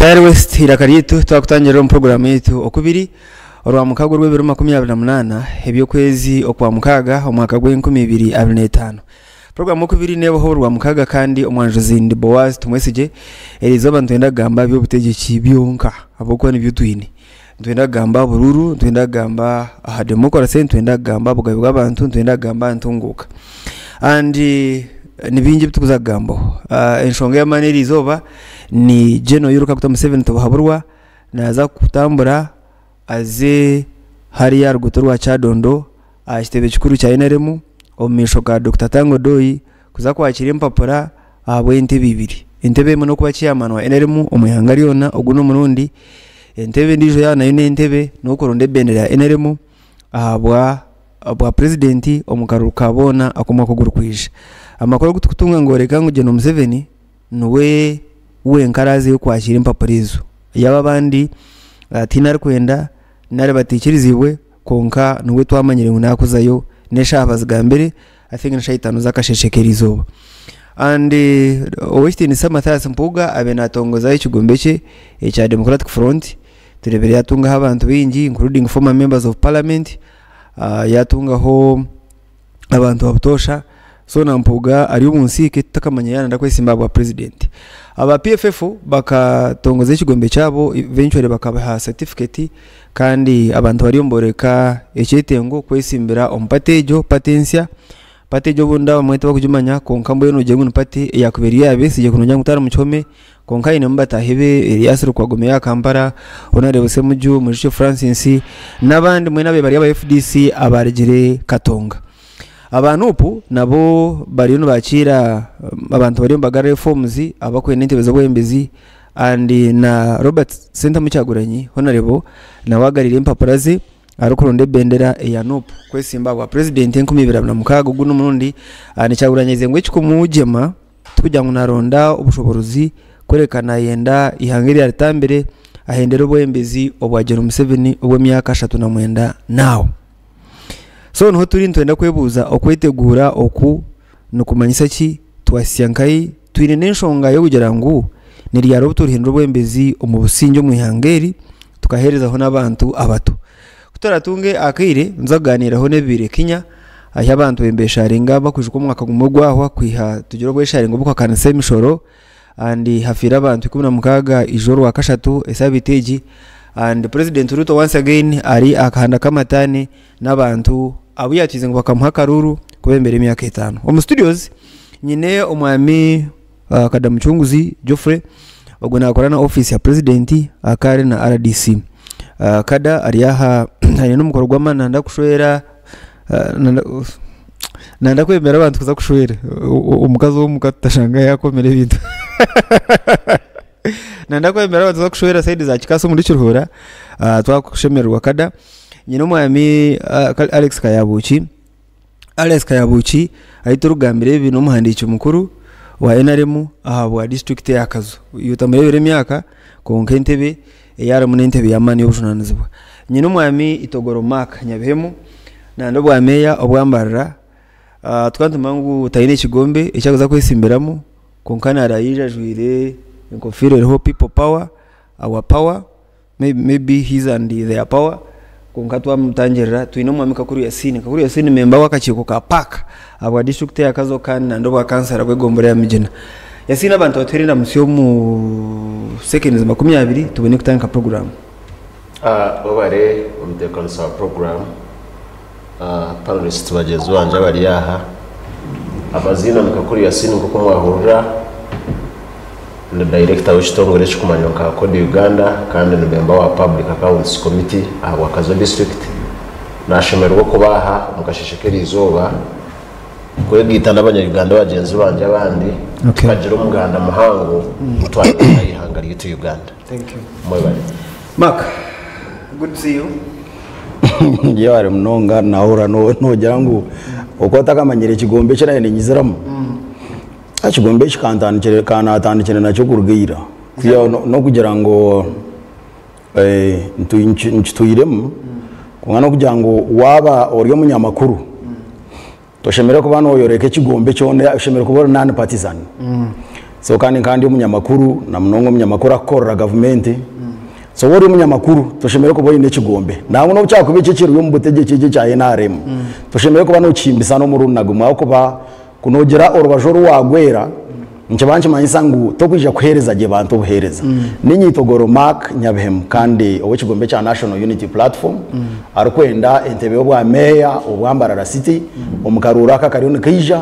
Tayari West eiraka ryaitu twakutangirira omu puroguraamu yaitu okubiri orwamukaga orw'ebiro 28 eby'okwezi okwamukaaga omwaka gw'enkumi ibiri abiri n'etaano. Puroguraamu okubiri neebaho orwamukaga kandi omwanjuzi ndi Boaz Tumwesigye. Eriizooba nitwenda kugamba aha by'obutegyeki byonka ahabw'okuba nibyo twine. Nitwenda kugamba aha buruuru, nitwenda kugamba aha demokurase, nitwenda kugamba aha bugabe bw'abantu, nitwenda kugamba aha ntunguuka. And ni bingi ebi turikuza kugambaho. Enshonga ey'amaani eriizooba ni General Yoweri Kaguta Museveni Tibuhaburwa naaza kutambura aze hariya aha ruguuto rwa Kyadondo aha kitebe kikuru kya NRM omu maisho ga Dokita Tanga Odoi kuza kwakira empapura ahabw'entebe ibiri. Entebe emwe n'okuba chairman wa NRM omu ihanga ryona ogu n'omurundi, entebe endiijo yaaba nayo n'entebe n'okuronda ebendera ya NRM ahabwa bwa purezidenti omu karuru ka boona ak'omwaka ogurikwija. Amakuru agu turikutunga nigooreka ngu Gen. Museveni niwe wenka araazeyo kwakiira empapura ezo. Yaaba abandi tihaine arikwenda nari bataikiriziibwe kwonka niwe twamanyire ngu naakuzayo n'eshaaha bazigambire I think n'eshaaha itaano z'akasheeshe k'eriizooba. And Ow'ekitiinisa Mathias Mpuuga abaire naatongozaho ekigombe kye ekya Democratic Front, tureebire yaatungaho abantu baingi including former members of parliament, yaatungaho abantu ba butoosha, so na Mpuuga ari omu nsiike tutakamanya yaaba naayenda kwesimba aha bwa president. Aba PFF bakatongoza ekigombe kyabo eventually bakabaha certificate kandi abantu bariyo nibooreka ekyetengo kwesimbira omu party egyo, party ensya. Party egyo obundi abamwe tibakugimanya kwonka mbwenu noogira ngu ni party eyaakubaire eri eya Besigye kunogira ngu tari omu kihome kwonka ainemu bataahi be Erias Lukwago meeya wa Kampala, Honourable Ssemuju, Mwijukye Francis n'abandi mbwenu ababaire bari aba FDC abaarugire Katonga. Aba Nup nabo bariyo nibakiira abantu bariyo nibagarurayo forms abakwenda entebe z'obwebembezi and na Robert Ssentamu Kyagulanyi Honourable nawe agarire empapura ze arikuronda ebendera eya Nup kwesimba ahabwa purezidenti 2026 ogu n'omurundi and Kyagulanyi agize ngu ekikumugyema tikugira ngu naronda obushoborozi kureka nayenda eihanga eri aritambire ahendere obwebembezi obwa Gen Museveni obw'emyaka 39 now. So niho turi nitwenda kwebuuza okweteguura oku nikumanyisa ki? Twahitsya nkahi? Twine n'enshonga y'okugira ngu ni ryari obu turihindura obwebembezi omu busingye omu ihanga eri tukaheerezaho n'abantu abato. Ku turatunge akaire nituza kugaaniiraho n'ebibaire Kenya ahu abantu bembesharinga bakwijuka omwaka gumwe gwahwa kwiha tugire obwesharingo bw'okuhakanisa emishoro and hafiire abantu 16 ijo orwakashatu esabiiti egi and president Ruto once again ari aha kahanda k'amataani n'abantu abu yaatwize ngu bakamuha akaruuru kubembera emyaka etaano. Omu studios nyine omwami uh, Kadamucunguzi Geoffrey ogwo naakora na ofiisi ya president akaba ari na RDC. Uh, Kada ari aha aine n'omukoro gw'amaani nanda kushwera uh, nanda, nanda kwemera abantu kuza kushwera omukazi w'omuka tutashanga yakomera ebintu nanda kwemera abantu kuza kushwera sayidi za Kikaasa omuri Kiruhura uh, twakushemererwa Kada. Nyine omwami uh, Alex Kayabuki Alex Kayabuki ahi turikugambira ebi n'omuhandiiki mukuru wa NRM ahabwa disiturikiti eya Kazo. Iwe otamureebera emyaka kwonka entebe ei arimu n'entebe y'amaani y'obujunaanizibwa. Nyine omwami Itogoro Mark Nyabihemu nandi obwa meeya obwa Mbarara. Tukaba nitumanya ngu taine kigombe eki arikuza kwesimbiramu kwonka naaraija ajwaire enkofiira eriho people power, our power. Maybe his and their power kwonka twamutangirira twine omwami Kakuru Yasin. Kakuru Yasin memba w'akakiiko ka paaka ahabwa disiturikiti eya Kazo kandi nandi obwa kansara bw'egombolola ya Migina. Yasin abantu batuheere endamutsyo omu seconds 20 tubone kutandika puroguraamu. Webare omuteekanisa wa puroguraamu, panelists bagyenzi bangye abari aha. Amaziina ni Kakuru Yasin nk'oku mwahurira. Ndi dayirekita w'ekitongore ekirikumanywa nka Kodi Uganda kandi ndi memba wa Public Accounts Committee ahabwa Kazo District. Nashemererwa okuba aha omu kasheeshe k'eriizooba kwegaita n'abanya-Uganda bagyenzi bangye abandi tukagira omuganda muhango ogu twayongyera aha ihanga ryaitu Uganda. Mwebare. Mark, good to see you. Yebare munonga nahurira nogira ngu oku otakamanyire ekigombe eki naabaire niinyiziramu. Ekigombe eki ka naatandikire nakyo kuruga ira kwihaho n'okugira ngu nkitwiremu kwonka n'okugira ngu waaba ori omunyamakuru toshemereire kuba nooyoreka ekigombe kyona oshemereire kuba ori non partisan. So kandi nka ndi omunyamakuru na munonga omunyamakuru akukorera gavumenti. So waaba ori omunyamakuru toshemereire kuba oine ekigombe. Nangwa n'obu kyakuba eki ekiri omu butegyeki eki ekya NRM, toshemereire kuba nokihimbisa n'omurundi na gumwe ahabw'okuba ku noogira orubaju oru waagwera, nikiba nikimanyisa ngu tokwija kuheereza gye bantu obuheereza. Niinye Itogoro Mark Nyabihemu kandi ow'ekigombe ekya National Unity Platform arikwenda entebe y'obwa meeya obwa Mbarara City omu karuuru aka akariyo nikaija.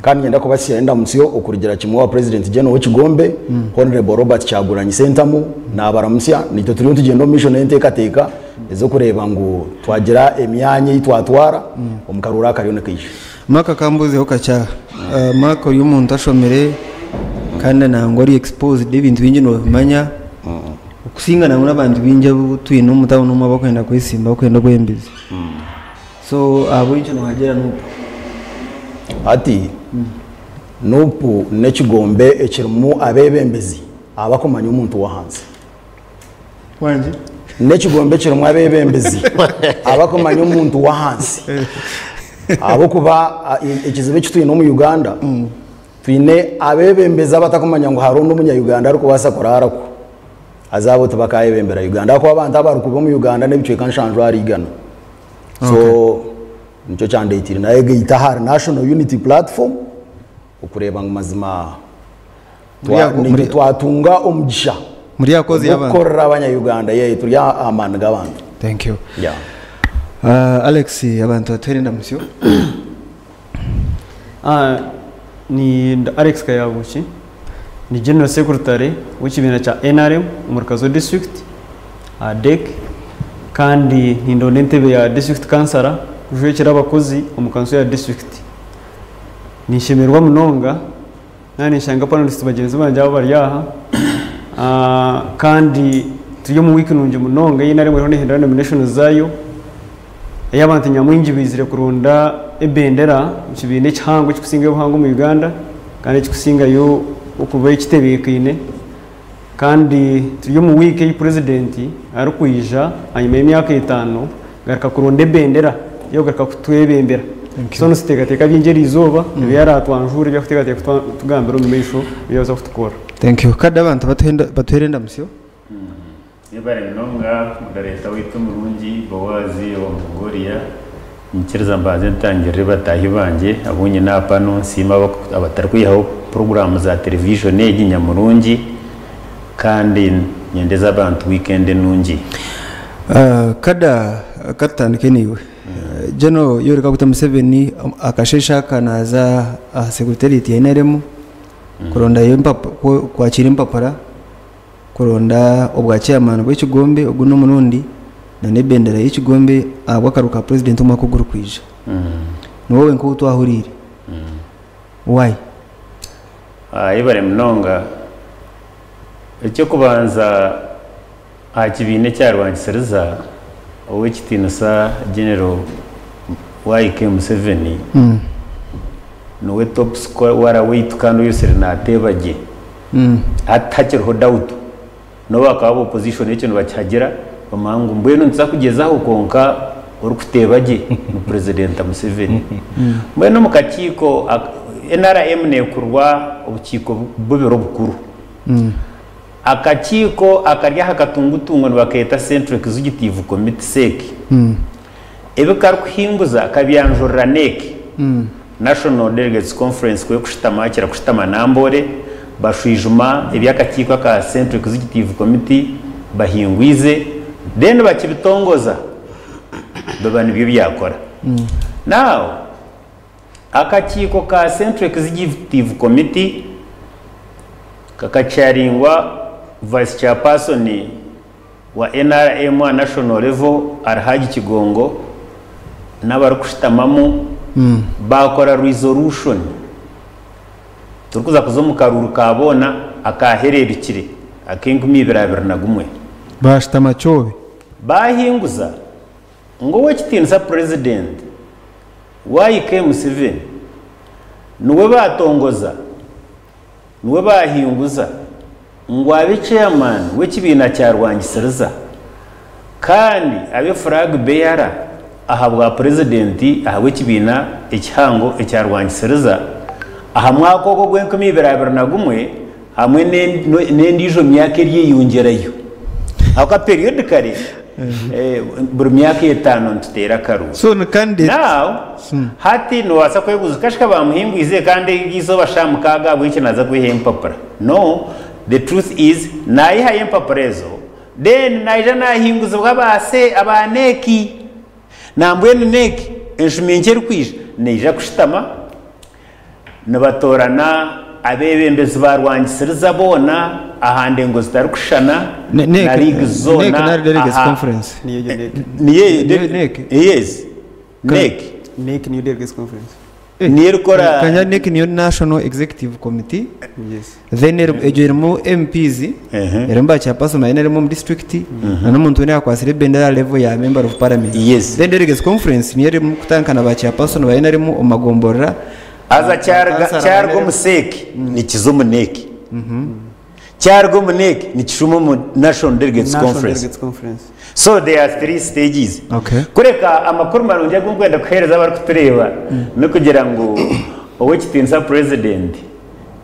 Kandi niinyenda kubatsya endamutsyo okurugira kimwe owa President General w'ekigombe, Honourable Robert Kyagulanyi Ssentamu, naabaramutsya. Naitwe turiyo nitugyenda omu maisho n'enteekateeka ez'okureeba ngu twagira emyanya ei twatwara omu karuuru akariyo nikaija. Mark akambuuzeho kakye aha. Mark ori omuntu ashomire kandi nangwa ori exposed ebintu bingi nobimanya okusinga nangwa n'abantu baingi abu twine omu town omu abarikwenda kwesimba abarikwenda obwebembezi. So ahabw'enki nohagira Nup? Hati Nup n'ekigombe ekirimu abeebembezi abakumanya omuntu w'ahansi. Wangi? N'ekigombe ekirimu abeebembezi abakumanya omuntu w'ahansi. Ahabw'okuba ekizibu eki twine omu Uganda, twine abeebembezi abatakumanya ngu hariho n'omunya-Uganda arikubaasa kuraara kwo. Haza abo tibakaayebembera Uganda ahakuba abantu abarikuba omu Uganda n'ebicweka nshanju ahari igana. So nikyo kyandeeteire nayegaita ahari National Unity Platform okureeba ngu mazima naitwe twatunga omugisha Muri aha cause y'abantu. gw'okukorera abanya-Uganda. Yeah, turi aha maani g'abantu. Thank you. Yeah. Alex, abantu batuheere endamutsyo. Ni Alex Kayabuki, ni General Secretary w'ekibiina kya NRM omuri Kazo District aha DEC kandi nindonda entebe ya District Councillor kujwekyera abakozi omu kanso ya district. Ninshemererwa munonga naaba ninshanga panelists bagyenzi bangye aba bari aha kandi turi omu wiiki nungi munonga ei NRM eriho nehindura nominations zaayo. Ei abantu nyamwingi baizire kuronda ebendera omu kibiina ekihango ekirikusingayo obuhango omu Uganda kandi ekirikusingayo okuba ekitebeekaine. Kandi turi omu wiiki ei purezidenti arikwija ahanyima y'emyaka etaano kugaruka kuronda ebendera y'okugaruka kutwebembera. So nituteekateeka bingi eriizooba ebi araatwanjuure ebi arikuteekateeka kutugambira omu maisho ebi arikuza kutukorera. Thank you. Kade abantu batuheere endamutsyo. Yebare munonga moderator waitu omurungi Boaz owa Mongolia. Nyikiriza mbanze ntangirire bataahi bangye abu nyine aha pano nsiime abatarikwihaho puroguraamu za television egi nyamurungi kandi nyendeze abantu weekend enungi. Kada katutandike naiwe. General Yoweri Kaguta Museveni akasheeshe aka naaza aha secretariat ya NRM kurondayo kwakiira empapura. Kuronda obwa chairman bw'ekigombe ogu n'omurundi na n'ebendera y'ekigombe ahabw'akaru ka president omwaka ogurikwija. Niwe wenka ou twahuriire. Why? Yebare munonga. Eky'okubanza aha kibiina ekya Rwankisiriza, Ow'ekitiinisa General YK Museveni niwe top scorer waitu kandi oyosire naateeba gye. Hati tihakiriho doubt. N'obu bakaba aba opposition ekyo nibakihagira, bamanya ngu mbwenu nituza kugyezaho kwonka orikuteeba gye ni President Museveni. Mbwenu omu kakiiko, NRM neekurwa obukiiko bubiri obukuru. Akakiiko akari aha katungutungu nibakeeta Central Executive Committee, CEC. Ebi karikuhinguza kabyanjurira NEC, National Delegates Conference, ku erikushutama hakira kushutama Namboole, bashwijuma ebi akakiiko aka Central Executive Committee bahingwize then bakibitongoza biba nibyo byakora. Now, Akakiiko ka Central Executive Committee kakacharingwa Vice Chairperson wa NRM aha national level Alhaji Kigongo n'abarikushutamamu baakora resolution turikuza kuza omu karuuru ka boona akaahereerukire ak'enkumi ibiri abiri na gumwe. Baashutama kyobe. Baahinguza ngu Ow'ekitiinisa Purezidenti YK Museveni niwe baatongoza, niwe baahinguza ngu abe chairman w'ekibiina kya Rwangisiriza kandi abe flag bearer ahabwa Purezidenti ahabw'ekibiina ekihango ekya Rwangisiriza aha mwaka ogwo ogw'enkumi ibiri abiri na gumwe. Hamwe n'endiijo myaka eryeyongyerayo. Ahabw'okuba periodically buri myaka etaano nituteera akaruuru. So ni candidate. Now, hati noobaasa kwebuuza kashika baamuhingwize kandi eryo izooba shaaha mukaaga ahabw'enki naaza kwihayo empapura? No, the truth is naayihayo empapura ezo then naija naahinguzibwa aba aba NEC. Nambwenu NEC enshumi nkye erikwija neija kushutama Nibatoorana abeebembezi ba rwangisiriza boona aha ndengo zitarikushushana na liigi zoona aha. Yes, NEC. NEC niyo Delegates Conference. Niyo erikora. Kanya NEC niyo National Executive Committee. Yes. Then egyo erimu MPs, erimu ba chairperson ba NRM omu district, na n'omuntu weena oyakwatsire ebendera aha level ya member of parliament. Yes. Then delegates conference niyo erimu kutandika na ba chairperson ba NRM omu magomborora. Haza Ba kyaruga kansara ba kyaruga NRM. omu CEC nikiza omu NEC. Kyaruga omu NEC nikishuma omu National Delegates National Conference. Delegates Conference. So there are three stages. Okay. Kureka amakuru marungi agu nkwenda kuheereza abarikutureeba n'okugira ngu Ow'ekitiinisa President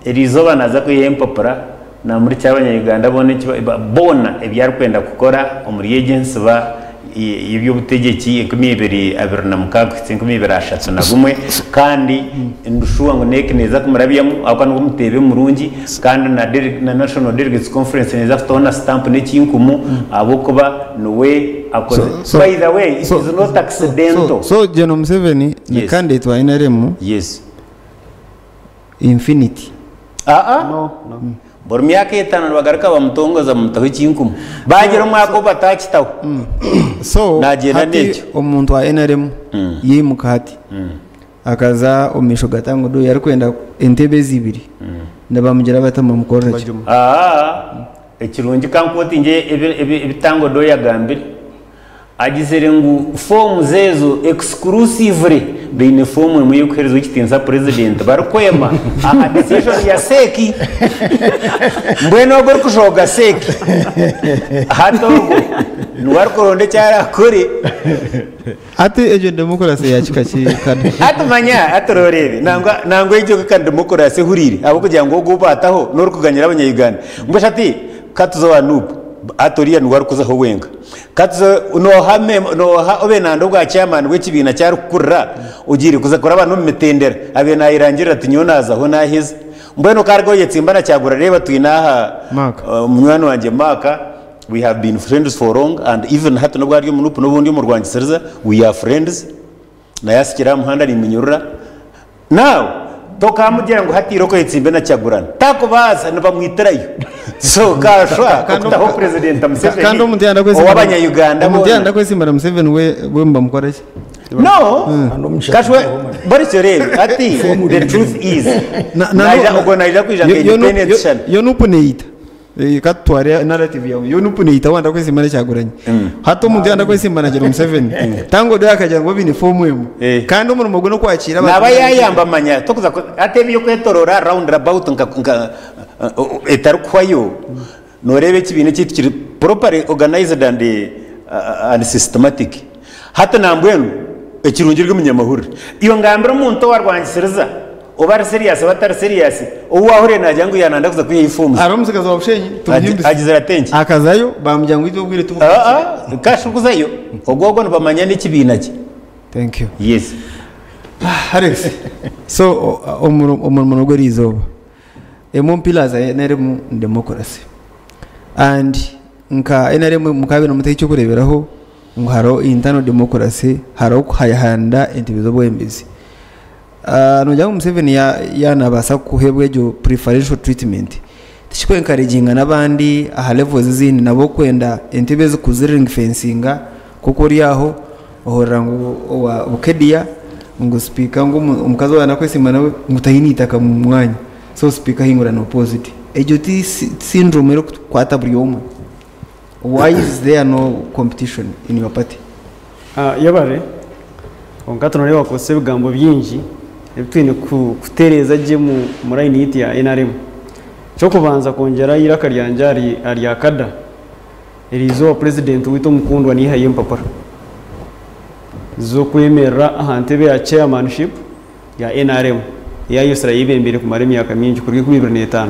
Eryo izooba naaza kwihayo empapura naamurikira Abanya-Uganda boona eki boona ebi arikwenda kukora omuri egyo ensiba y'eby'obutegyeki 2026 kuhitsya 2031 kandi ndi shuwa ngu NEC neeza kumurabyamu ahabw'okuba niwe muteebe murungi kandi na na National Delegates Conference neeza kutaho na sitampu n'ekinkumu ahabw'okuba niwe akoze. By the way, it is not accidental. So, so General Museveni ni Yes. candidate wa NRM Yes. Infinity. Aa, No, no. buri myaka etano nibagaruka bamutongoza bamutaho ekinkumu. Bagira omwaka ogu batakitaho. So Nagyenda hati n'ekyo. omuntu wa NRM yaimuka hati akaza omu maisho ga Tangodoyi arikwenda entebe ezi ibiri nibamugira bata bamukorera ki? Bajuma. Aa, ekirungi kankukotinge ebi, ebi, ebi Tangodoyi agambire. Agizire ngu forms ezo exclusively baine form emwe y'okuheereza ow'ekitiinisa Purezidenti barikwema aha decision ya CEC. Mbwenu ogwo orikujooga CEC hati ogwo niwe arikuronda eki arakore. Hati egyo demokurasi ya kika ki Kado? Hati manya hati roreebe nangwa nangwa egyo ka ni demokurasi ehuriire ahabw'okugira ngu ogwo ou baataho n'orikuganyira abanya-Uganda. Mbwenu shi hati ka tuze owa Nup hati oriya niwe arikuzaho wenka. Ka tuze nooha mem nooha obe nanda obwa chairman bw'ekibiina ki arikukurira ogiire kuza kuraba n'omu mitendera abaire naayerangirira ati nyowe naazaho naaheza. Mbwenu okaruga oyetsimba na Kyagura reeba twine aha Mark. munywani wangye Mark we have been friends for long and even hati n'obu ari omu Nup n'obu ndi omu Rwangisiriza we are friends naye asikire aha muhanda nimunyurura. Now tokamugira ngu hati irooko oyetsimbe na Kyagurani takubaasa nibamwitirayo so kashwa okutaho president Kandi Museveni omuntu yayenda kwesimba ow'abanya Uganda omuntu boona. yayenda kwesimba na Museveni we we nibamukora ki? No Kandi omushana kashwa taho mani. barikyo reebe hati the truth is Na- na- naija na- ogwo naija kwija nka yo- yo nu- independent yo- shana. yo nupu neita Eh, katutware narrative yawe yo nupu neita wanda kwesimba na Kyagulanyi hati omuntu yayenda kwesimba na General Museveni tango doyo akagira ngu baine fomu emwe Eh. kandi omurimo gwe n'okwakiira abantu Naba yayamba manya tokuza ku hati eby'okwetorora round about nka nka etarikuhwayo noreeba ekibiina ekyaitu kiri properly organized and and systematic hati nambwenu ekirungi ori omunyamahurire iwe ngambira omuntu owarwangisiriza Oba ari serious oba atari serious, ou waahurire naagira ngu yaananda kuza kwihayo forms. Hariho omutsigazi wa Bushenyi tumuhimbise. Agizire ata enki? Akazayo baamugira ngu itwe obwire tibukuhikire. Aa, kasha okuzayo, ogwo ogwo nibamanya n'ekibiina kye. Thank you. Yes. Alex, so omurimo n'ogw'eriizooba. Emwe omu pillars za NRM ni democracy. And nka NRM mukaabaire nimutaho eky'okureeberaho ngu hariho internal democracy, hariho okuhayahayana entebe z'obwebembezi. Noogira ngu Museveni yaaba naabaasa kuheebwa egyo preferential treatment, tikiku encouraginga n'abandi aha levels ezindi nabo kwenda entebe ezi kuzi ring fencinga nk'oku ori aho ohurira ngu owa Bukedea ngu sipiika ngu omukazi ou arikwesimba nawe ngu taine eitaka omu mwanya so sipiika ahingurana opposite. Egyo ti syndrome erikukwata buri omwe? Why is there no competition in your party? Yebare, kwonka hati noreeba wakozesa ebigambo bingi ebi twine kutereeza gye omu line yaitu ya NRM. Eky'okubanza kwongyera eiraka ryangye ahari rya kada, eriizooba purezidenti waitu omukundwa naihayo empapura z'okwemerera aha ntebe ya chairmanship ya NRM ei ayosire ayebembeire kumara emyaka mingi kuruga 2005.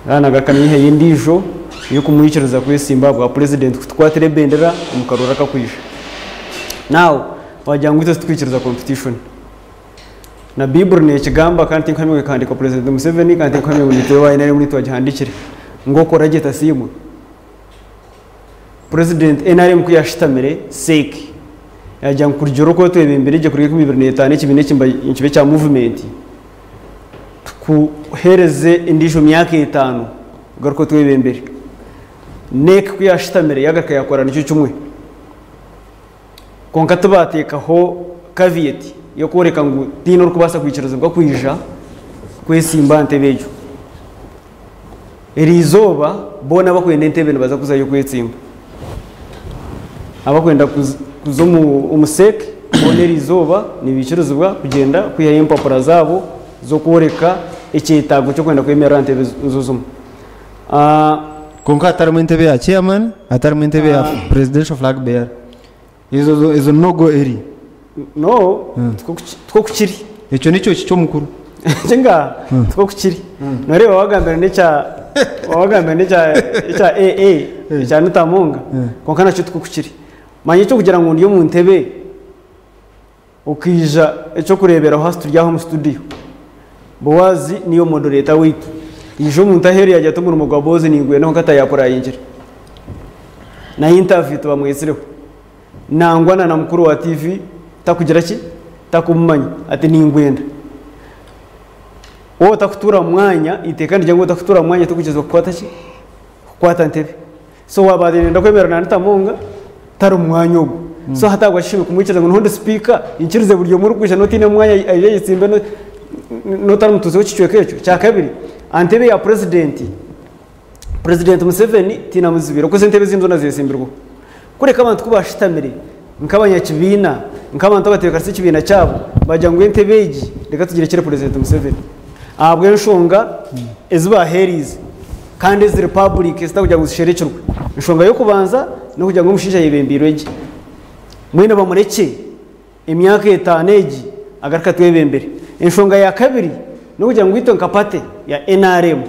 Kandi nagaruka naihayo endiijo ey'okumwikiriza kwesimba aha bwa purezidenti kutukwatira ebendera omu karuuru akakwija. Now wagira ngu itwe titurikwikiriza competition. Na Baiburi neekigamba kandi tinkuhamya ngu ekahandiikwa Purezidenti Museveni kandi tinkuhamya ngu niitwe ba NRM niitwe twagihandiikire ngu okora gye tasiimwa. Purezidenti NRM ku yaashutamire CEC yaagira ngu kurugiirira oku otwebembeire gye kuruga 2005 ekibiina eki nikiba ekya muvumenti tukuheereze endiijo myaka etaano ogaruke otwebembere. NEC ku yaashutamire yaagaruka yaakora nikyo kimwe. Kwonka tibaateekaho caveat y'okworeka ngu tihaine orikubaasa kwikirizibwa kwija kwesimba aha ntebe egyo. Eriizooba boona abakwenda entebe nibaza kuzayo kwetsimba. Abakwenda kuza omu CEC boona eriizooba nibaikirizibwa kugyenda kwihayo empapura zaabo z'okworeka ekyetaago ky'okwenda kwemerera aha ntebe nizo zimwe. Kwonka hatarimu entebe ya chairman, hatarimu entebe ya presidential flag bearer. Ezo ezo no go area. No, tikwo kukiri. Ekyo nikyo kikye omukuru. Kinga, tikwo kukiri. Noreeba wagambira n'ekya wagambira n'ekya ekya AA ekya Anita Among, kwonka nakyo tikwo kukiri. Manya eky'okugira ngu ndi omu ntebe Okaija eky'okureeberaho hati turi aha omu studio, Boazi niiwe moderator waitu. Haija omuntu aheeru yaagira ati omurimo gwa Boazi ningwenda kwonka tayapurayingire. Na interview tibamwetsireho. Nangwa na na mukuru wa TV takugira ki? Takumumanya ati ningwenda. Waaba otakutuura mu mwanya, eiteeka nirigira ngu waaba otakutuura mu mwanya torikugyezibwa kukwata ki? Kukwata ntebe. So waaba arenda kwemerera na Anita Among tari mu mwanya ogwo. So hati ahabwaki tushemereire kumwikiriza ngu niho ndi sipiika nkirize buri omwe orikwija n'otaine mwanya aije ayetsimbe n'otari mutuuzi w'ekicweka ekyo. Ekyakabiri, aha ntebe ya purezidenti, Purezidenti Museveni tihaine amuzibiire ahakuba entebe ezindi zoona zetsimbirweho. Kureka abantu ku baashutamire nk'abanyakibiina, nk'abantu abatebeekanise ekibiina kyabo baagira ngu entebe egi reka tugirekyere Purezidenti Museveni ahabw'enshonga ezi baaheereize. Kandi eziri public ezitakugira ngu zisherekirwe. Enshonga y'okubanza n'okugira ngu omushaija ayebembeirwe gye. Mbwenu bamurekye emyaka etaano egi agaruke atwebembere. Enshonga ya kabiri n'okugira ngu itwe nka party ya nrm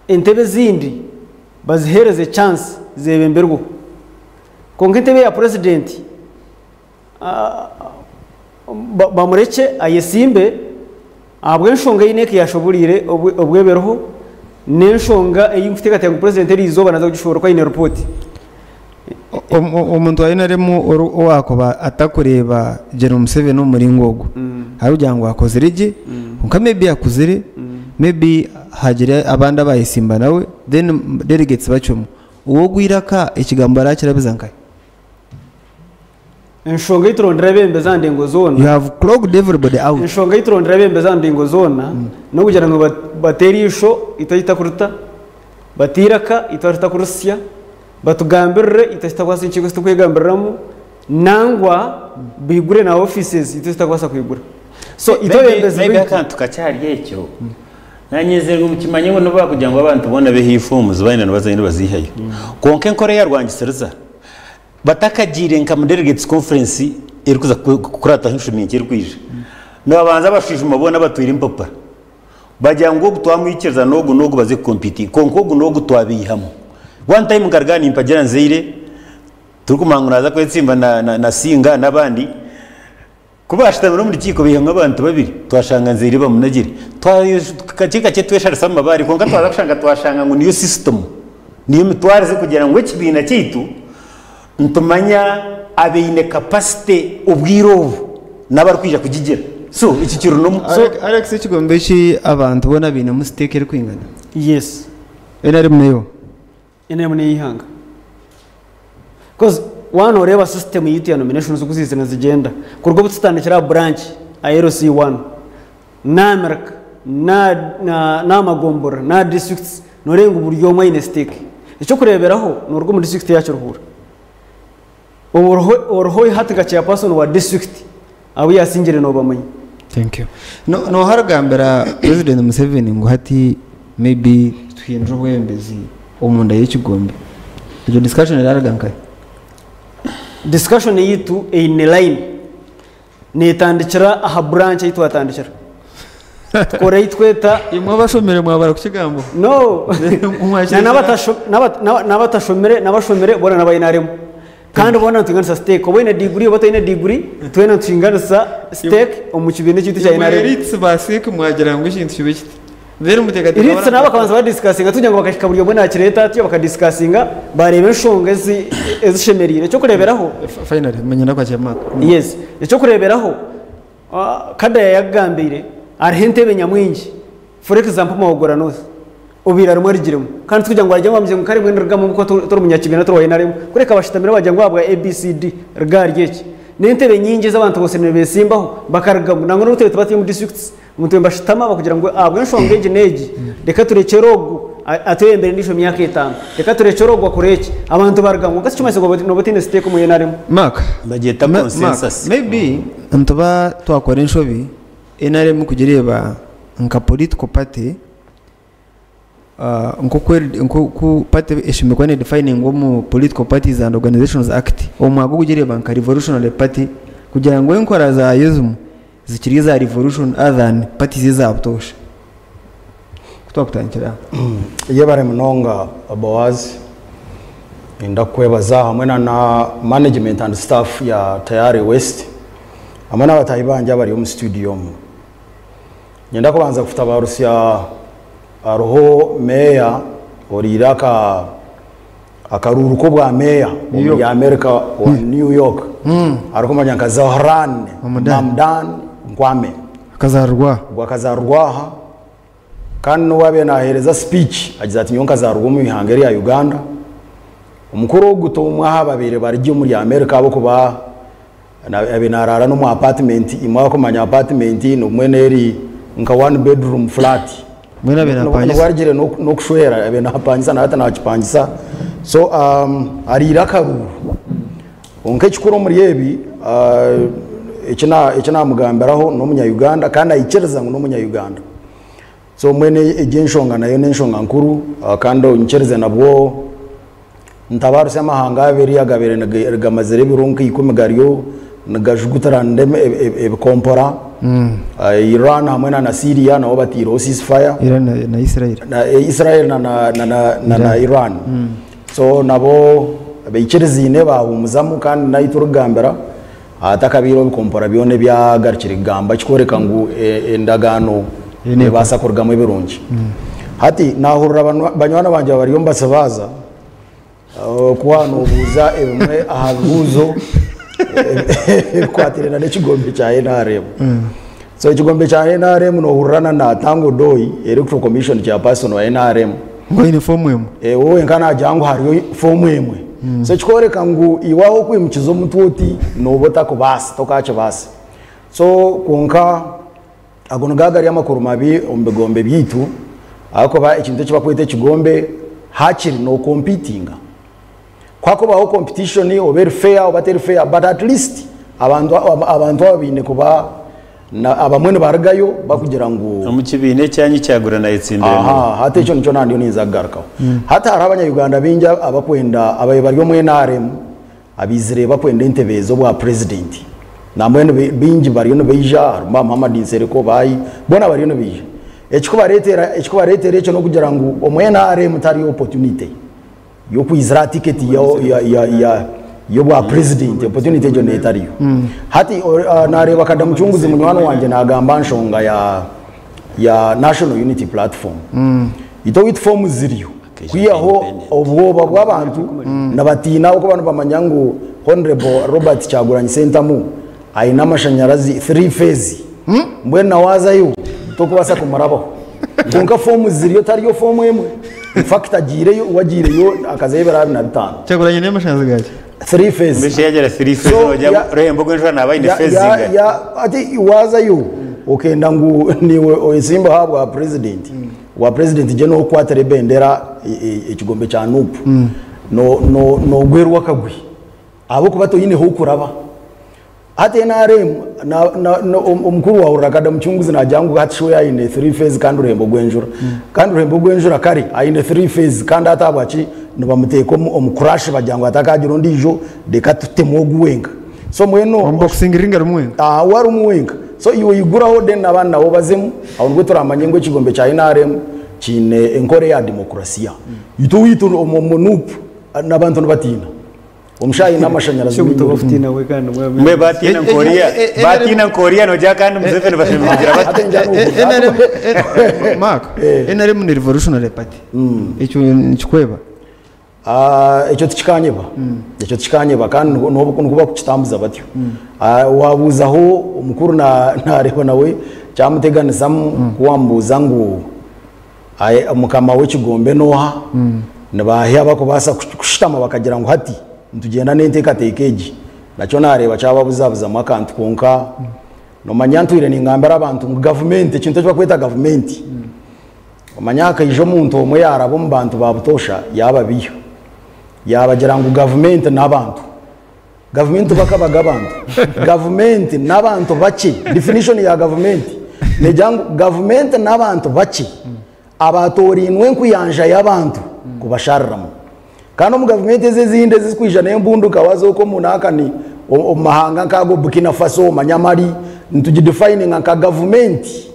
entebe ezindi bazihereze chance zebemberweho. Kwonka entebe ya president Bamurekye ayesimbe ahabw'enshonga ei NEC yashoboreire obweberiho n'enshonga ei nkuteekateeka ngu purezidenti eriizooba naaza kugishoboora kuba aine ripooti. Omuntu wa NRM owaakuba atakureeba General Museveni omu muringo ogwo arikugira ngu akozire gye kwonka maybe akuzire maybe hagire abandi abayesimba nawe then delegates bacwemu ogwo eiraka ekigambo arakirabiza nkahi? Enshonga ei turondera abebembezi aha ndengo You zoona. have clogged everybody out. Enshonga ei turondera abebembezi aha ndengo zoona n'okugira ngu bate eriisho itwe ahi tutakurita, bate eiraka itwe ahi tutakurisya, batugambirire itwe ahi tutakubaasa enkiiko ezi turikwegambiriramu, nangwa baigure na offices itwe ezi tutakubaasa kwigura. So itwe abebembezi Maybe baitu. akantu kakye ahari ekyo, Naanyenzire ngu mukimanye ngu n'obu baakugira ngu abantu boona baiheyo foomuzi baayenda nibazayo nibaziihayo, kwonka enkora eya rwangisiriza Batakagiire nka mu delegates conference erikuza kukurataho enshumi nkye erikwija, nibabanza bashwijuma boona abatwire empapura bagira ngu ogu twamwikiriza n'ogu n'ogu baze kukompitinga kwonka ogu n'ogu twabaihamu. One time nkaruga nimpagira Nzeire turikumanya ngu naaza kwetsimba na Singa n'abandi, Ku baashutamire omu rukiiko baihamu abantu babiri, twashanga Nzeire bamunagire. Kakye kakye twesharisa omu mabaare kwonka twaza kushanga twashanga ngu niyo system, niyo mitwarize kugira ngu ekibiina kyaitu nitumanya abaine capacity obwire obu n'abarikwija kugigira. So eki kiri normal. Alex ekigombe eki abantu boona bainemu stake erikwingana? Yes. NRM neyo? NRM n'ey'eihanga. Coz waaba nooreeba system yaitu ya nominations oku ziizire nizigyenda, kuruga obu tutandikire aha branch aha LC one, n'aha America, n'aha magomborora, n'aha districts, nooreeba ngu buri omwe aine stake. Eky'okureeberaho, nooruga omu district ya Kiruhura, oriho hati nka chairperson wa district, abu yaasingire noobamanya. Thank you. No, nooha arikugambira President Museveni ngu hati maybe tuhindure obwebembezi omunda y'ekigombe? Egyo discussion eraruga nkahi? Discussion yaitu eine line, neetandikira aha branch ahu twatandikira. Tukora ei tweta. Imwe abashomire mwabara kukigambaho? No! Na n'abatashomire n'abashomire boona n'aba NRM. Kandi boona nitwinganisa stake. Oba oine diguri oba otaine diguri, twena nitwinganisa stake omu kibiina ekyaitu ekya Imwe NRM. elites ba sick mwagira ngu ekintu kibe kiti. Then muteekateeka Elites nabo bakabanza badiscussinga tugira ngu bakahika buri omwe nakireeta atyo bakadiscussinga bareeba enshonga ezi ezishemereire. Ekyokureeberaho. Finally, manya ndakwakira Mark. Yes. Ekyokureeberaho. Kadaya yakugambiire hariho entebe nyamwingi for example Mawogora North obaire arimu arugiremu kandi tikugira ngu arugiremu bamugire ngu kare mbwenu rugamu ahabw'okuba tori munyakibiina tori wa NRM kureka bashutamire bagira ngu ahabwa ABCD ruga ahari eki. N'entebe nyingi ezi abantu bose nibesimbaho bakarugamu nangwa n'obu turabe tuba turi omu districts omuntu nibashutama bakugira ngu ahabw'enshonga egi n'egi reka turekyere ogu atwebembere endiijo myaka etaano, reka turekyere ogu akore eki, abantu barugamu kwonka tikimanyisa ngu nooba otaine stake omu NRM. Mark, Bagyeta Mark, consensus. maybe nituba twakora enshobi NRM kugireeba nka political party Nk'oku nk'oku party eshemereire kuba nedefiningwa omu Political Parties and Organisations Act, omwaka ogugireeba nka revolutionary party kugira ngu enkora zaayo ezimwe zikiri eza revolution other than parties eza butoosha. Ku twakutandikira aho. Yebare munonga Boaz, ninda kukwebaza hamwe na na management and staff ya Tayari West hamwe n'abataahi bangye abari omu studio omu. Niinyenda kubanza kutabarutsya hariho meeya oriire aka akaruuru k'obwa meeya omuri America owa New York arikumanywa nka Zohran Mamdani Nkwame. Akazarirwa aha. Ogwo akazarirwa aha kandi n'obu abaire naaheereza speech agize ati nyowe nkazarirwa omu ihanga erya Uganda. Omukuru ogu t'omwe aha babaire bari gye omuri America ahabw'okuba Abaire naraara n'omu apartment, imwe abakumanya apartment nobumwe n'eri nka one bedroom flat. Mbwenu abaire Nobu napangisa? arugire n'okushwera abaire napangisa na hati nakipangisa. So ariire akaruuru. Kwonka ekikuru omuri ebi, eki namugambiraho n'omunya Uganda kandi naikiriza ngu n'omunya Uganda. So mbwenu egyo enshonga nayo n'enshonga nkuru kandi onyikirize nabwo Ntabaaruse amahanga abiri agabaire nigamazire ebiro nka ikumi gariyo nigajugutirana ebikompora, Iran hamwe na Syria nabo bataireho ceasefire. Iran na Israel. Israel na Iran. So nabo baikirizaine baahumuzamu kandi naitwe orikugambira hatakabaire ebikompora byona ebyagarukire kugamba ekikworeka ngu endagaano nebaasa kurugamu ebirungi. Hati naahurira banywani bangye bariyo nibasibaaza. Ku waaba noobuuza ebimwe aha bibuuzo ebikwatiraine n'ekigombe kya NRM. So ekigombe kya NRM noohurira na na Tanga Odoi, Electoral Commission Chairperson wa NRM. Ngu aine foomu emwe. We wenka naagira ngu hariyo foomu emwe. So ekikworeka ngu iwe ahu okwimukiza omutwe oti nooba otakubaasa, tokaakibaasa. So kwonka Ago nigo gari amakuru mabi omu bigombe byaitu ahakuba ekintu eki barikweta ekigombe hakiri nokompitinga. Ku hakubaho competition oba eri fair oba teri fair but at least abantu abantu aba baine kuba abamwe nibarugayo barikugira ngu. Omu kibiina ekyanyu kyagura nayetsindire Aha, muno. hati ekyo nikyo nandiyo ninza kugarukaho. Hati hariho abanya-Uganda baingi abakwenda ababaire bari omu NRM Abaizire bakwenda entebe z'obwa purezidenti nambwenu baingi bariyo nibaija harimu ba Muhammad Nsereko baahi boona bariyo nibaija. Ekikubareetera ekikubareetera ekyo n'okugira ngu omu NRM tihariyo opportunity y'okwizira aha tiketi y'obwa purezidenti opportunity egyo neetariyo. Hati naareeba Kadamucunguzi munywani wangye naagamba aha nshonga ya ya National Unity Platform. Itwe owaitu foomu ziriyo. Kwihaho obwoba bw'abantu nibatiina ahabw'okuba nibamanya ngu Honourable Robert Kyagulanyi Ssentamu aine amashanyarazi 3 phase mbwenu na waazayo tokubaasa kumurabaho. Kwonka foomu ziriyo tihariyo foomu emwe. In fact agiireyo we agiireyo akazayo ebiro 25. Kyagulanyi aine amashanyarazi gaki? 3 phase. Mbwenu shi yagira 3 phase So, nogira ya- ngu Rurembo rw'enjura naaba aine ya- phase ya- zingahi? ya- ati waazayo okenda ngu niiwe oyesimbeho ahabwa president Wa president gye nokwatira ebendera ekigombe kya nup nogwerwa akagwi ahabwokuba toine hokuraba. Hati nrm omukuru wahurira Kada Mucunguzi nagira ngu hati shi we aine 3 phase kandi Ruhembe ogwenjura kandi Ruhembe ogwenjura kare aine 3 phase kandi hati ahabwaki nibamuteeka omu crash bagira ngu hatakagira ondiijo reka tutemu ogu wenka. So mbwenu Omu boxing ring arimu wenka? We arimu wenka. So iwe iguraho then n'abandi nabo bazemu, aho nibwo turamanye ngu ekigombe kya NRM kiine enkora eya demokurasiya. Itwe owaitu omu NUP n'abantu nibatiina. Omushaija aine amashanyarazi Kyomuto mingi. bakutiina we kandi mwe Mwe batiina nkoriya batiina nkoriya nogira kandi Museveni bashemereire kugira bati Ate njya n'okugira. NRM, Mark, NRM ni revolutionary party. Ekyo nikikweba. Ah, ekyo tikikanyeba, ekyo tikikanyeba kandi nikwo bakukitambuza batyo. Ah, wabuuzaho omukuru nareeba nawe kyamuteganisamu ku wamubuuza ngu aye, mukama w'ekigombe n'oha, nibahi abakubaasa kushutama bakagira ngu hati nitugyenda n'enteekateeka egi, nakyo nareeba kyababuzabuzamu akantu. Kwonka nomanya ntwire ningambira abantu ngu gavumenti, ekintu eki bakweta gavumenti, omanya hakaija omuntu omwe yaaraba omu bantu ba butoosha yaababiiha, yaabagira ngu gavumenti n'abantu. Gavumenti bakabaga abantu. Gavumenti n'abantu bakye. Definition ya gavumenti negira ngu gavumenti n'abantu bakye abaatoorainwe enkuyanja y'abantu kubashariramu. Kandi omu gavumenti ezi ezindi ezirikwija n'embundu nka waaza okwo omu naakani omu mahanga nk'ago Burkina Faso omanya Mali, nitugidefininga nka gavumenti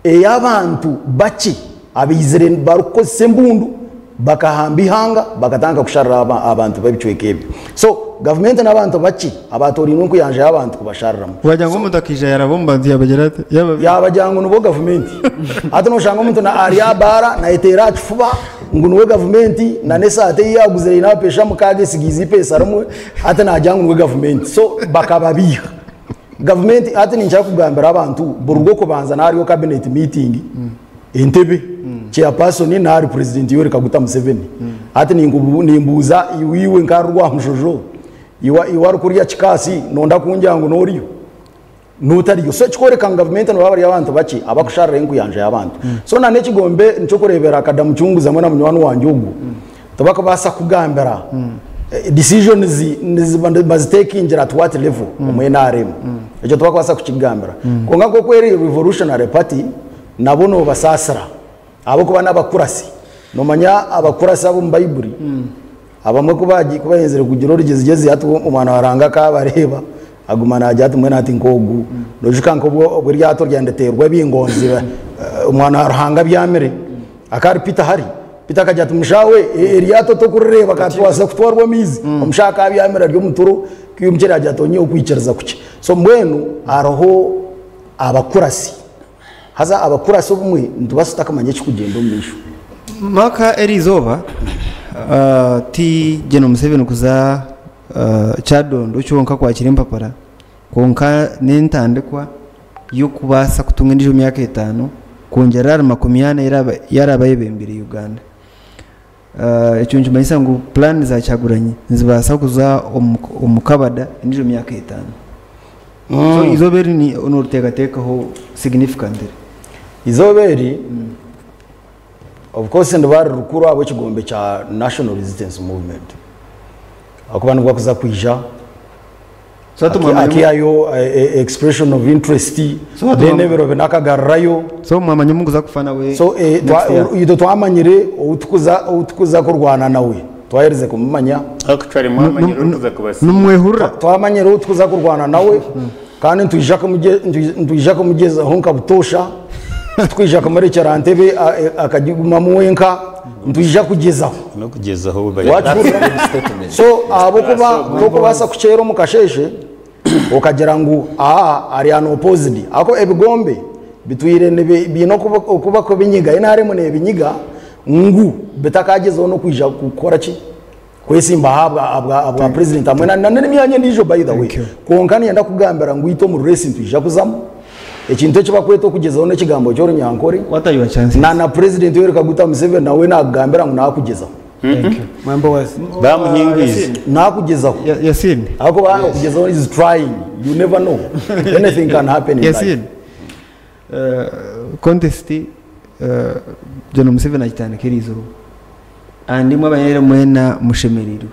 ey'abantu bakye abaizire barikukozesa embundu bakahamba eihanga bakatandika kusharira abantu b'ebicweka ebyo. So gavumenti n'abantu bakye abaatoorainwe enkuyanja y'abantu kubashariramu. Wagira ngu omuntu akaija yaraba omu bantu yabagira ati yababiiha. Yaabagira ngu nibo gavumenti. Hati nooshanga omuntu na ari aha baara nayeteera aha kifuba ngu niwe gavumenti na n'esaati ei yaaguzire eine amapeesa mukaaga esigaize eipeesa rimwe hati naagira ngu niwe gavumenti. So bakababiiha. Gavumenti hati ninkira kugambira abantu buri rw'okubanza nahariyo cabinet meeting Entebbe, chairperson nahari president Yoweri Kaguta Museveni. Hati nimbuuza iwe iwe nka Rwamujojo iwe iwe arikurya kikaasi nonda kungira ngu noriyo notariyo. So ekikworeka ngu gavumenti nibaba bari abantu bakye abakusharira enkuyanja y'abantu. So na n'ekigombe nikyokureebera Kadamucunguzi hamwe na munywani wangye ogwo tibakubaasa kukugambira decisions nibazitekingira at what level omu NRM. Ekyo tibakubaasa kukikugambira. Kwonka nk'oku eri revolutionary party nabo noobasaasira ahabw'okuba n'abakurasi. Noomanya abakurasi ab'omu Baiburi abamwe ku bahenzire kugira orugyezigyezi hati omwana wa Ruhanga akaabareeba aguma naagira ati mbwenu hati nk'ogu. Noijuka nk'obu eryato ryandeteerwa ebingonzi omwana wa Ruhanga abyamire akaba ari Peter hari. Peter akagira ati mushaho we eryato tokurireeba ka tubaasa kutwarwa amaizi. Omushaho akaba abyamire ari omu turo ku omukyeri agira ati onyiheho okwikiriza kukye. So mbwenu hariho abakurasi. Haza abakurasi obumwe nitubaasa tutakamanya ekirikugyenda omu maisho. Maka eri izooba ti General Museveni kuza Kyadondo kyonka kwakira empapura kwonka n'entandikwa y'okubaasa kutunga endiijo myaka etaano kwongyera ahari 40 ei araabe ayebembeire Uganda. Ekyo nikimanyisa ngu puraani za Kyagulanyi nizibaasa kuza omu kabada endiijo myaka etaano. So eizooba eri nooriteekateekaho significantly? Eizooba eri of course niriba riri rikuru ahabw'ekigombe kya National Resistance Movement ahakuba nibwo kuza kwija So hati mwamanya akihayo expression of interest So hati then ebiro bina akagarurayo. So mwamanya omu kuza kufa nawe So next year? Itwe twamanyire ou tukuza kurwana nawe twaherize kumumanya. Actually mwamanyire orikuza kubasinga. Nimwehurira? Twamanyire ou tukuza kurwana nawe kandi nitwija kumugyezaho nka butoosha, titukwija kumurekyera aha ntebe akagigumamu wenka, nitwija kugyezaho. N'okugyezaho bari. Wakihurira? So ahabw'okuba tokubaasa kukyera omu kasheeshe okagira ngu aa ari unopposed ahabw'okuba ebigombe bitwire biine oku barikubinyiga, NRM neebinyiga ngu bitakagyezaho n'okwija kukora ki? Kwesimbaho ahabwa president hamwe na n'emyanya endiijo by the way. Kwonka niinyenda kukugambira ngu itwe omu race nitwija kuzamu. Ekintu eki barikweta okugyezaho n'ekigambo ky'orunyankore. What are your chances? Na na president Yoweri Kaguta Museveni nawe naakugambira ngu naakugyezaho. Thank you. Mwambabazi. Bamuhingwize. Naakugyezaho. Yasin. Ahakuba okugyezaho is trying. You never know. Anything can happen in life. Yasin. Contest General Museveni agitandika eriizooba and imwe abanyaire mwena mushemereirwe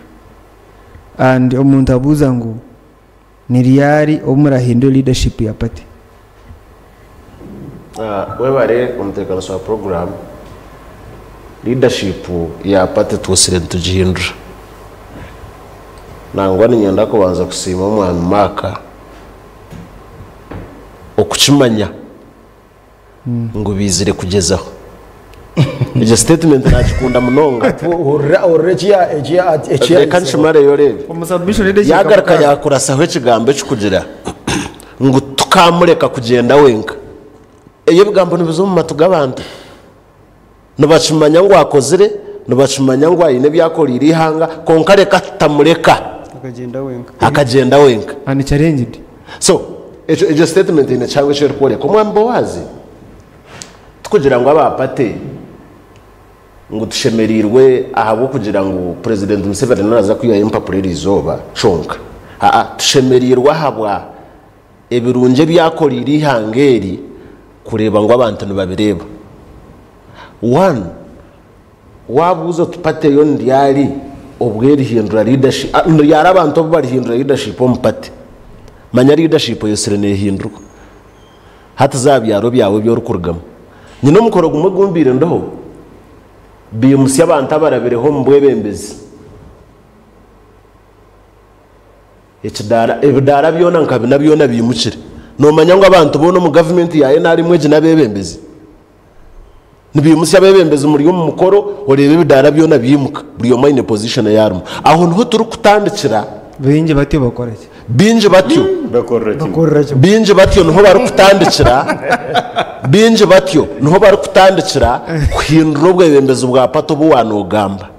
and omuntu abuuza ngu ni ryari obu murahindure leadership ya party? Webare omutebeekanisa wa puroguraamu. Leadership ya party twosire nitugihindura. Nangwa niinyenda kubanza kusiima Omwami Mark. Okukimanya ngu baizire kugyezaho. Egyo statement nagikunda munonga. Hurira hurira eki ya- eki ya- eki Reka yayiseho. nkimareyo oreebe. Omu submission y'edakiika Yagaruka mukaaga. yakurasaho ekigambo ekikugira ngu tukamureka kugyenda wenka. Ebyo ebigambo nibiza omu matu g'abantu. Nibakimanya ngu akozire, nibakimanya ngu aine ebi akoreire eihanga, kwonka reka tutamureka Akagyenda wenka. akagyenda wenka. And challenged. So ekyo egyo statement eine kihango eki erikworeka. Omwami Boazi tikugira ngu aba party ngu tushemereirwe ahabw'okugira ngu President Museveni naaza kwihayo empapura eriizooba kyonka. Aa, tushemereirwe ahabwa ebirungi ebi akoreire eihanga eri kureeba ngu abantu nibabireeba. One, waabuuza oti party yo ni ryari obu erihindura leadership, ni ryari abantu obu barihindura leadership omu party? Manya leadership eyosire neehindurwa. Hati za byaro byawe ebi orikurugamu. Nyine omukoro gumwe ogu mbaire ndiho, baimutsya abantu abarabireho omu bwebembezi. Ekidaara, ebidaara byona nka bina byona biimukire. Noomanya ngu abantu boona omu gavumenti ya NRM egi n'abeebembezi? Nibaimutsya abeebembezi muri omu mukoro, oreeba ebidaara byona biimuka, buri omwe aine position ei arimu. Aho niho turikutandikira. Baingi batyo bakora ki? Baingi batyo. Bakorera kimwe. Bakorera kimwe. Baingi batyo niho barikutandikira, baingi batyo niho barikutandikira kuhindura obwebembezi bwa party obu waanoogamba.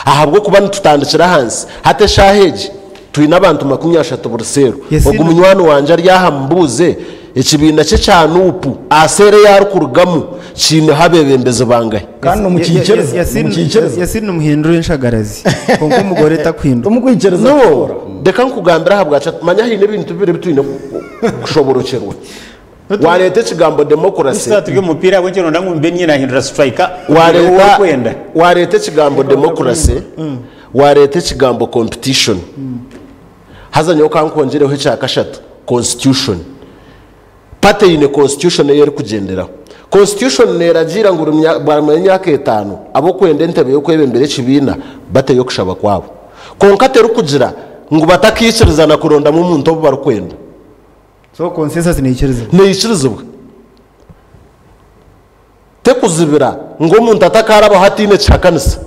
Ahabw'okuba nitutandikira ahansi. Hati eshaaha egi, twine abantu 30 buri seero. Ogu munywani wangye ari aha mubuuze, ekibiina kye kya Nup aha seero ei arikurugamu kiineho abeebembezi bangahi? Kandi nimukiikiriza, nimukiikiriza. Yasini nimuhindura enshagarazi, kwonka omugore takuhinduka. Timukwikiriza No, kukikora. reka nkugambire ahabwaki. Manya haine ebintu bibiri ebi twine kushoborokyerwa. Wareeta ekigambo democracy. Turi omu mupiira ahabw'enki oronda ngu mbe niinye naahindura siturayika Wareeta orikwenda? Wareeta ekigambo democracy, wareeta ekigambo competition, haza nyowe ka nkwongyereho ekya kashatu, constitution. Party eine constitution ei erikugyenderaho. Constitution neeragiira ngu buri bwanyima y'emyaka etaano, ab'okwenda entebe y'okwebembera ekibiina bateyo okushaba kwabo. Kwonka terikugira ngu batakaikirizana kurondamu omuntu obu barikwenda. So consensus neikirizibwa? Neikirizibwa. Tekuzibira ngu omuntu atakaarabaho ataine kihakanisa.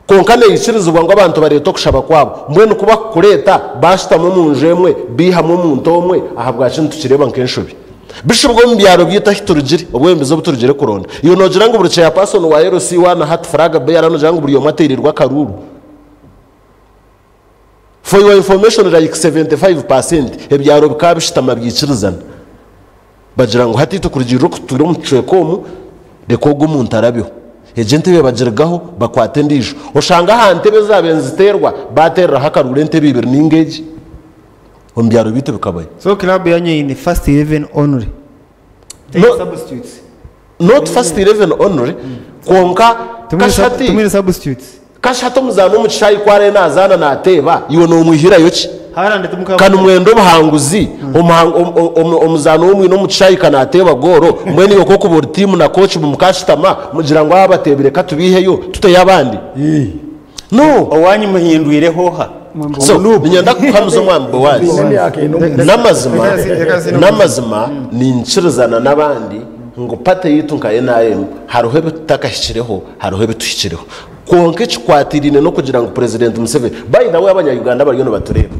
Kwonka neikirizibwa ngu abantu bareete okushaba kwabo. Mbwenu ku bakukureeta, baashutama omu nju emwe, baihamu omuntu omwe, ahabwaki nitukireeba nk'enshobi? Bishubwa omu byaro byaitu ahi turugire, obwebembezi obu turugire kuronda. Iwe noogira ngu buri chairperson wa LC waana hati flag bearer noogira ngu buri omwe ateirirwe akaruuru? For your information like 75% ebyaro bikaba bishutama byikirizana bagira ngu hati itwe kurugiirira oku tutwire omu kicweka omu reka ogu omuntu arabeho. Egyo entebe bagirigaho bakwata endiijo. Oshanga aha ntebe ezaabaire niziteerwa baateereraho akaruuru entebe ibiri nainga egi. Omu byaro byaitu bikabayo. So club yanyu eine first 11 only? No, Substitutes? not first 11 only kwonka kashati. Timwine substitutes? Kashatu omuzaani omu kishaayi ku araabe naazaana naateeba, iwe noomwihirayo ki? Haaland timukaba Ka nimwenda obuhanguzi, omuzaani ou mwine omu kishaayi ka naateeba goolo, mbwenu iwe ku orikuba ori tiimu na kooki mukashutama mugira ngu aba abateebire ka tubaiheyo tuteyo abandi? No! Owaanyu muhindwireho oha? So, niinyenda kukuhamiza Omwami Boazi, Baine emyaka eine omu n'amazima, n'amazima ninkirizana n'abandi ngu party yaitu nka nrm hariho ebi tutakahikireho, hariho ebi tuhikireho. Kwonka ekikwatiraine n'okugira ngu Purezidenti Museveni, by the way abanya Uganda abariyo nibatureeba,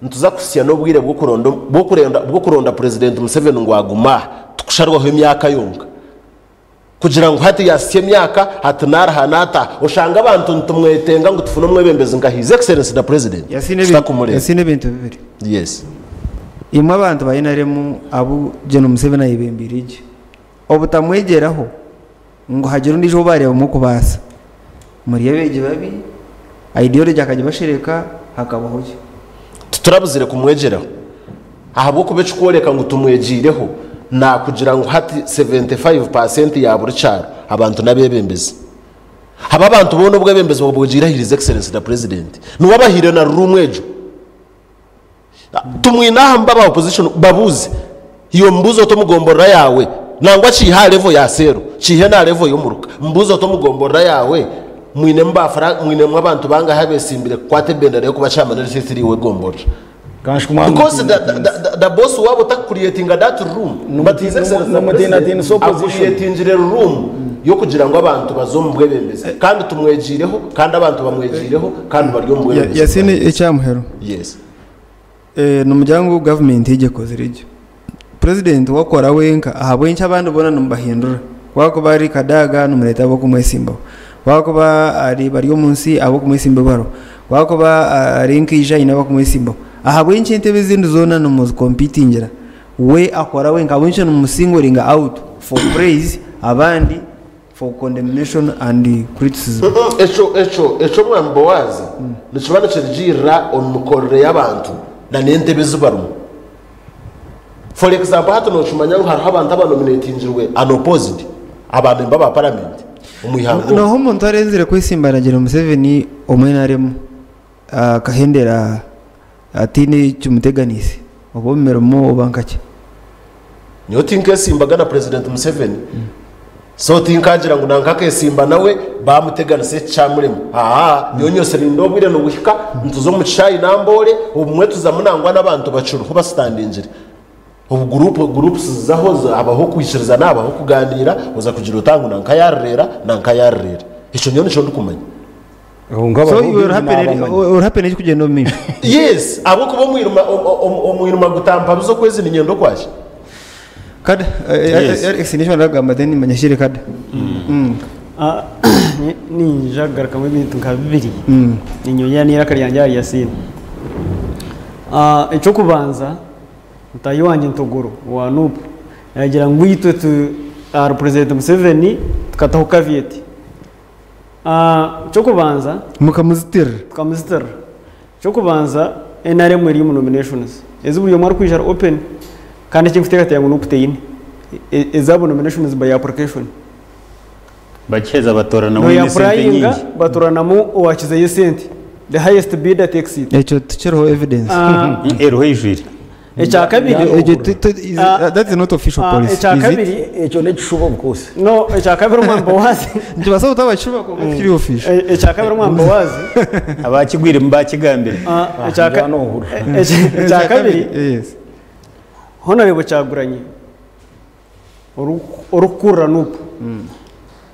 nituza kuhitsya n'obwire bw'okuronda bw'okurenda bw'okuronda Purezidenti Museveni ngu agume aha, tikusharwaho emyaka yonka. Kugira ngu hati yaahitsya emyaka, hati naaraha naataha. Oshanga abantu nitumwetenga ngu tufune omwebembezi nka His Excellency the President, tutakumureeba. Yasiina ebintu bibiri. Yes. Imwe abantu ba nrm abu Gen Museveni ayebembeire gye, obutamwegyeraho ngu hagire ondiijo ou baareebamu okubaasa. Muri abeegi babi, ideology akagibashereka, hakabaho ki? Titurabuzire kumwegyeraho ahabw'okuba ekikworeka ngu tumwegyireho naakugira ngu hati 75% ya buri kyaro abantu n'abeebembezi. Haba abantu boona obwebembezi babwegyeire aha His Excellency the President. Niwe abahaire na ruruumu egyo. Tumwine aha mba aba opposition babuuze. Iwe mubuuze oti omu gomborora yaawe nangwa kiihe aha level ya seero kiihe n'aha level y'omuruka mubuuze oti omu gomborora yaawe mwinemu ba flag mwinemu abantu bangahi abeesimbire kukwata ebendera y'okuba chairman reseet eri iwe gomborora. Because the boss waabo takucreatinga that room, but His Excellency the Nomutiinatinisa President opposition. akucreatingire room y'okugira ngu abantu baze omu bwebembezi, kandi tumwegiireho, kandi abantu bamwegiireho, kandi bari omu bwebembezi. Yasini ekyamuhero. Yes. Nomugira ngu gavumenti egyo ekozire egyo, president wakora wenka, ahabw'enki abandi boona nimubahindura? Wakuba ari Kadaga, nimureeta ab'okumwesimbaho, wakuba ari bari omu nsi, ab'okumwesimbaho bariho, wakuba ari nkaija, aine ab'okumwesimbaho. Ahabw'enki entebe ezindi zoona nimuzicompetingira, we akora wenka? Ahabw'enki nimusingoringa out for praise, abandi for condemnation and criticism? Ekyo mwami Bowazi, nikiba nikirugirira omu mikorere y'abantu na n'entebe ezi barimu. For example, hati nokimanya ngu hariho abantu abanominatingirwe unopposed, abamemba ba parliament omu ihanga. Noho omuntu arenzire kwesimba aragira Museveni omwe akahendera atiine kimuteganiise, oba omu mirimo oba nkaki? Nyowe tinkesimbaga na President Museveni, so tinkagira ngu nanka akesimba nawe bamuteganisa eki kyamurema. Aa, nyowe nyose obwire nibuhika, nituza omu kishaayi nambore, obumwe tuzamu nangwa n'abantu bakiriho basitandingire obu groups zizaho, habaho kwikirizana, habaho kuganira, oza kugira otangu nanka yarurera, nanka yarurera. Ekyo nyowe nikyo ndikumanya. So you will happen ekikugenda omu maisho? Yes, ahabwokuba omwirima gutampabiza okwezi ninyenda okwaki. Kada. Yes. Alex agamba, then manyashire kada. Ah, ninja kugarukamu ebintu nka bibiri, ninyongera n'iraka ryange ahari Yasini. Ah, ekyokubanza, mutahi wangye Ntogoro wa NUP yagira ngu itwe tu ahari President Museveni tukataho caveat. Ah, ekyokubanza, mukamuzitirira. Tukamuzitirira. Ekyokubanza, NRM eri omu nominations ezi buri omwe arikwija ari open, kandi ekinkuteekateeka ngu NUP teine ezaabo nominations by application. Bakiheza batoranamu esente noyapplyinga, nyingi. batoranamu owakizeyo esente, the highest bidder takes it. Ekyo tukiriho evidence? Ah, Eriho ijwire. Ekya kabiri, Ekyo Ah, that is not official ah, policy. ekya Is it? kabiri, Ekyo nekishuba obukosi. No, ekya kabiri, omwamba wazi. Ntibasobola kutabakishuba konka tikiri official. Ekya kabiri, omwamba wazi. Abakigwiremu bakigambire. Ah, Njyana ohuru. Ekya kabiri, Yes. Honorable Kyagulanyi orikukurira NUP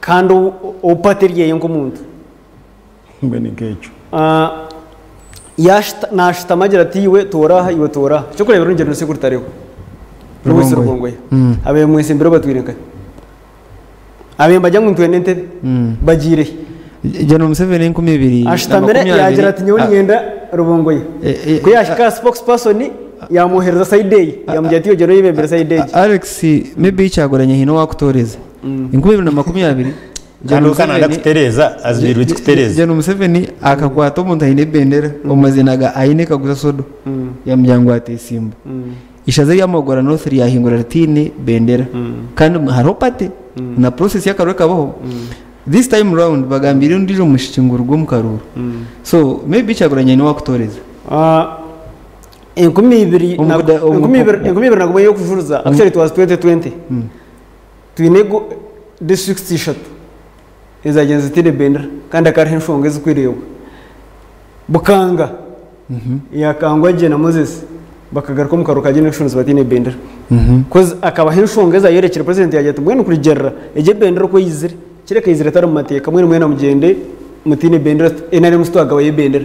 kandi opate ryeye nk'omuntu, Mbe nk'ekyo. Ah, nashitama agira ati iwe toraha, iwe toraha. Ekyokureebera, orugero nsekuritareho Lewis. Rubongoya. Rubongoya abe mwesimbire, batwire nkahe abe mbajya ngu ntwende entebe, bagiire. General Museveni 2020 Ashitamire yagira ati nyowe ngenda Rubongoya. Ku yashika spokesperson yamwohereza side ye, yamugira ati yogera yibembere side ye. Alex, maybe Kyagulanye hino wakutoreza 2020. Kandi ukananda kutereza azibirwe kikutereza. General Museveni akakwata omuntu aine ebendera omumazina ga aine kaguza sodo, yamugira ngu atesimba ishaza ryamagora North ryahingura ritine bendera, kandi hariho party na process y'akaruru kabaho. This time round bagambire ondijo mushiki ngu rugo omu karuru, so maybe Kyagulanye niwe wakutoreza. Ah, 2021 y'okujuruza, actually it was 2020, twine districts ishatu ezagenze zitine bendera, kandi akariho enshonga ezikwirebwa. Bukanga yakangwa gye na Moses, bakagaruka omu karuru ka general elections batine bendera, cause akabaho enshonga ezayerekire president, yagira ati mbwenu kurigerera egyo ebendera uko yizire, kireka yizire etari mu mateeka, mwene mwena mugende mutine bendera. NRM twagabayo ebendera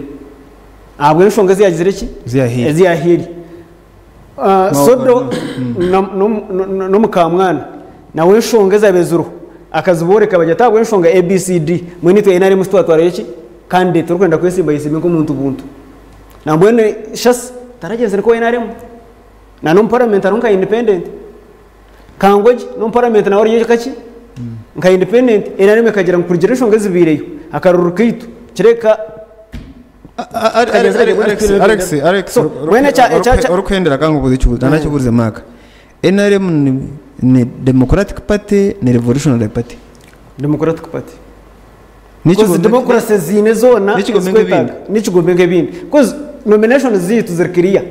ahabwa enshonga eziyagizire ki? Eziyahiri. Eziyahiri. Ah, No, sodo n'omukamwana nawe enshonga ezabe ziriho akaziboreka, bajya atabwa enshonga ABCD, mwene itwe NRM twatwarayo ki kandi turikwenda kwesimba yisimbe nk'omuntu buntu, nambwenu shasi taragenzere ko NRM na no parliament ari nka independent. Kangwagi no parliament nawe ariyo kaki nka independent. NRM ikagira ngu kurugira enshonga ezibiireyo akaruru kaitu kireka. Alex, Alex, So, mwene orukuhendera kangubuza ekibuzo, nanakiburize maka. NRM ni Democratic Party, ni Revolutionary Party? Democratic Party. N'ekigombe- Because democracy ziine zoona N'ekigombe ezikwetaaga. nk'ebindi. N'ekigombe nk'ebindi, because nomination ziitu ziri clear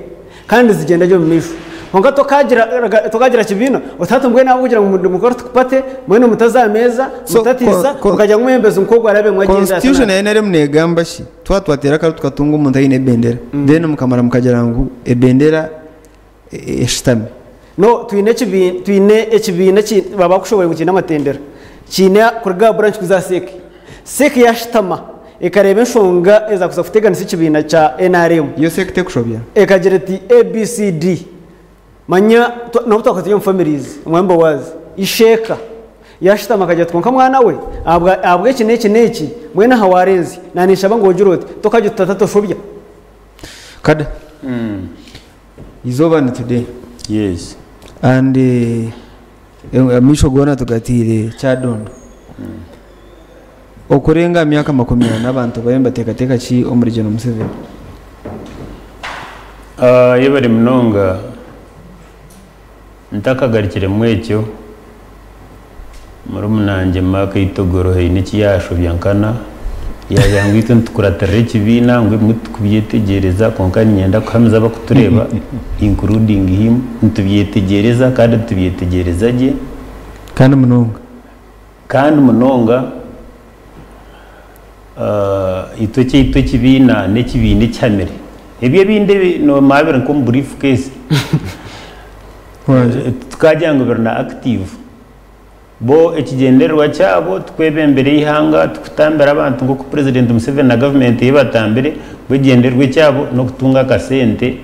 kandi zigenda gye omu maisho. Kwonka tokagira kibiina oti hati mbwenu ahabw'okugira ngu mukore tukupate, mbwenu mutaza aha meeza, mutatiisa, mukagira ngu omwebembezi nk'ogwo arabe ngu agyende ati Constitution ya NRM negamba ki? Twaba twateera akaru tukatunga omuntu aine ebendera, then mukamara mukagira ngu ebendera eshutami. No, twine ekibiina, twine ekibiina eki baba bakushoboorora ngu kiine amatendera. Kiine kuruga aha branch kuza aha CEC. CEC yashutama ekareeba enshonga ezakuza kuteganisa ekibiina kya nrm. Yo CEC tekushobya? Ekagira eti ABCD. Manya n'obu twakuba turi omu families, Omwami Boaz, isheeka yashutama akagira ati kwonka mwana we, ahabwa ahabw'eki n'eki n'eki, mbwenu aha warenzya, naninshaba ngu ogire oti, tokagira oti tata toshobya. Kada, izooba ni today. Yes. And amaisho goona tugataire Kyadondo. Okurenga aha myaka 40 abantu bariyo nibateekateeka ki omuri Gen Museveni? Yebare munonga ntakagarukiremu ekyo Murumuna-wangye Mark Eitogoro haine eki yaashobya nkana, yaagira ngu itwe nitukuratirira ekibiina ngu ebimwe titukubyetegyereza kwonka niinyenda kuhamiza abarikutureeba including him, nitubyetegyereza kandi nitubyetegyereza gye. Kandi munonga. Kandi munonga itwe ekyaitu ekibiina n'ekibiina ekihamire. Ebyo ebindi noomanya biri nk'omu brief case. Tikagira ngu biri na active. Bo ekigyendererwa kyabo tikwebembera eihanga, tikutambira abantu nk'oku Purezidenti Museveni na gavumenti ye batambire, bo ekigyendererwa ekyabo n'okutunga akasente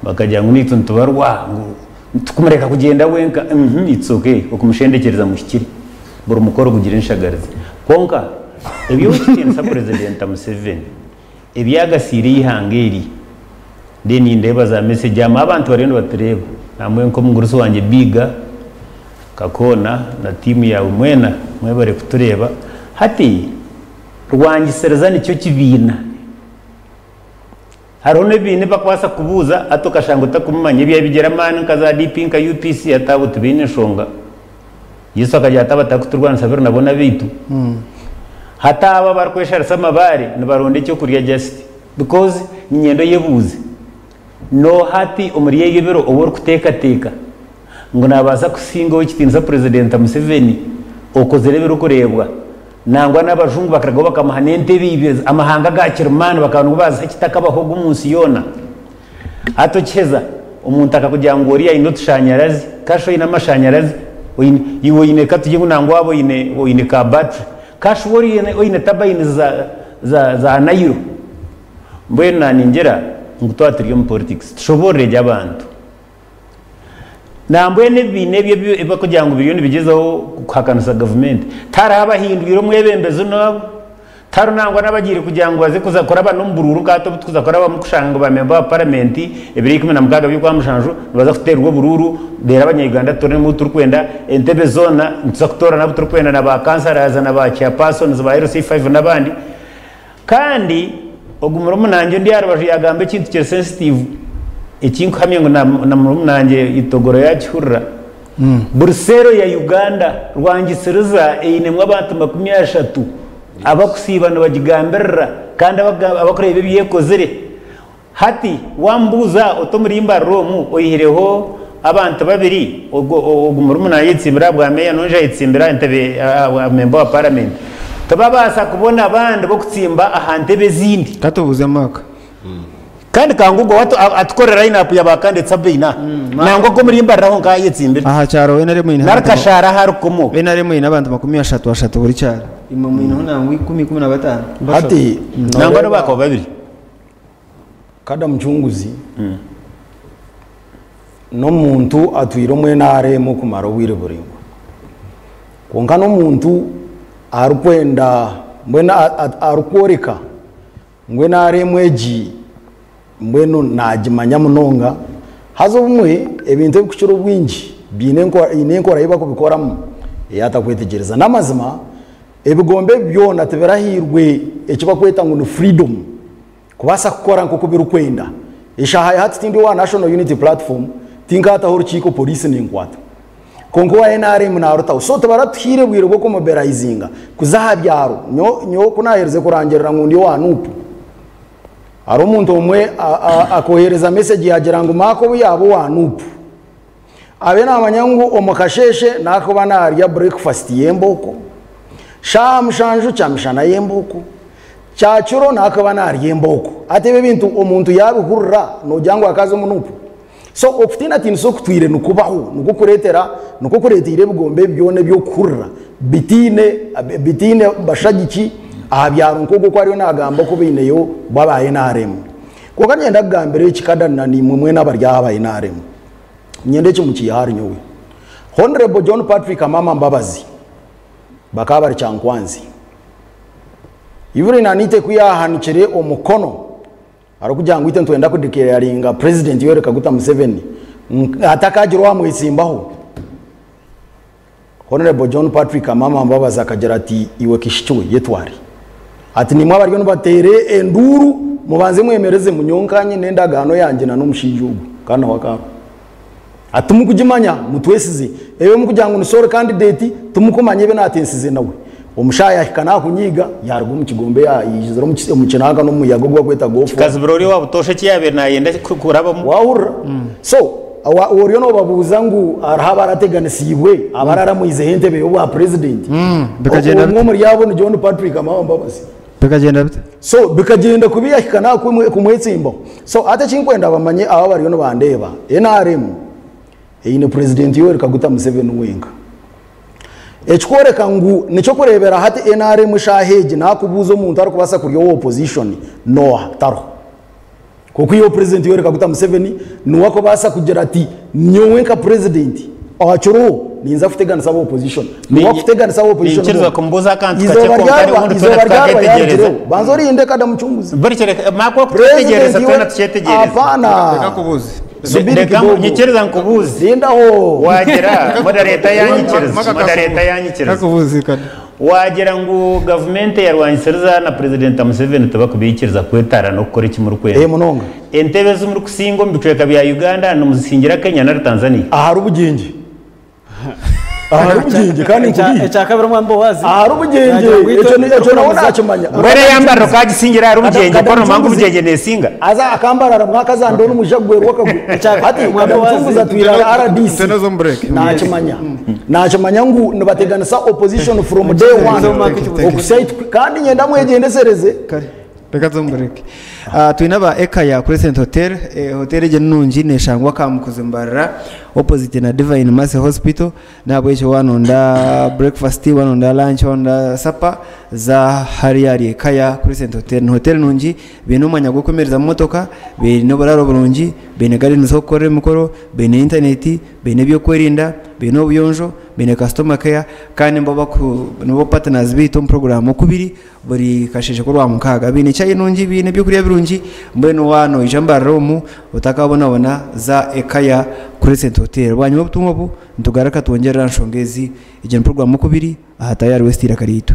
bakagira ngu naitwe nitubarwa ngu tikumureka kugyenda wenka, uhmm it's okay okumushendekyereza muhikire, buri mukoro gugire enshagarizi. Kwonka eby'owekitiinisa Purezidenta Museveni ebyagasiire eihanga eri, then nindeeba za message aha abantu bariyo nibatureeba, nambwenu nk'omugurusi wangye Biga, Kakoona na tiimu yaawe mwena mwebare kutureeba. Hati Rwangisiriza nikyo kibiina. Hariho n'ebibiina ebi barikubaasa kukubuuza hati okashanga otakumumanya ebyabaire bigira amaani nka za DP nka UPC hati abo tibaine nshonga. Yesu akagira ati abatarikuturwanisa biri nabo n'abaitu. Hati abo abarikwesharisa amabaare nibaronda ekyokurya just because niinyenda oyebuuze N'oha hati omuri ebi ebiro ou orikuteekateeka ngu naabaasa kusinga ow'ekitiinisa Purezidenta Museveni okozire ebirikureebwa? Nangwa n'abajungu bakarugaho bakamuha n'entebe ibiri, amahanga aga kirimaani bakaba nigo baaziha ekitakabaho ogu omu nsi yoona. Hati okiheza omuntu akakugira ngu oriya aine otushanyarazi, kasha oine amashanyarazi, oine iwe oine katugire ngu nangwa waaba oine oine ka battery, kasha iwe oine turbines za za za Nile. Mbwenu naningira ngu twaba turi omu politics tushoboorore gye abantu. Nambwenu ebibiina ebyo ebi barikugira ngu biriyo nibigyezaho kuhakanisa gavumenti, tihariho abahindwire omwebembezi n'obu, tihariho nangwa n'abagiire kugira ngu baze kuza kuraba n'omu buruuru nka hati obu turikuza kurabamu kushanga ngu ba memba ba paramenti ebiro 16 by'Okwamushanju nibaza kuteerwa oburuuru reero abanya-Uganda tutooremu ou turikwenda, entebe zoona nituza kutoorana abu turikwenda na ba kansarazi na ba chairpersons ba LC5 n'abandi. Kandi ogu murumuna-wangye ondi aha rubaju yaagamba ekintu kiri sensitive eki nkuhamya ngu na murumuna-wangye Itogoro yaakihurira. Buri seero ya Uganda, Rwangisiriza einemu abantu 30 abakusiiba nibagigambirira kandi abakureeba ebi ekozire. Hati waamubuuza oti omuri Mbarara omu oihireho abantu babiri, ogu murumuna ayetsimbire aha bwa meeya n'ondiijo ayetsimbire aha ntebe aha memba wa paramenti, tibabaasa kubona abandi b'okutsimba aha ntebe ezindi. Ka tubuuze Mark. Kandi Kangugo we atukorere line up ya ba candidates abu baine aha. Nangwa nk'omuri Mbarara ho nk'ahayetsimbire. Aha kyaro NRM eine Nari abantu Kashaara ahu arikukomooka. NRM eine abantu 30 ashatu buri kyaro. Imwe mwineho nangwa ikumi, 15. Hati Nangwa n'obu bakaba babiri. Kada Mucunguzi n'omuntu atwire omu NRM kumara obwire buraingwa. Kwonka n'omuntu arikwenda mbwenu arikworeka ngu NRM egi mbwenu naagimanya munonga. Haza obumwe ebintu ebirikukira obwingi biine eine enkora ei barikubikoramu ei atakwetegyereza. N'amazima ebigombe ebi byona tibirahairwe eki barikweta ngu ni freedom. Kubaasa kukora nk'oku birikwenda. Eshaaha ya hati tindi owa National Unity Platform, tinkaataho orukiiko poriisi nenkwata. Kwonka owa nrm naarutaho. So tibaratuhaire bwire bw'okumobilizinga kuza aha byaro. Nyowe ku naaherize kurangirira ngu ndi owa Nup, hariho omuntu omwe akohereza mesegi yaagira ngu Mark obu yaaba owa Nup. Abe naamanya ngu omu kasheeshe naakuba naarya breakfast y'embooko, shaaha mushanju kyamishana y'embooko, kyakiro naakuba naarya embooko. Hati ebi ebintu omuntu yaabihurira noogira ngu akaaza omu nuupu? So okutiinatiinisa okutwire nikubaho nikwo kureetera nikwo kureeteire ebigombe ebi byona eby'okuhurira bitaine bitaine bashagiki aha byaro nk'ogwo oku ariyo naagamba oku baineyo bo aba nrm. Kwonka niinyenda kugambira eki kada na naimwe mwena abari aha aba nrm. Niinyenda eki mukiihe ahari nyowe. Honourable John Patrick Amama Mbabazi bakaba bari Kyankwanzi. Evelyn Anite ku yaahanikire omukono arikugira ngu itwe nitwenda kudeclaringa President Yoweri Kaguta Museveni atakagira owamwetsimbaho, Honourable John Patrick Amama Mbabazi akagira ati iwe kishiki we yetware. Ati nimwe abariyo nibateera enduuru mubanze mwemerezemu nyowe nkanye n'endagaano yangye na n'omushaija ogu kandi nawe akaba ariho. Ati timukugimanya mutwesize ebyo mukugira ngu ni sole candidate timukumanya ebi natensize nawe. Omushaija yahika nakunyiiga yaruga omu kigombe yaizira omu kinanka n'omuyaga ogu bakweta go four. Kikazibira ori owa butoosha eki yaabaire naayenda kurabamu. Wahurira? So oriyo nobabuuza ngu hariho abarateganisiibwe abararamwizeho entebe y'obwa president. Bikagyenda Omwe bita? omuri abo ni John Patrick Amama Mbabazi. Bikagyenda bita? So bikagyenda kubi yahika naha kumwetsimbaho. So hati ekinkwenda bamanye abo abariyo nibandeeba, nrm eine president Yoweri Kaguta Museveni wenka. Ekikworeka ngu nikyokureebera hati nrm eshaaha egi nakubuuza omuntu arikubaasa kurya owa opposition nooha? Tariho. Kwonka iwe president Yoweri Kaguta Museveni niwe akubaasa kugira ati nyowe nka president ahakiriho ninza kuteganisa aba opposition. Niwe akuteganisa aba opposition Ninkiriza boona. kumubuuza akantu kakye Izooba kwonka ryarwa, obundi izooba twena ryarwa tukaketegereza. yarugireho. Banza orinde kada mucunguzi. Buri kireka maakwa kutetegereza President twena we tukyetegereza. hapana. Reka nkubuuze. Subiri Reka kidogo. nyikiriza nkubuuze. Lindaho. Wagira moderator yanyikiriza, Maka moderator yanyikiriza. Kakubuuze kada. Wagira ngu gavumenti yarwanisiriza na President Museveni tibakubaikiriza kwetara n'okukora eki murikwenda. Eh munonga. Entebe ezi murikusinga omu bicweka bya Uganda nimuzisingira Kenya nari Tanzania? Ahari obugyengye. Ahari obugyengye kandi nkubihe. Ekyakabiri omwami Bowazi. Ahari obugyengye Nagira ngu itwe ekyo ni- ekyo nawe turikuramiza- nakimanya. Mbwenu eyambariro okagisingira ahari Kada- obugyengye kada ku orumanya ngu mucunguzi. obugyengye nesinga? Aza akambarara mwaka zandona omusha gwerwa akagwe. Hati Mwami kada Bowazi, mucunguzi atwire RDC. Nteno z'omu break. Nakimanya. Nakimanya ngu nibateganisa opposition from day one. Okuhitsya ahi kandi nyenda mwegyendesereze. Kare. Reka tuze omu break. Ah, twine aba Eka ya Crescent Hotel. Eh, hotel egi nungi neshangwa Kamukuzi Mbarara opposite na Divine Mercy Hospital. Nahabwekyo wanonda breakfast, wanonda lunch, wanonda supper za hariya ahari Eka ya Crescent Hotel. Ni hotel nungi, baine omwanya gw'okwemerezamu motoka, baine oburaaro burungi, baine gardens z'okukorera emikoro, baine internet, baine ebyokwerinda, baine obuyonjo, baine customer care kandi nibo baku nibo partners baitu omu program okubiri buri kasheeshe k'orwamukaaga. Baine chai nungi, baine ebyokurya birungi, mbwenu waaba noija Mbarara omu otakabonabona za Eka ya Crescent Hotel. Bwanyima obutumwa obu nitugaruka twongyerere aha nshonga ezi. Egi ni program okubiri aha Tayari West Eiraka Ryaitu.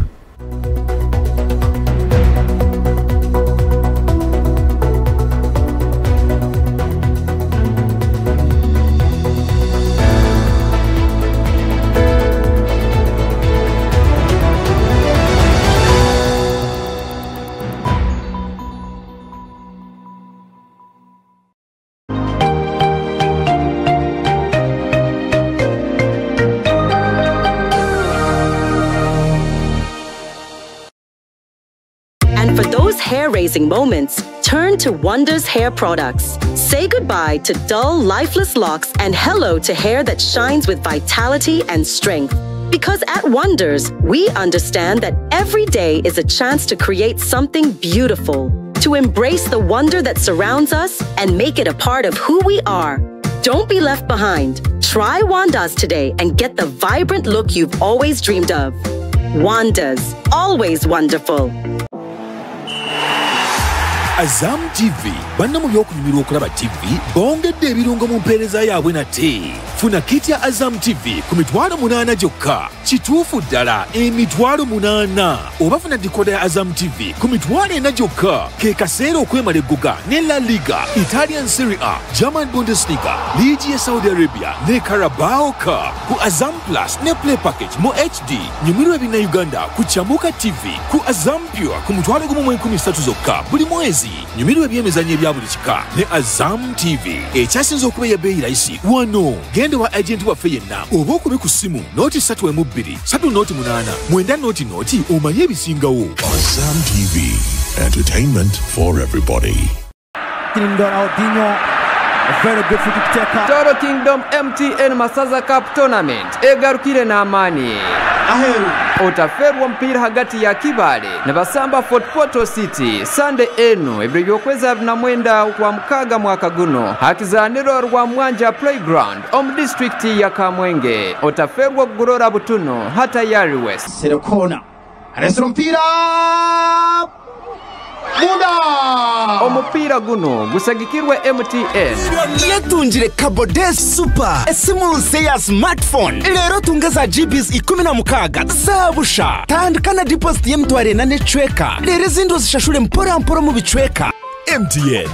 And for those hair-raising moments, turn to Wonders Hair Products. Say goodbye to dull, lifeless locks and hello to hair that shines with vitality and strength. Because at Wonders, we understand that every day is a chance to create something beautiful, to embrace the wonder that surrounds us and make it a part of who we are. Don't be left behind. Try Wandas today and get the vibrant look you've always dreamed of. Wandas, always wonderful. Azam TV banna mu by'okunyumirwa okulaba TV bongedde ebirungo mu mpeereza yaabwe nate. Funa kit ya Azam TV ku 800 gyokka. Kituufu ddala 800,000. Oba funa decoder ya Azam TV ku 400 gyokka. Ke kaseera okwemala eggoga ne La Liga, Italian Serie A, German Bundesliga, liigi ya Saudi Arabia ne Carabao Cup ku Azam Plus ne Play Package mu HD. Nyumirwa ebinnauganda ku Chamuka TV ku Azam Pure ku 13,030 zokka buli mwezi. Nyumirwa eby'emizannyo ebya ebya buli kika ne Azam TV ekyasinze okuba eya bbeeyi layisi wano. Genda ewa agenti waffe yenna oba okube ku ssimu nooti ssatu emu bbiri ssatu nooti munaana mwenda nooti nooti omanye ebisingawo. Azam TV, entertainment for everybody. Toro Kingdom MTN Masaza Cup Tournament egarukire n'amaani. Otaferwa omupiira hagati ya Kibale nibasamba Fort Portal City Sunday enu ebiro by'okwezi 29 Okwamukaaga mwaka guno aha kizaaniro rwa Mwanja Playground omu disiturikiti ya Kamwenge. Otaferwa okugurora butunu hatayari West. Omupiira gunu gushagikirwe MTN. Yetungire Kabode Super, esimu nsya ya smartphone. Reero otunge za GBs 16 za busha. Tandika na deposit y'emitwaro ena n'ekicweka, reero ezindi ozishashure mpora mpora omu bicweka. MTN.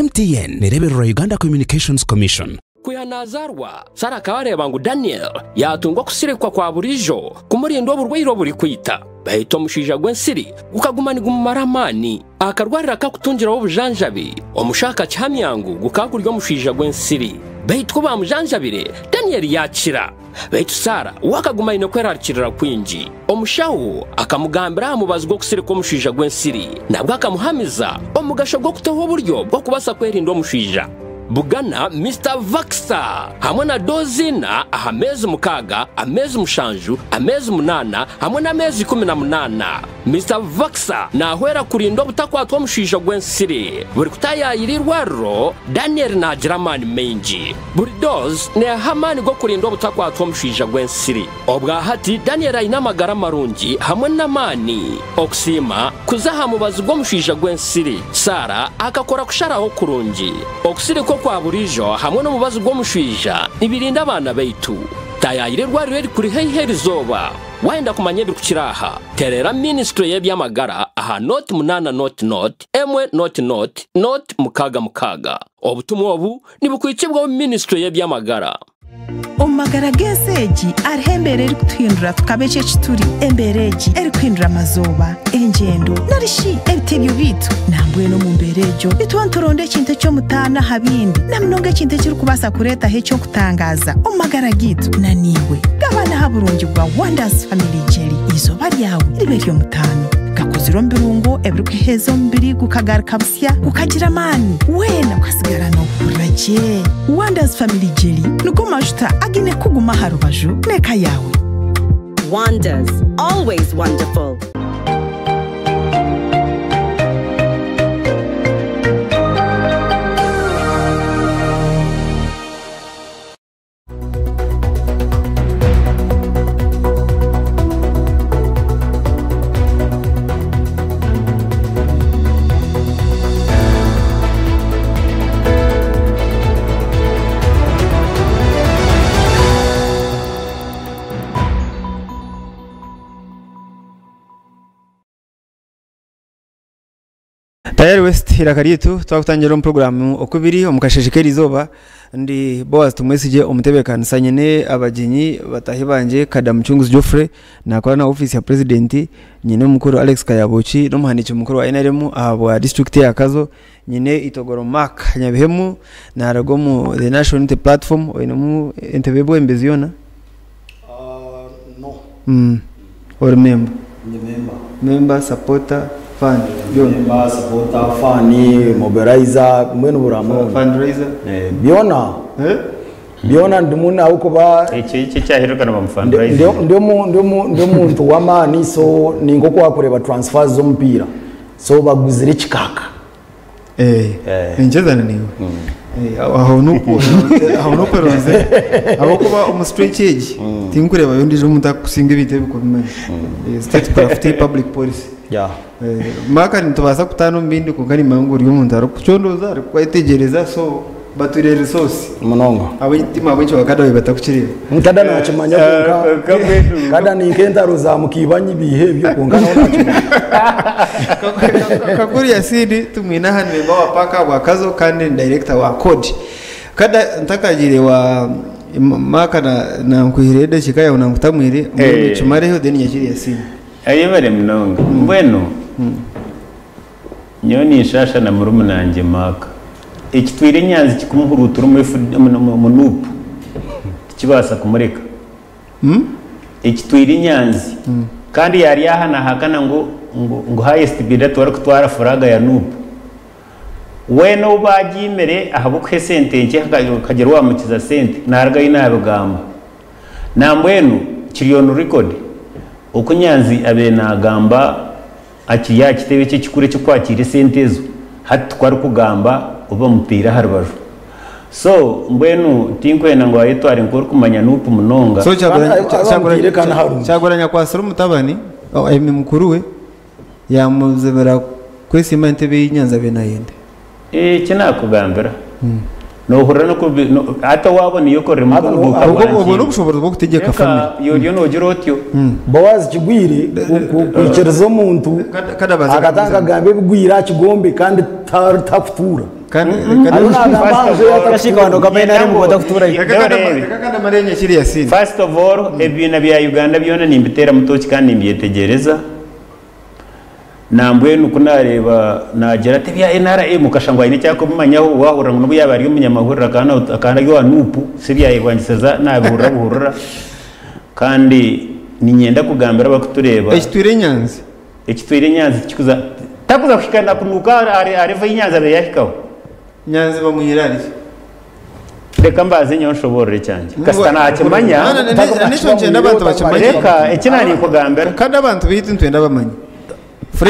MTN nereebererwa Uganda Communications Commission. Kwiha nazaarwa, Sara akaba areeba ngu Daniel yaatunga okusirikwa kwa buriijo kumurinda oburwaire oburikwita. Baitu omushaija gw'ensiri gukaguma nigumumara amaani. Akarwariro akakutungiraho obujanjabi, omushaho akakihamya ngu gukaba guri omushaija gw'ensiri. Baitu ku baamujanjabire, Daniel yaakira. Baitu Sara we akaguma aine okwerarikirira kwingi. Omushaho akamugambira aha mubazi gw'okusirika omushaija gw'ensiri. Nabwo akamuhamiza omugasho gw'okutaho oburyo bw'okubaasa kwerinda omushaija. Bugana Mister Vaxa hamwe na doozi ina aha meezi mukaaga, ameezi mushanju, ameezi munaana hamwe n'ameezi 18. Mister Vaxa naahwera kurinda obutakwatwa omushaija gw'ensiri. Buri kutaayaayira eirwariro, Daniel naagira amaani maingi. Buri doozi neeha amaani g'okurinda obutakwatwa omushaija gw'ensiri. Obwa hati Daniel aine amagara marungi hamwe n'amaani. Okusiima kuza aha mubazi gw'omushaija gw'ensiri, Sarah akakora kusharaho kurungi. Okusirika okwa buriijo hamwe n'omubazi gw'omushaija nibirinda abaana baitu. Taayaayira erwariro erikuri haihi erizooba. Waayenda kumanya ebirikukira aha, teerera minisitule y'eby'amagara aha nooti munaana nooti nooti emwe nooti nooti nooti mukaaga mukaaga. Obutumwa obu nibukwitsibwaho minisitule y'eby'amagara. Omu magara g'ensi egi hariho embeera erikutuhindura tukaba eki eki turi. Embeera egi erikuhindura amazooba, engyendo, nari shi ebitebyo byaitu. Nambwenu omu mbeera egyo nituba nituronda ekintu eky'omutaano aha bindi, na munonga ekintu ekirikubaasa kureetaho eky'okutangaaza omu magara gaitu. Na naiwe gabana aha burungi bwa Wonders Family Jelly. Eizooba ryawe ribe ery'omutaano. Gakozirwe omu birungo ebirikuheeza omubiri gukagaruka busya, gukagira amaani, weena okasigara noohurira gye. Wonders Family Jelly nigo majuta againe kukuguma aha rubaju n'eka yaawe. Wonders, always wonderful. Tayari West eiraka ryaitu twakutangira omu puroguraamu okubiri omu kasheeshe k'erizooba ndi Boaz Tumwesigye omutebeekanisa nyine abagyenyi bataahi bangye Kada Mucunguzi Geoffrey naakora na ofiisi ya purezidenti nyine omukuru Alex Kayabuki n'omuhandiiki mukuru wa NRM ahabwa disiturikiti ya Kazo nyine Itogoro Mark Nyabihemu naaruga omu The National Unity Platform oinemu entebe y'obwebembezi yoona? No. Ori memba? Ndi memba. Memba, supporter, fan byona? Memba, supporter, fan, mobilizer mbwenu buri hamwe hoona. Fundraiser? Byona. Byona ndimu ahabw'okuba Ekyo ekyo ekyaheruka nibamu fundraising. Ndi omuntu w'amaani so ni nk'oku waakureeba transfers z'omupiira so baguzire ekikaaka. Ningyezana naiwe. Aho n'okweronzera ahabw'okuba omu stretch egi tinkureebayo ondiijo omuntu arikukusinga ebintu ebi kubimanya. State craft, public policy. Mark nitubaasa kutaana omu bindi kwonka nimanya ngu ori omuntu arikucondooza, arikwetegyereza so batwire resource. Munonga. Ahabw'emitima ahabw'enki ba Kada batakukireeba. Kada nakimanya kwonka Kada ni nk'entaro za mukiibanyi biiha ebyo kwonka nawe nakimanya. Kakuru Yasini tumwine aha ni memba wa paaka ahabwa Kazo kandi ni director wa CORD. Kada ntakagiire wa Mark nankwihireho edakiika yaawe nankutamwire mbwenu kimareho then nyakire Yasini. Ayebare munonga. Mbwenu. Nyowe ninshaasha na murumunangye Mark. Ekitwire Nyanzi kikumuhuruutura omu Nup tikibaasa kumureka. Ekitwire Nyanzi kandi yaari aha nahakana ngu ngu highest bidder tibarikutwara furaaga ya Nup. Weena ou baagiimire ahabw'okuha esente nkye hakagira owaamukiza sente naarugayo naabigamba. Nambwenu kiri on record oku Nyanzi abaire naagamba akiri aha kitebe kye ekikuru eky'okwakiira esente ezo, hati tikwo arikugamba obu bamutaire aha rubaju. So mbwenu tinkwenda ngu ayetware nk'orikumanya Nup munonga. So Kyagulanyi akwatsire omutabani, I mean mukuru we, Yaamuzibira kwesiima entebe ei Nyanzi abaire naayenda. Eki naakugambira, noohurira n'oku hati owaabo niyo okorera omu ruduuka Obwo rwa obwo Nkinga. n'obushoboorozi bw'okutegyeka Reka famire. oriyo noogira otyo. Boazi kigwire kwikiriza omuntu akatandika kugamba ebigwire aha kigombe kandi takutuura. Hariho naagamba aha nju ei atakutuura. First of all, ebibiina bya Uganda byona nimbiteeramu tooki kandi nimbyetegyereza. Nambwenu ku naareeba naagira ati ebya NRM okashusha ngu aine eki arikubimanyaho, waahurira ngu n'obu yaaba ari omunyamahurire akaba ari owa Nup, so ebyayerwanisiza naabihurira buhurira. Kandi niinyenda kugambira abarikutureeba. Ekitwire Nyanzi. Ekitwire Nyanzi tikikuza, takuza kuhika na kunuuka aha level ei Nyanzi abaire yaahikaho. Nyanzi bamwihire ahari ki? Reka mbanze nyowe nshoboorore ekyangye. Kasita naakimanya. Nikyo nkyenda abantu bakimanye. Reka eki naaninkugambira. Kandi abantu baitu nitwenda bamanye.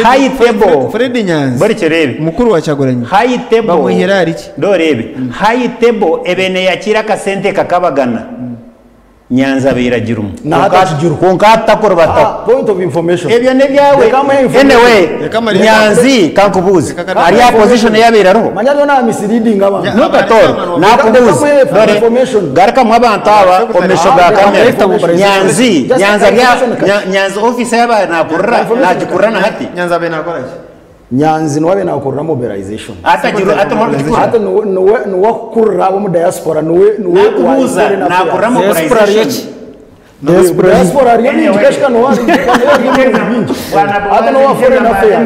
High table. Fred Nyanzi. Buri kireebe. Mukuru wa Kyagulanyi. High table. Bamwihire ahari ki? Ndoreebe. High table ebaire neeyakiira akasente kakabagana. Nyanzi abaire agirimu. Na hati akigiriho. Kwonka hati takurubataho. Ah, point of information. Ebyo n'ebyawe. Reka muhe information. Anyway, Reka Maria- Nyanzi kankubuuze. Reka Maria- Ari aha position ei abaire ariho? Manya ariyo na misleading abantu. Not at all. Nakubuuze. Reka muhe Dore, information. garukamu abantu aba omu maisho ga kamera. Nyanzi, Just Nyanzi ari aha- information Nya- Nyanzi office ei abaire nakurira, nagikurira na hati? Nyanzi abaire nakora ki? Nyanzi niwe abaire nakurira mobilization. Hati agira hati niwe arikugikurira? Hati niwe niwe niwe akukurira ab'omu diaspora niwe niwe wa Nakubuuza, foreign affairs. nakurira mobilization? Diaspora Diaspora hariyo mingi kashika niwe ari niwe ari ebintu bingi. Hati niwe wa foreign affairs.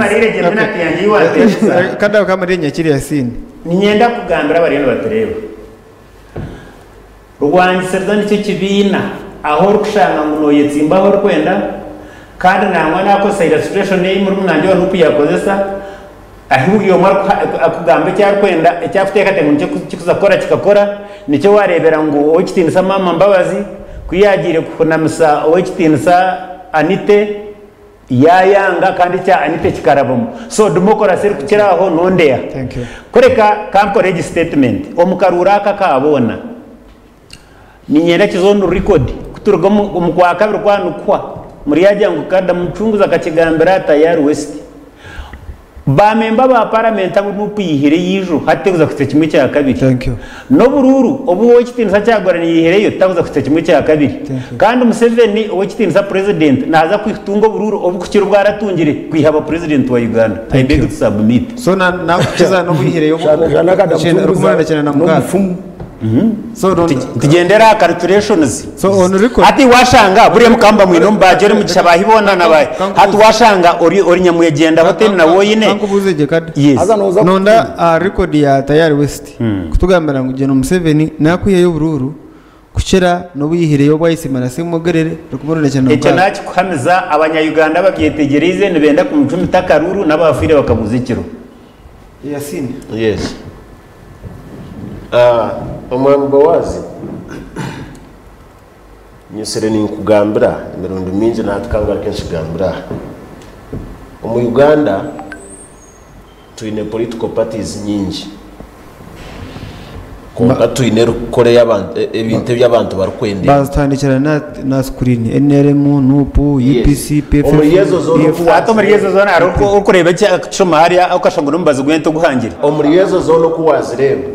Kandi ako kamariye Nyakiri Yasin. Niinyenda kugambira abariyo nibatureeba. Rwangisiriza nikyo kibiina ahu orikushanga ngu noyetsimba ahu orikwenda kandi nangwa nakozesa illustration ei murumuna wangye wa Nup yakozesa ahu buri omwe arikugamba eki arikwenda eki arikuteekateeka ngu nikyo kikuza kukora kikakora nikyo wareebera ngu ow'ekitiinisa Maama Mbabazi ku yaagiire kuhunamisa ow'ekitiinisa Anite Yaayanga kandi ekya Anite kikarabamu. So demokorasi erikukira aho nondeya. Kureka kankore egi statement, omu karuuru aka aka boona, niinyenda kize on record ku turuga omu kwakabiri kwa nikuhwa, muryagira ngu Kada Mucunguzi akakigambira Tayari West. Ba memba ba paramenti abu Nup yihireyo ijo hati tekuza kuhitsya kimwe kya kabiri. N'oburuuru obu Ow'ekitiinisa Kyagulanyi yihireyo takuza kuhitsya kimwe kya kabiri. Kandi Museveni Ow'ekitiinisa President naaza kutunga oburuuru obukukira obu aratungire kwiha aba President wa Uganda. I beg to submit. So nakukiza n'obu yihireyo 96. Nitugyendera aha calculations. So on record. Hati washanga buriya mukaba mwine omu baagi ori mugisha baahi boona na baahi. Hati washanga ori ori nyamwegyenda hoteli nawe oyine. Kankubuuze gye kada. Yes. Nonda aha record ya Tayari West kutugambira ngu Gen Museveni nakwihayo oburuuru kukira n'obu yihireyo obu ayesiima na Ssemwogerere Ekyo 1996. nakikuhamiza abanya Uganda ababyetegyereize nibenda kumucumita akaruru n'abafiire bakabuza ekiro. Yasin. Yes. Ah, omwami Boazi, nyesire ninkugambira emirundi mingi na hati kangaruke nkigambire aha. Omu Uganda twine political parties nyingi kwonka twine erikukora ey'abantu e- ebintu ebi abantu barikwenda. Bazitandikira na na screen NRM, NUP, UPC, PFF, Omuri ezo zoona DF. oku Hati omuri ezo zoona hariho oku- orikureeba eki akishoma hariya okashusha ngu n'omubazi gw'ente oguhangire. Omuri ezo zoona oku wazireeba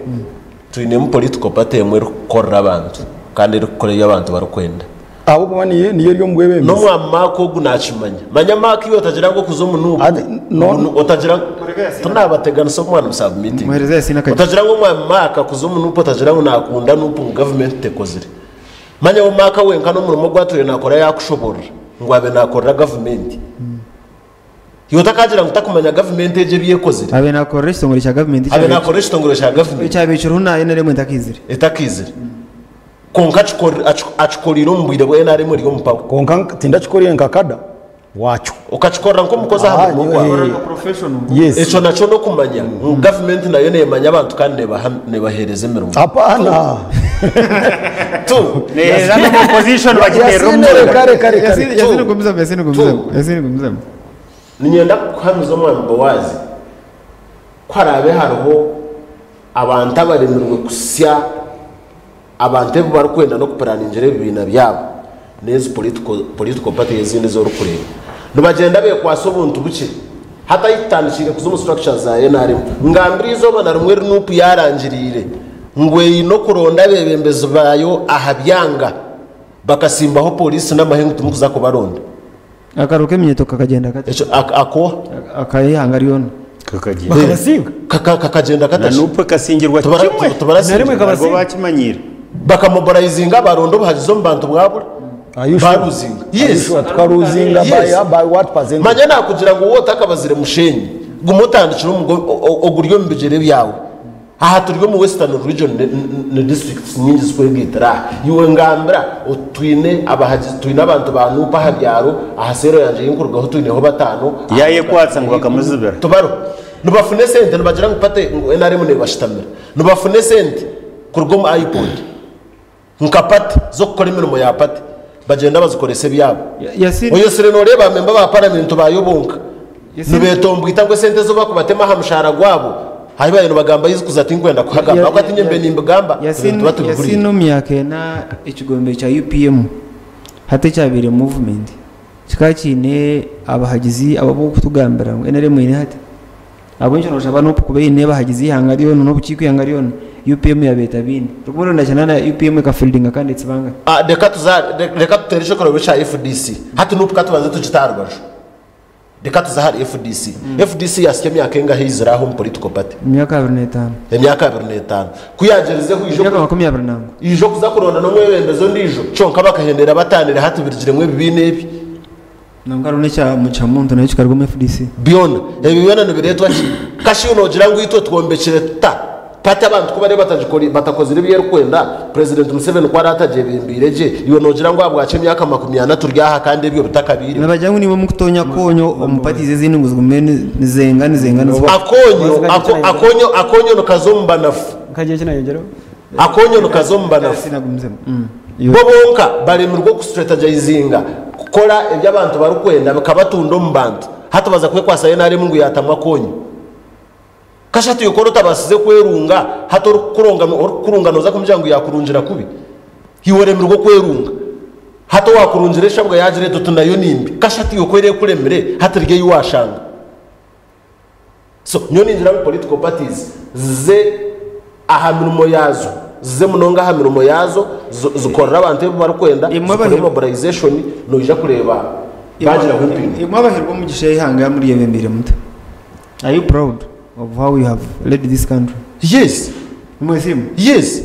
twinemu political party emwe erikukorera abantu kandi erikukora ebi abantu barikwenda. Ahabw'okuba niyo niyo eri omu bwebembezi. N'omwami Mark ogu nakimanya. Manya Mark iwe otagira ngu okuza omu Nup ngu otagira tunabateganisa omwana omu sub meeting. Muhereze Yasin akagira. Otagira ngu omwami Mark kuza omu Nup otagira ngu nakunda Nup ngu government tekozire. Manya we Mark wenka n'omurimo ogu atwire nakora yakushoborora ngu abe nakorera government. Iwe otakagira ngu takumanya gavumenti egyo ebi ekozire. Abe nakorera ekitongore kya gavumenti Abe nakorera ekitongore kya gavumenti. Ekyabaire kiriho na NRM etakaizire. Etakaizire. Kwonka akikoriire omu bwire bwa NRM eri omu power. Kwonka tindakikoriire nka kada waakyo. Okakikorera nk'omukozi aha murimo gwawe. Yes. Ekyo nakyo n'okumanya ngu gavumenti nayo neemanya abantu kandi nebaheereza emirimo. Hapana. Tu. Neeheereza n'omu opposition bagiteerera omu Yasine, munda. kare kare kare. Yasine gumizamu, Yasine gumizamu, Yasine gumizamu. Niinyenda kukuhamiza Omwami Boazi ku haraabe hariho abantu abaremirwe kusya abantu ebi barikwenda n'okupuraningira ebibiina byabo n'ezi political party ezindi ezi orikureeba. Nibagyenda bekwatsa obuntu bukye. Hati ahi tutandikiire kuza omu structures za nrm, ngambire eizooba na rimwe eri Nup yaarangiriire ngu eine okuronda abeebembezi baayo aha byanga bakatsimbaho pooriisi n'amahe ngu timukuza kubaronda. Akaru k'eminyeeto kakagyenda kata? Ekyo ako. Ak'eihanga ryona. Kakagenda. Bakabasinga. Kakagenda kata Na ki? Nup ekasingirwa kimwe. Tibarasingira. Nabwo bakimanyiire. Bakamobilizinga baronda obuhagizi omu bantu bwabura. Are you sure? Baruzinga. Are you Yes. sure? Tukaruzinga by, Yes. by what percentage? Manya nakugira ngu wowe otakabazire mushenyi, guma otandikire oguri omu bigyere byawe. Aha turi omu Western Region ni districts nyingi zikwegaitira aha. Iwe ngambira oti twine abahagizi, twine abantu ba NUP aha byaro, aha seero yangye ei nkurugaho twineho bataano. Yaayekwatsa ngu bakamuzibira. Tibariho. Nibafuna esente nibagira ngu party ngu NRM neebashitamira. Nibafuna esente kuruga omu IPOD nka party z'okukora emirimo ya party bagyenda bazikoresa ebyabo. Oyetsire nooreeba ba memba ba paramenti baayo bonka nibeetomboita ngu esente ezi barikubatema aha mushaara gwabo ahi baabaire nibagamba ahu tinkwenda kuhagamba ahabw'okuba tiinye mbe nimbigamba ebintu nituba tubihuriire. Yasin omu myaka ena ekigombe kya UPM hati ekyabaire movement kikaba kiine abahagizi ab'okutugambira ngu NRM eine hati. Ahabw'enki nooshaba Nup kuba eine abahagizi eihanga ryona n'obukiiko eihanga ryona, UPM yaaba etabaine? Orikuba orenda kyana na UPM ekafieldinga candidates bangahi? Reka tuze aha, reka tuteere eky'okureeberaho kya FDC. Hati Nup ka tubanze tugite aha rubaju. Reka tuze ahari FDC. FDC yaasya emyaka engahi eizire aha omu political party? Emyaka 25. Emyaka 25. Ku yaagyerizeho ija Emyaka 24. Ija okuza kuronda n'omwebembezi ondiijo, kyonka bakahendera bataanire hati birugiremu ebibiina ebi. Nangwa hariho n'ekya Mugisha-Muntu nakyo kikaruga omu FDC. Byona ebi byona nibireetwa ki? Kashi iwe noogira ngu itwe twombekire tuta party abantu ku bariyo batakozire ebi erikwenda, Purezidenti Museveni ku araabe atagyebembeire gye, iwe noogira ngu ahabwaki emyaka 40 turi aha kandi ebyo bitakabaireho? Nibagira ngu niimwe murikutonya akoonyo omu parties ezindi ngu zigume nizenga nizenga nizibaho. Akoonyo, akoonyo, akoonyo nikaza omu banafu. Akoonyo nikaza omu banafu. Bo bonka baremirwe okustrategizinga kukora ebi abantu barikwenda bikabatunda omu bantu. Hati baza kwekwasa NRM ngu yaatamu akoonyo. Kashatu iwe ku otabaasize kwerunga, hati orikukurunga nooza kumugira ngu yaakurungira kubi? Iwe oremirwe okwerunga. Hati owaakurungira eshabwa yaagira eti oti nayo ni mbi. Kashatu iwe ku ereekuremire, hati ryo ei waashanga. So nyowe ningira ngu political parties zize aha mirimo yaazo, zize munonga aha mirimo yaazo, zikorere abantu ebi barikwenda, zikore mobilization, noija kureeba baagiraho empinduka. Imwe abaheirwe omugisha eihanga muryebembeire muta? Are you proud of how you have led this country? Yes. Nimwesiima? Yes.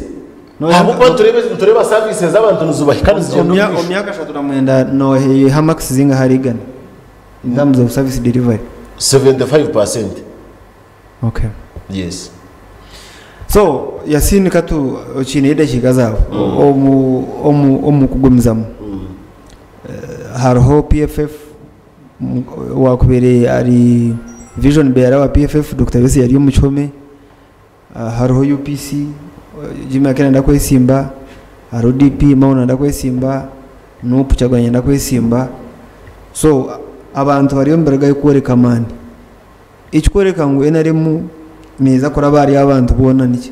Ahabw'okuba nitureeba services abantu nizibahika nizigyenda omu maisho. Omu myaka 39 nooha marks zingahi ahari igana? In terms of service delivery. 75%. Okay. Yes. So Yasin katu okiine edakiika zaawe omu omu omu kugumizamu hariho PFF owakubaire ari vision bearer wa PFF Dokita Besigye ari omu kihome Hariho UPC, Jimmy Akena nayenda kwesimba, hariho DP Mao nayenda kwesimba, Nup Kyagulanyi nayenda kwesimba. So abantu bari omu biriga y'okworeka amaani. Ekikworeka ngu NRM neeza kuraba ahari abantu boona niki?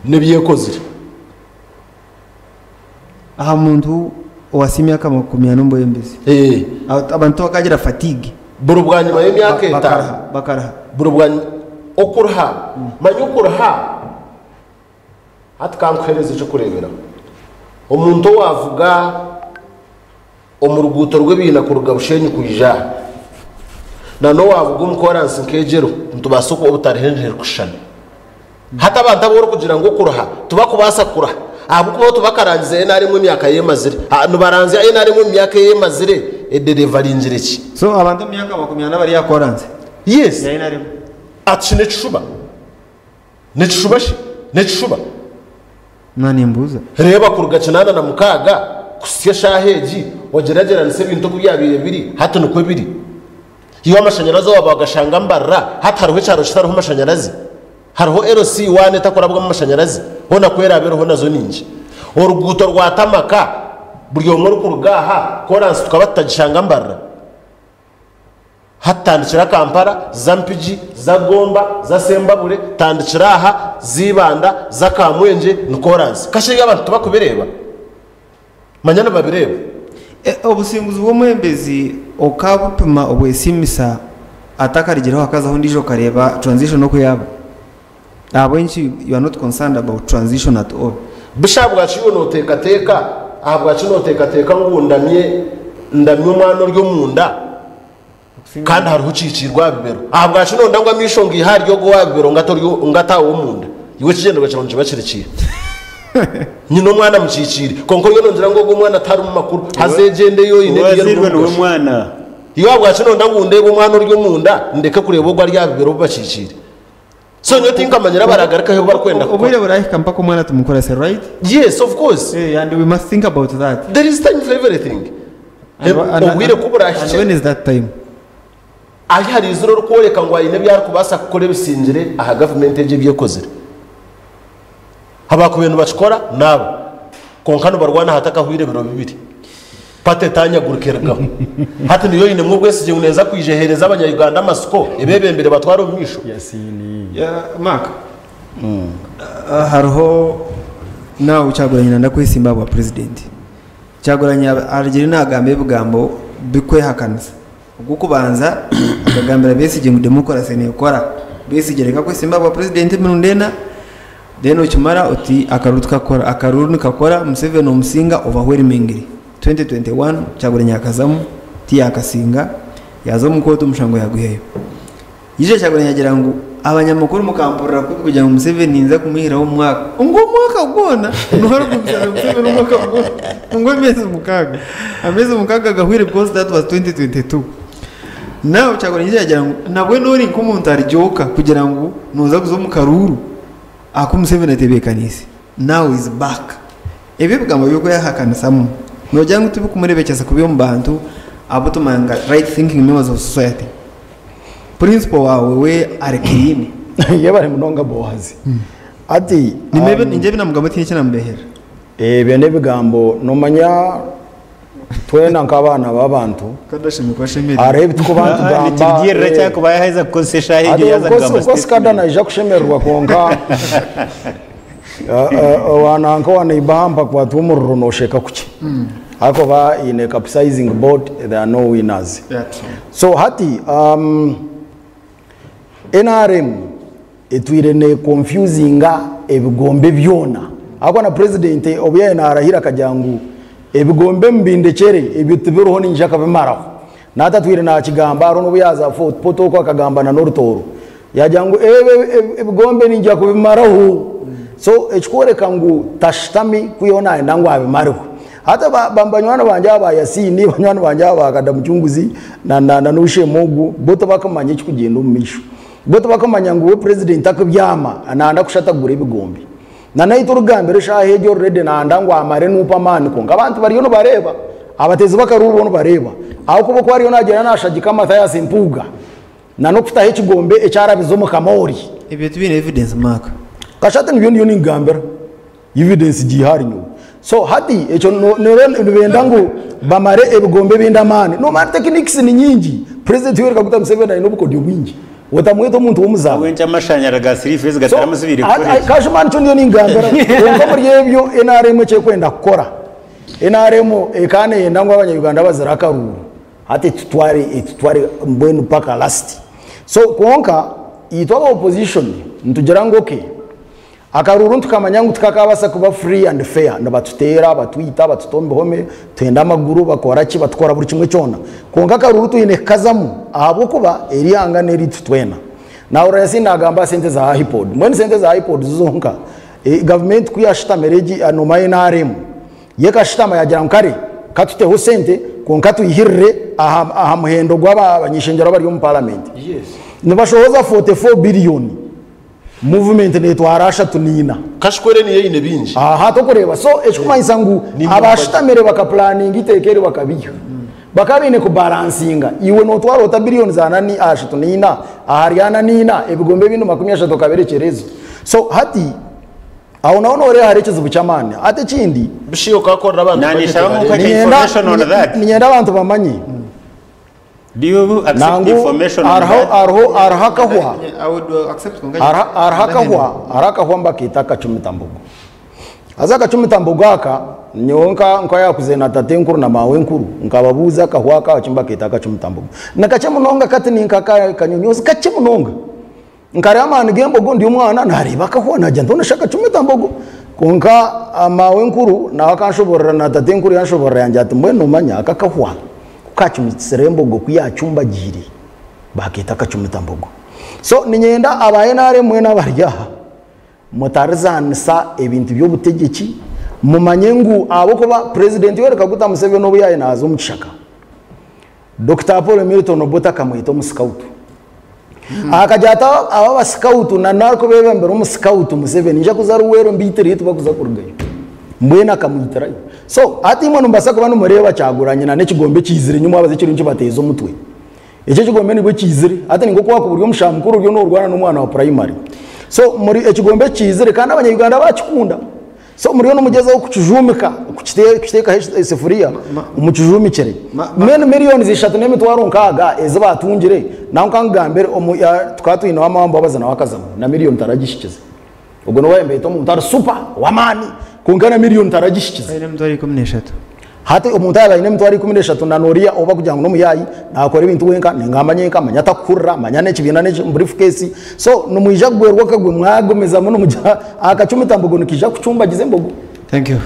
N'ebi ekozire. Aha muntu owasa emyaka 40 omu bwebembezi. Abantu tibakagira fatigue. Buri bwanyima y'emyaka etaano. Bakaruha. Buri bwanyima okuruha manya okuruha hati ka nkuheereze eky'okureeberaho. Omuntu owaavuga omu ruguuto rw'ebiina kuruga Bushenyi kwija aha na n'owaavuga omu kooransi nk'egi eriho nitubaasa okuba obutariho kushushana. Hati abantu abu orikugira ngu okuruha tibakubaasa kuruha ahabw'okuba bo tibakarangize NRM emyaka ei emazire. Nibaranzya NRM omu myaka ei emazire ederivaringire ki? So abantu omu myaka 40 bari aha koransi? Yes. Ya nrm. Ati shi n'ekishuba? N'ekishuba shi? N'ekishuba? Na nimbuuza. Reeba kuruga 86 kuhitsya eshaaha egi, ogyeragyeranise ebintu oku byabaire biri, hati nikwo biri. Iwe amashanyarazi owaaba wagashanga Mbarara, hati hariho ekyaro kitariho mashanyarazi? Hariho LC waana etakurabwamu mashanyarazi? Hoona ku eraabe eriho nazo ningi. Oruguuto rwa tamaka, buri omwe orikuruga aha, koransi tukaba tutagishanga Mbarara. Hati tandikira Kampala, za Mpigi, za Gomba, za Sembabule, tandikira aha, za Ibanda, za Kamwengye, ni koransi. Kasha ebyo abantu tibakubireeba? Manya nibabireeba. Obusinguzi bw'omwebembezi okabupima obwesiimisa atakarigireho hakazaho ondiijo okareeba transition oku yaaba? Ahabw'enki you are not concerned about transition at all? Busha ahabwaki iwe noteekateeka ahabwaki noteekateeka ngu ndamye ndamye omwana ori omunda kandi hariho okiikiirwe aha bibero? Ahabwaki nonda ngu amaisho ngaihe ahari ogwo owaha bibero ngate ori ngate aha ow'omunda? Iwe ekigyendererwa kyawe nikiba kiri kiiha? Nyine omwana mukiikiire kwonka oriyo nongira ngu ogwo omwana tarimu makuru haza egyo enda ei oine niyo erimu Owazairwe niwe omugasho. mwana. Iwe ahabwaki nonda ngu ndeebe omwana ori omunda ndeke kureeba ogwo ari aha bibero obu bakiikiire? So nyowe tinkamanyire abaragarukaho ebi barikwenda Obwire kukora. burahika mpaka omwana tumukurase right? Yes, of course. And we must think about that. There is time for everything. Obwire ku And burahikye, when is that time? ahi hari izire orikworeka ngu aine ebi arikubaasa kukora ebisingire aha gavumenti egi ebi ekozire. Abakubaire nibakikora n'aba. Kwonka nibarwana hatakahwire biro bibiri. Party etanyagurika erugaho. Hati niyo oinemu obwesigye ngu neeza kwija eheereze abanya Uganda amatsiko, ebebembere ebatware omu maisho? Mark, hariho naawe Kyagulanyi nanda kwesimba ahabwa president. Kyagulanyi arugire nagamba ebigambo bikwehakanisa. Ogw'okubanza akagambira Besigye ngu demokurasi nekora. Besigye reka kwesimba ahabwa president emirundi ena, then okimara oti akaruru tikakukora. Akaruru nikakora, Museveni omusinga overwhelmingly. 2021 Kyagulanyi akazamu tiyakasinga, yaza omu kooti omushango yagwihayo. Yaija Kyagulanyi yagira ngu abanyamakuru mukampurira kubi kugira ngu Museveni ninza kumwihiraho omu mwaka. Ngu omwaka gwona? Noha orikugumisiriza Museveni omwaka gwona? Ngu emyezi mukaaga. Ameezi mukaaga gahwire because that was 2022. Now Kyagulanyi yaija yagira ngu nabwe nori nk'omuntu aryoka kugira ngu noza kuza omu karuuru aku Museveni atebeekaniise. Now is back. Ebyo ebigambo by'okwehakanisamu noogira ngu tibikumureebekyesa kubi omu bantu abu tumanya nka right thinking members of society? Principal waawe we ari clean. Yebare munonga Boazi. Hati Ningira ebi namugamba tihaine eki namubeherera. Ebyo n'ebigambo nomanya twena nk'abaana b'abantu hariho ebi turikuba nitugamba. Nikirugiirira eki arikuba yaaheza kukozesa eshaaha egyo yaaza kugamba Of course Kada statement. naija kushemererwa kwonka wananka wa neighbour hampa kwatwa omuriro nosheka kukye ahakuba in a capsizing boat there are no winners. So hati um, NRM etwire ne confusinga ebigombe byona ahakuba na president obu yabaire narahira akagira ngu ebigombe mubindekyere ebyo tibiriho ninyija kubimaraho nahati atwire nakigamba hariho nobu yaza Fort Portal okwo akagamba na n'orutooro yagira ngu ebigombe ninyija kubimaraho so ekikworeka ngu tashutami kwihaho nayenda ngu abimareho hati banywani bangye aba ba Yasini banywani bangye aba ba Kada Mucunguzi na n'ow'eishe-emwe ogu bo tibakumanya ekikugyenda omu maisho Bo tibakumanya ngu we president akubyama nanda kushatagura ebigombe. Na naitwe orikugambira eshaaha egi already nanda ngu amare nup amaani kwonka abantu bariyo nibareeba. Abateezi b'akaruuru bo nibareeba. Ahakuba oku ariyo nagyenda nashagika Mathias Mpuuga na n'okutaho ekigombe eki arabize omu kamoori. Ebyo tibiine evidence Mark. Kashati nibyo ndiyo ninkugambira. Evidence gihari nyowe. So hati ekyo nibenda ngu bamare ebigombe ebindi amaani. Nomanya techniques ni nyingi. President Yoweri Kaguta Museveni aine obukodyo bwingi. Otamweta omuntu w'omuzaano. Ahabw'enki amashanyarazi ga siriifezi gataramuzibiire kukora ekyo? Kashuma nikyo ndiyo ningambira. Kwonka omuri ebyo NRM eki erikwenda kukora, NRM ekaba neyenda ngu abanya-Uganda bazire akaruuru. Hati etutware etutware mbwenu paka last. So kwonka itwe aba opposition nitugira ngu okay, Akaruuru nitukamanya ngu tikakabaasa kuba free and fair, nibatuteera, batwita, batuta omu bihome, tuhenda amaguru, bakora ki, batukora buri kimwe kyona. Kwonka akaruuru twine kukazamu ahabw'okuba eri ihanga n'eriitu twena. Naahurira Yasin naagamba aha sente za IPOD. Mbwenu sente za IPOD zo zonka, gavumenti ku yaashutamire egi noomanya NRM, yo ekashutama yaagira ngu kare katuteho sente. Kwonka twihirire aha aha muhendo gw'abanyishengyero abari omu paramenti. Nibashohoza 44 billion movement netwara 34. Kashwere niyo eine bingi. Aha tokureeba so ekikumanyisa ngu abashutamire bakapulaninga iteeka eri bakabiha. Bakaba baine kubalansinga iwe notwara ota billion za nani 34 ahari 44 ebigombe ebindi 30 okabirekyera ezo. So hati aho naho noreeba hariho ekizibu ky'amaani. Hati ekindi. Bishi okakorera abantu Nanye budget shaba barebe. nkuhe Niinyenda information on that. niinyenda abantu bamanye. Do you accept Nangu information on hariho that? hariho hariho akahwa I would accept kwonka hariho hariho akahwa hariho akahwa mbakeeta akacumitambogo. Haza akacumitambogo aka nyowe nka nka yakuze na tatenkuru na maawenkuru nkababuuza akahwa aka eki mbakeeta akacumitambogo. Ni kakye munonga kati ni nka ka- kanyonyozi kakye munonga. Nkareeba amaani g'embogo ndi omwana nareeba akahwa nagira nti onosha akacumitambogo. Kwonka maawenkuru nawe akanshoborora na tatenkuru yanshoborora yangira ati mbwenu nomanya aka akahwa ku kacumisire embogo ku yacumbagiire bakeeta akacumitambogo. So niinyenda aba NRM mwena abari aha mutarizaanisa ebintu by'obutegyeki mumanye ngu ahabw'okuba Purezidenti Yoweri Kaguta Museveni obu yaabaire naaza omu kishaka, Dokita Paul Milton Obote akamweta omusikautu. Akagira ati aba abasikautu na narikubeebembera omusikautu Museveni nija kuza Luweero mbaitireyo tibakuza kurugayo. Mbwenu akamwitirayo. So hati imwe nimubaasa kuba nimureeba Kyagulanyi na n'ekigombe ekiizire enyima mwabaza ekiriyo nikibateeza omutwe. Eki ekigombe nibwo kiizire. Hati ni nk'oku wakuba ori omushaho mukuru oriyo noorwana n'omwana wa primary. So muri ekigombe kiizire kandi abanya-Uganda bakikunda. So muriyo nimugyezaho kukijuumika, kukiteekaho esefuriya mukijumikire. Mbwenu millions 3 60,000 ezi baatungire, nawe nkangambire omu tukaba twineho amambo abaza nawe akazamu na million taragishikize. Ogwo niwe wayembeeta omuntu ari super w'amaani kwonka na million taragishikize. Aine emitwaro 13. Hati omuntu yaaba aine emitwaro 13 na noriya oba kugira ngu n'omuyaayi naakora ebintu wenka, ningamba nyenka, manya atakuhurira, manya n'ekibiina n'eki briefcase. So nimwija kugwerwa akagwe mwagumizamu nimugira akacumita mbogo nikiija kucumbagiza embogo. Thank you.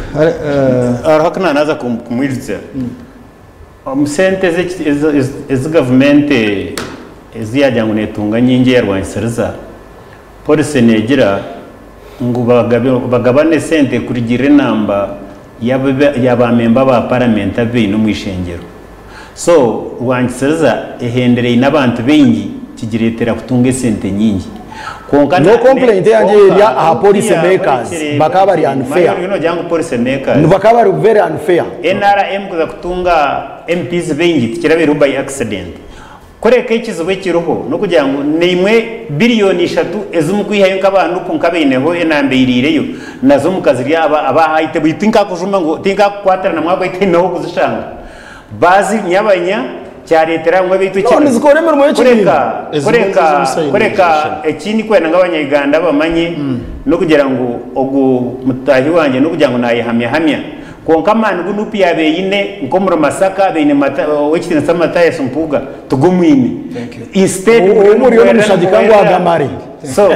Hariho aku naza kumwijutsya omu sente ezi gavumenti ezi yagira ngu netunga nyingi eyarwanisiriza policy negira ngu bagabane sente kurugirira enamba y'abamemba ba paramenti abu baine omu ishengyero. So rwangisiriza ehendereine abantu baingi kigireetera kutunga esente nyingi. Kwonka No complaint yangye eri aha policy makers bakaba bari unfair. Nogira ngu policy makers. Bakaba bari very unfair. NRM kuza kutunga MPs baingi tikirabaireho by accident. Kureka ekizibu ekiriho n'okugira ngu naimwe biliyoni 3 ezimukwihayo nk'abantu nk'abaineho enamba eiriireyo nazo mukazirya aba high table tinkakujuma ngu tinkakukwatirana mwagwa itaineho kuzishanga bazi nyabanya kyareetera ngu ebaitu No, nizikora emirimo y'ekibiina. Kureka kureka ekindi kwenda ngu abanyayuganda bamanye n'okugira ngu ogu mutahi wangye n'okugira ngu nayehamya hamya kwonka amaani gu NUP yabeine nk'omuri Masaka baine ow'ekitiinisa Mathias Mpuuga tugumwine instead. Omuriyo n'omushagika ngu agamare. So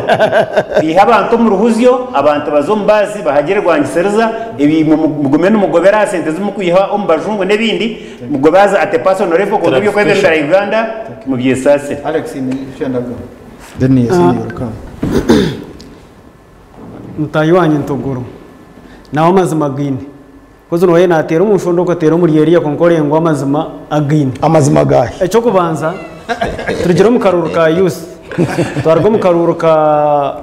iha abantu omu ruhuzyo, abantu baze omu bazi bahagire rwangisiriza ebi mugume nimugobera aha sente zimukwiha omu bajungu n'ebindi mugobe at a personal level, kwonka ebyokwebembera Uganda mubyesasire. Alex, then yes, you'll come. Mutahi wanye ntogoro nawe amazima gaine kozi noye nateera omushondo okateera omuri eriya kwonka orengwa amazima againe. Amazima gahe? Ekyokubanza, turugire omu karuuru ka youth, twaruga omu karuuru ka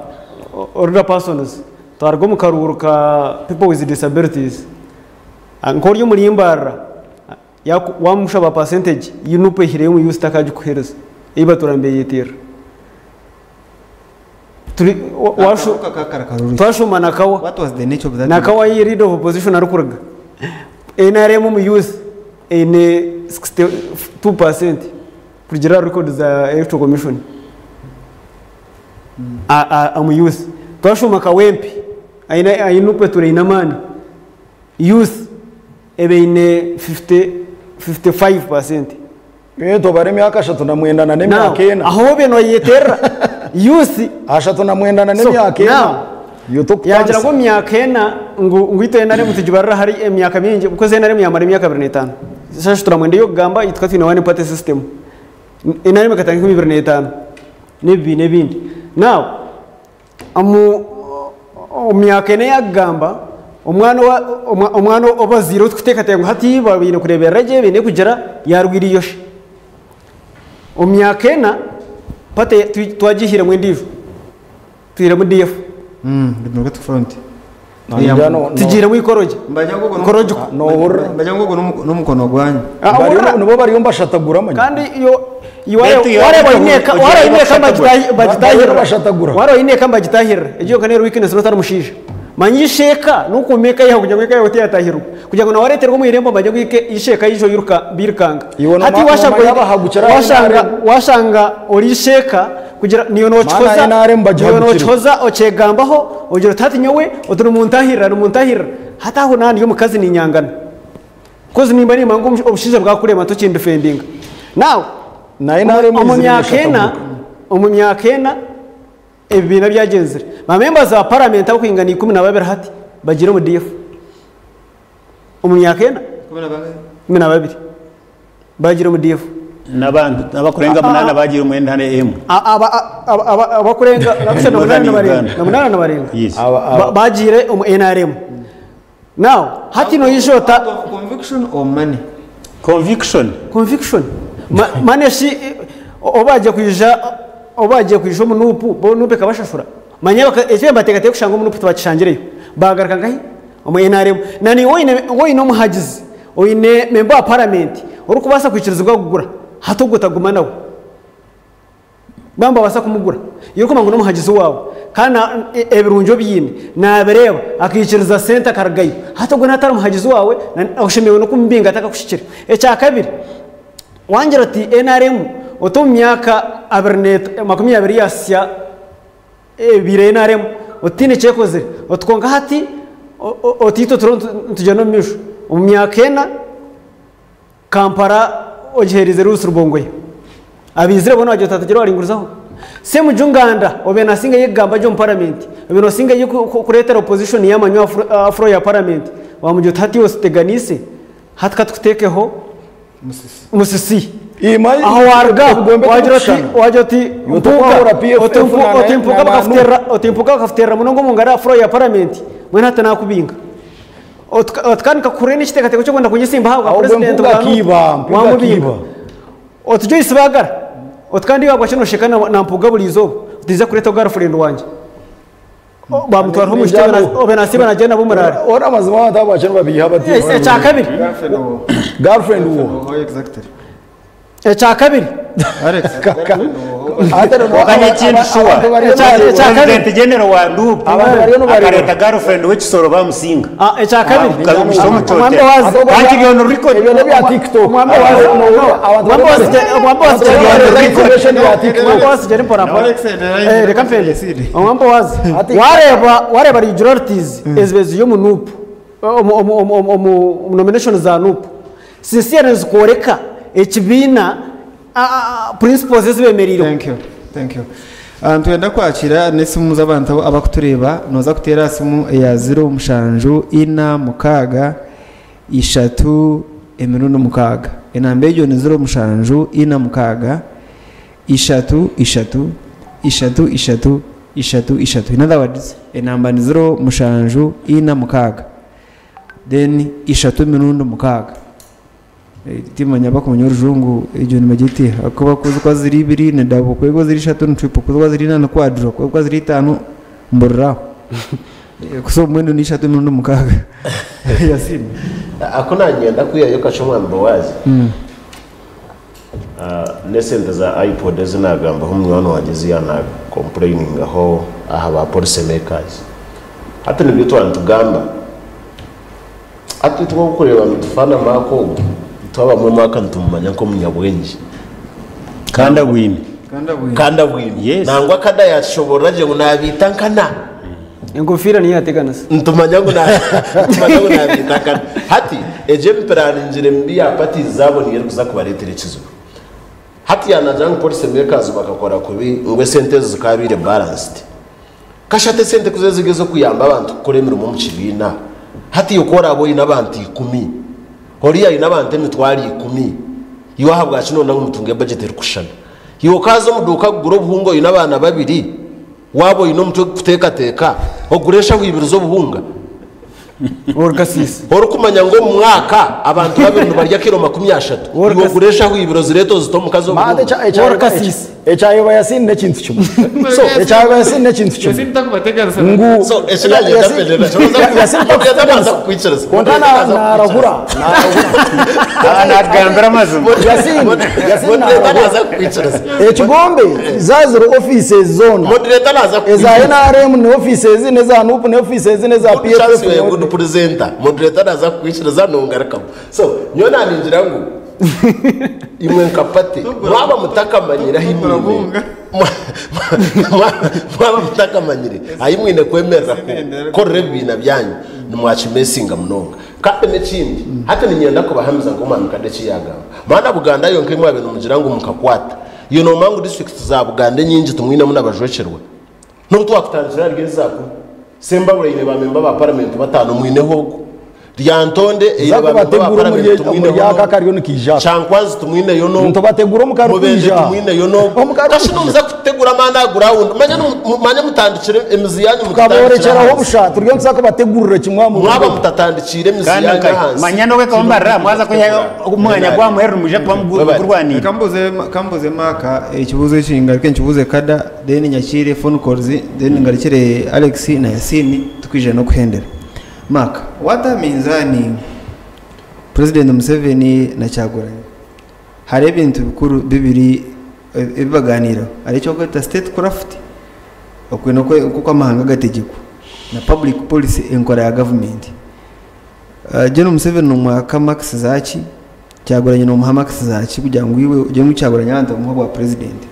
older persons, twaruga omu karuuru ka people with disabilities. Nk'ori omuri Mbarara wamushaba percentage yinupu ehireyo omu youth takagikuhereza ei batura nibeyeterera. Twashoma nakawa. What was the nature of that? Nakawa yi leader of opposition arikuruga NRM mu youth eine 62% kurugira record za Electoral Commission omu youth. Twashoma Kawempe aine aine tureine amaani youth ebeine 50 55%. Tobara emyaka 39 na n'emyaka 4. Aho bye noyeterera youth. 39 n'emyaka 4. Yagira ngu emyaka 4 ngu itwe NRM tugibarira hari emyaka mingi because NRM yamara emyaka 25. Sasa turamwenda yo kugamba itwe twine one party system. NRM ikatandika 2005 n'ebibi n'ebindi. Now omu myaka 4 yakugamba Omwana owa omwana ou bazaire ou turikuteekateeka ngu hati baine kureeberera gye baine kugira yaarwire eiyoshe. Omu myaka ena party twagiihiremu endiijo twihiremu DF. Democratic Front. Tugiiremu Ikorogi. Ikorogiko. Mbagira ngu ogwo n'omukono gwanyu. Nibo bariyo nibashatagura manya. Kandi wareeba oine eka wareeba oine eka nibagitahirira. Wareeba oine eka nibagitahirira. Egyo yonka n'eri weakness n'otari mushaija. Manya ishe eka n'okuuma eka yawe kugira ngu eka yawe teyatahirwa. Kugira ngu nawe areeterwe omu irembo manya ngu ishe eka yaija oiruka bairukanga. Hati washanga washanga ori ishe eka kugira niiwe nokihoza niiwe nokihoza okyegambaho ogira oti hati nyowe oti nimuntahirira nimuntahirira. Hati aho naaba ndi omukazi niinyangana. Kozi nimba nimanya ngu obushaija bwakurema tokindifendinga. Now omu myaka ena omu myaka ena Ebibiina byagyenzire. Ba members ba parliament abakwingana 12 hati bagiire omu DF omu myaka ena. 12 bagiire omu DF. N'abantu abakurenga munaana bagiire omu NRM. Abakurenga na munaana na barenga bagiire omu NRM. Now hati noija ota. Out of conviction or money? Conviction. Conviction. Money shi obu bagiye kwija obu bagiye kwija omu nup bo nup ekabashashura? Manya eki bateekateeka kushanga omu nup tibakishangireyo. Baagaruka nkahi? Omu NRM. Na niiwe oine oine omuhagizi, oine member wa parliament orikubaasa kwikirizibwa kugura, hati ogwo otaguma nawe. Baaba nibabaasa kumugura. Iwe orikumanya ngu n'omuhagizi waawe kandi ebirungi obiine, naabireeba, akaikiriza sente akarugayo. Hati ogwo naaba atari muhagizi waawe, oshemereire n'okumubinga atakakuhikire. Ekya kabiri, wangira oti NRM oti omu myaka 20 yaasya ebaire NRM oti tihaine eki ekozire, oti kwonka hati oti itwe turiho nitugyenda omu maisho. Omu myaka ena, Kampala ogihereize Lewis Rubongoya. Abaizire boona bagira oti hatagira owaringurizaho. Ssemujju Nganda obaire nasinga ye kugamba gye omu paramenti, obaire nosinga ye kureetera opposition y'amanyo aha floor ya paramenti, wamugira oti hati iwe otuteganiise, hati katukuteekeho Musisi. Aho waruga wagira oti wagira oti Mpuuga oti Mpuuga bakakuteerera oti Mpuuga bakakuteerera munonga omu ngaro aha floor ya paramenti, mbwenu hati nakubinga. Oti kandi nkakuhurira n'ekiteekateeko ky'okwenda kunyesimbaho aha bwa Ahobwe purezidenti Mpuuga bwa Nup, akiiba, Mpuuga wamubinga. akiiba. Oti Joyce Bagara, oti kandi iwe ahabwaki noosheka na Mpuuga buri izooba? Oti naija kureetaho girlfriend wangye. Bamutwaraho omu kitebe obe nasiiba nagyenda nabo omuraare. Hoona amazima abantu abo bakye nibabiiha bati. Ekyakabiri. Girlfriend wo. Ekyakabiri. Kwonka ekindi shuwa president general wa nup akareeta girlfriend we kisoro bamusinga Ekyakabiri. Kandi kiri on record. Ebyo nebya tiktok. Reka mpende. Omwambe wazi. Wareeba wareeba regularities ezibaire ziri omu nup omu nomination za nup. Sincerely nizikworeka ekibiina principles ezi bemereireho. Thank you. Thank you. Ah, nitwenda kwakira n'esimu z'abantu abakutureeba nooza kuteera aha simu eya 0 7 4 6 3 emirundi 6. Enamba egyo ni 0 7 4 6 3 3 3 3 3. In other words, enamba ni 0 7 4 6 then 3 emirundi 6. Timanya abakumanya orujungu egyo nibagyeta eha ahakuba ku zikuba ziri ibiri ni double ku zikuba ziri ishatu ni triple ku zikuba ziri ina ni quadro ku zikuba ziri itaano mburira aho. So mbwenu ni 3 emirundi 6. Yasin. Aku nanyenda kwihayo kakye omwami Boazi n'esente za iPod ezi nagambaho munywani wangye ezi yanakompureyiningaho aha ba policy makers. Hati nibyo twaba nitugamba. Hati itwe obu orikureeba nitufaana Mark ogu, itwe abamwe Mark nitumumanya nk'omunyabwengye. Kandi abwine. Kandi abwine. Yes. Nangwa kada yatushoboorora gye ngu naabiita nkana. Enkofiira niyo yateganisa. Nitumanya ngu nitumanya ngu naabiita nkana. Hati egyo emipuraaningire mibi ya parties zaabo niyo erikuza kubareetera ekizibu. Hati yaanagira ngu policy makers bakakora kubi ngu esente ezo zikaabaire balanced. Kashatu esente ku ziri ez'okuyamba abantu kukora emirimo omu kibiina, hati iwe ku oraabe oine abantu ikumi, oriya aine abantu 100,000, iwe ahabwaki noona ngu mutunge bajeti erikushushana? Iwe okaaza omu duuka kugura obuhunga oine abaana babiri, waaba oine omutwe gukuteekateeka, ogure enshaho ibiri z'obuhunga? Orikumanya ngu omu mwaka abantu babiri nibarya kiro 30, iwe ogure eshaho ibiri ozireete ozite omukazi Maate oburungi. ekyayoba Yasin n'ekintu kimwe. So ekyayoba Yasin n'ekintu kimwe. Ngu So, eki nagenda pendera. Yasin Moderator kukwikiriza. Konka narahura. Natugambira amazima. Yasin Yasin Moderator narahura. naza kukwikiriza. Ekigombe zaziro offices zona. Moderator naza Eza NRM ni offices n'eza NUP ni offices n'eza Good chance PFF. you are a good presenter. Moderator naza kukwikiriza nongarukamu. So, nyowe naningira ngu imwe nka party mwaba mutakamanyire ahi mwine mwaba mutakamanyire ahi mwine kwemerera kukorera ebibiina byanyu nimwakimesinga munonga. Kandi n'ekindi hati ninyenda kubahamiza nk'omwami Kade eki yagamba, maana Buganda yonka emwabe nimugira ngu mukakwata iyo nomanya ngu district za Buganda enyingi tumwinemu n'abajwekyerwa n'obu twakutandikira ahari ezakuru Sembabule eine bamemba ba paramenti batano mwineho ogwo Lyantonde eine bamemba ba Zakubategura paramenti omuri aka kariyo nikija. Kyankwanzi tumwineyo n'ogwo Ntubategura omukari Mubende kwija. tumwineyo n'ogwo kashi nomuza kutegura amaani aha ground manye mutandikire emizi yanyu mugitandikire Tukaborekyeraho ahansi. obusha turiyo nituza kimwe mu Mwaba mutatandikire emizi Kandi yanyu nka- ahansi. manya n'obwekabambarira mwaza kwihayo omwanya gwa muheru nimwija kuba mugurwanire. Kambuze maka ekibuzo eki ngaruke nkibuze Kada, then nyakire phone calls, then ngarukire Alex na Yasini tukwija n'okuhendera. Maka wata minzani President Museveni na Kyagulanyi hari ebintu bikuru bibiri ebibaganiraho, hari ekyokweta state craft okwe nokwo amahanga gategekwa na public policy enkora ya government. General Museveni nomwaka marks zaki, Kyagulanyi nomuha marks zaki kugira ngu iwe ugye ngu Kyagulanyi abantu bamuha bwa president?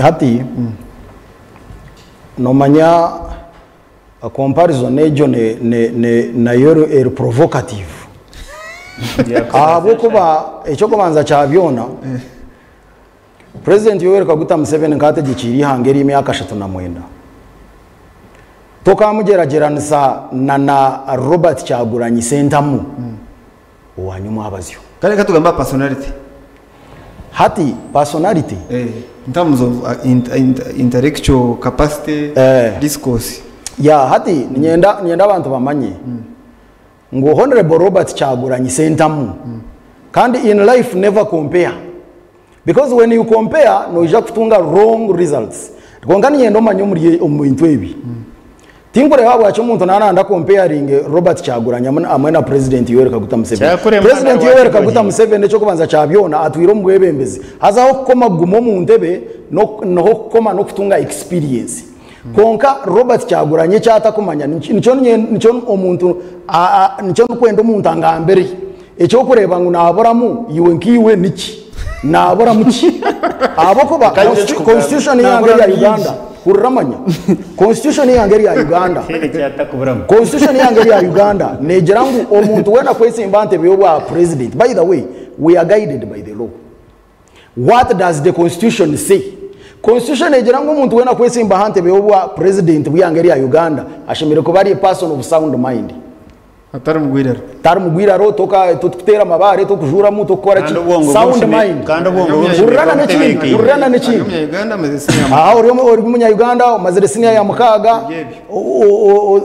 Hati nomanya a comparison egyo nayo eri provocative. Ahabwokuba ekyokubanza kya byona, President Yoweri Kaguta Museveni nkategekire ihanga ery'emyaka 39. Tokamugyeragyeranisa na Robert Kyagulanyi Ssentamu owanyuma abazyo. Kale katugamba personality. Hati personality. In terms of intellectual capacity, discourse. Ya hati ninyenda abantu bamanye ngu Honorable Robert Kyagulanyi Ssentamu kandi in life never compare, because when you compare noija kutunga wrong results. Konka ninyenda omanye omuri omu bintu ebi. Tinkureba bwaki omuntu nananda comparing Robert Kyagulanyi amwe na President Yoweri Kaguta Museveni. Kyakurema President na Yoweri Rwanda Kaguta Museveni ekyokubanza kya byona atwire omu bwebembezi. Hazaho kukoma kuguma omu ntebe noho kukoma n'okutunga experience. Konka Robert Kyagulanyi ekyatakumanya nico omuntu, nico nikwenda omuntu angambere. Ekyokureba ngu naaburamu iwe nkiwe niki? Naaburamu ki? Ahabwokuba Kandi ekikugamba. constitution yange ya Uganda. Hurira Constitution yange ya Uganda. Constitution yange ya Uganda negira ngu omuntu wena kwesimba ntebe y'obwa president. By the way, we are guided by the law. What does the constitution say? Constitution egira ngu omuntu wena kwesimba ntebe y'obwa president bw'yange ya Uganda ashemere kuba ari a person of sound mind. Atari mugwiraro. Tari mugwiraro toka tukutera amabare tukujuramu tukora ki? Kandi obwongo Sound bw'obusheme- mind. kandi obwongo bw'obusheme Ururana n'ekindi, bw'obutebeekeire. ururana n'ekindi. Ndi Uganda amaze senior Aha, uri munya Uganda umazire senior ya mukaga,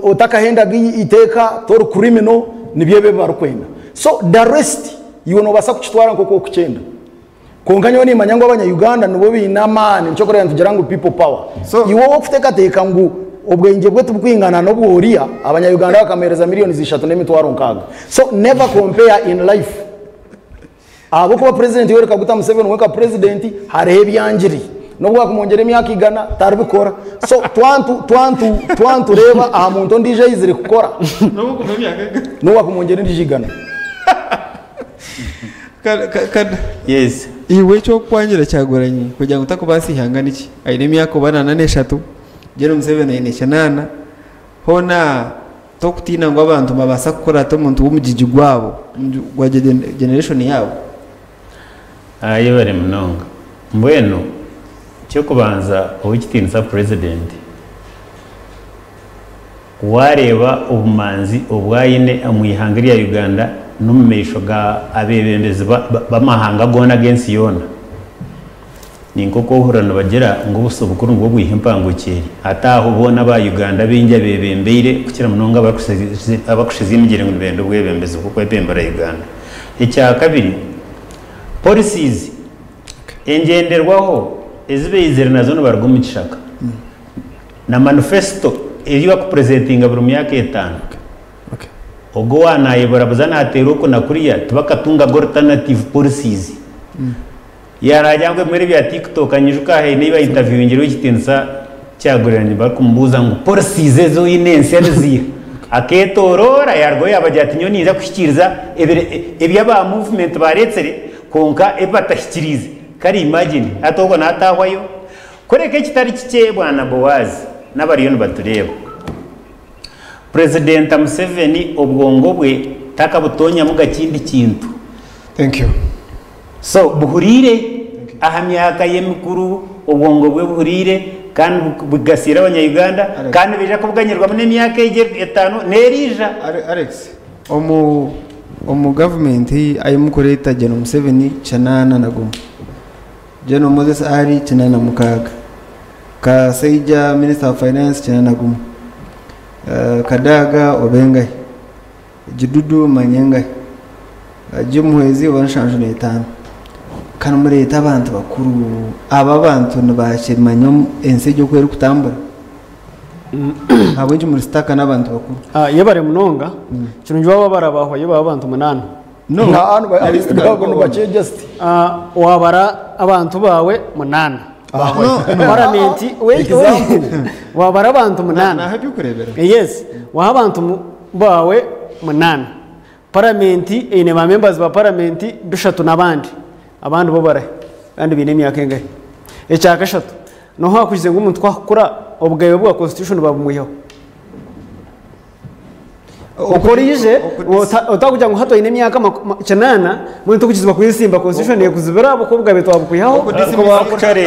otakahendaga iteeka tori criminal nibyo ebyo barikwenda. So the rest iwe nobasa kukitwara nk'oku okukyenda. Konka nyowe nimanya ngu abanya Uganda nibo biine amaani, nikyo kureba nitugira ngu people power. So iwe wokuteekateeka ngu obwengye bwe tibukwingana n'obworiya, abanya Uganda bakamuheereza miliyoni zishatu n'emitwaro nkaaga. So never compare in life. Ahabwokuba President Yoweri Kaguta Museveni wenka president hariho ebyangiri. Nobwo bakumwongyera emyaka 100 taribikora. So twantureba aha muntu ondiijo aizire kukora. Nobwo bakumwongyera endiijo 100. Yes. Iwe ekyokwangira Kyagulanyi kugira ngu takubaasa ihanga niki? Aine emyaka oba nana n'eshatu, General Museveni aine 8. Hoona tokutiina ngu abantu babaasa kukora ati omuntu w'omugigi gwabo, gwa generation yaabo. Ayebare munonga. Mbwenu ekyokubanza ow'ekitiinisa president wareeba obumanzi obwayine omu ihanga rya Uganda n'omu maisho ga abebembezi b'amahanga goona ag'ensi yoona. Ni nk'oku ohurira nibagira ngu obuso bukuru nibwo bwiha empangukyeri. Hati aho boona aba Uganda abaingi abeebembeire kukira munonga abakushizya emigyere ngu nibenda obwebembezi bw'okwebembera Uganda. Ekyakabiri, policies, engyenderwaho ezi baizire nazo nibaruga omu kishaka na manifesto ei bakupurezentinga buri myaka etaano. Ogwo owa naayeburabuza naateera oku na kuriya tibakatungaga alternative policies. Yaaragira ngu ebimwe ebya TikTok nyijuka haine ei baintaviewingire ow'ekitiinisa Kyagulanyi barikumubuuza ngu policies ezi oine ensya niziiha? Akeetooroora yaarugaho yaabagira ati nyowe niinyija kuhikiiriza ebi aba movement baareetsire kwonka ebi batahikiriize. Kare imagine hati ogwo naataahwayo. Kureka ekitari kikye Bwana Boaz n'abariyo nibatureeba. Purezidenta Museveni obwongo bwe takabutonyamuga kindi kintu. Thank you. So buhuriire aha myaka ye mikuru obwongo bwe buhuriire kandi bugasiire abanya Uganda kandi nibaija kubuganyirwamu n'emyaka egi etano n'eriija. Alex, omu omu gavumenti ayi mukureeta Gen Museveni 81, Gen Moses Ali 86, Kasaija Minister of Finance 81, Kadaga obe ngahi? Gidudu manya engahi? Gimuhwezi oba 75. Ka nimureeta abantu bakuru, aba abantu nibakimanya ensi egi oku erikutambura? Ahabw'enki muri sitaka n'abantu bakuru? Yebare munonga. Kirungi waaba barabahwayo baba abantu munaana. No. Wabara abantu baawe munaana. Paramenti wabara abantu munaana. Naha eby'okureeberaho. Yes, waha abantu baawe munaana. Paramenti eine ba members ba paramenti bishatu n'abandi. Abandi bo barahe? Kandi baine emyaka engahi? Ekya kashatu, noha owaakugize ngu omuntu ku akukura obugabe bwa constitution babumwihaho? Oku oraije otakugira ngu hati oine emyaka kinaana mbwenu tokukizibwa kwesimba constitution ekuzibira ahabw'okuba obugabe twabukwihaho.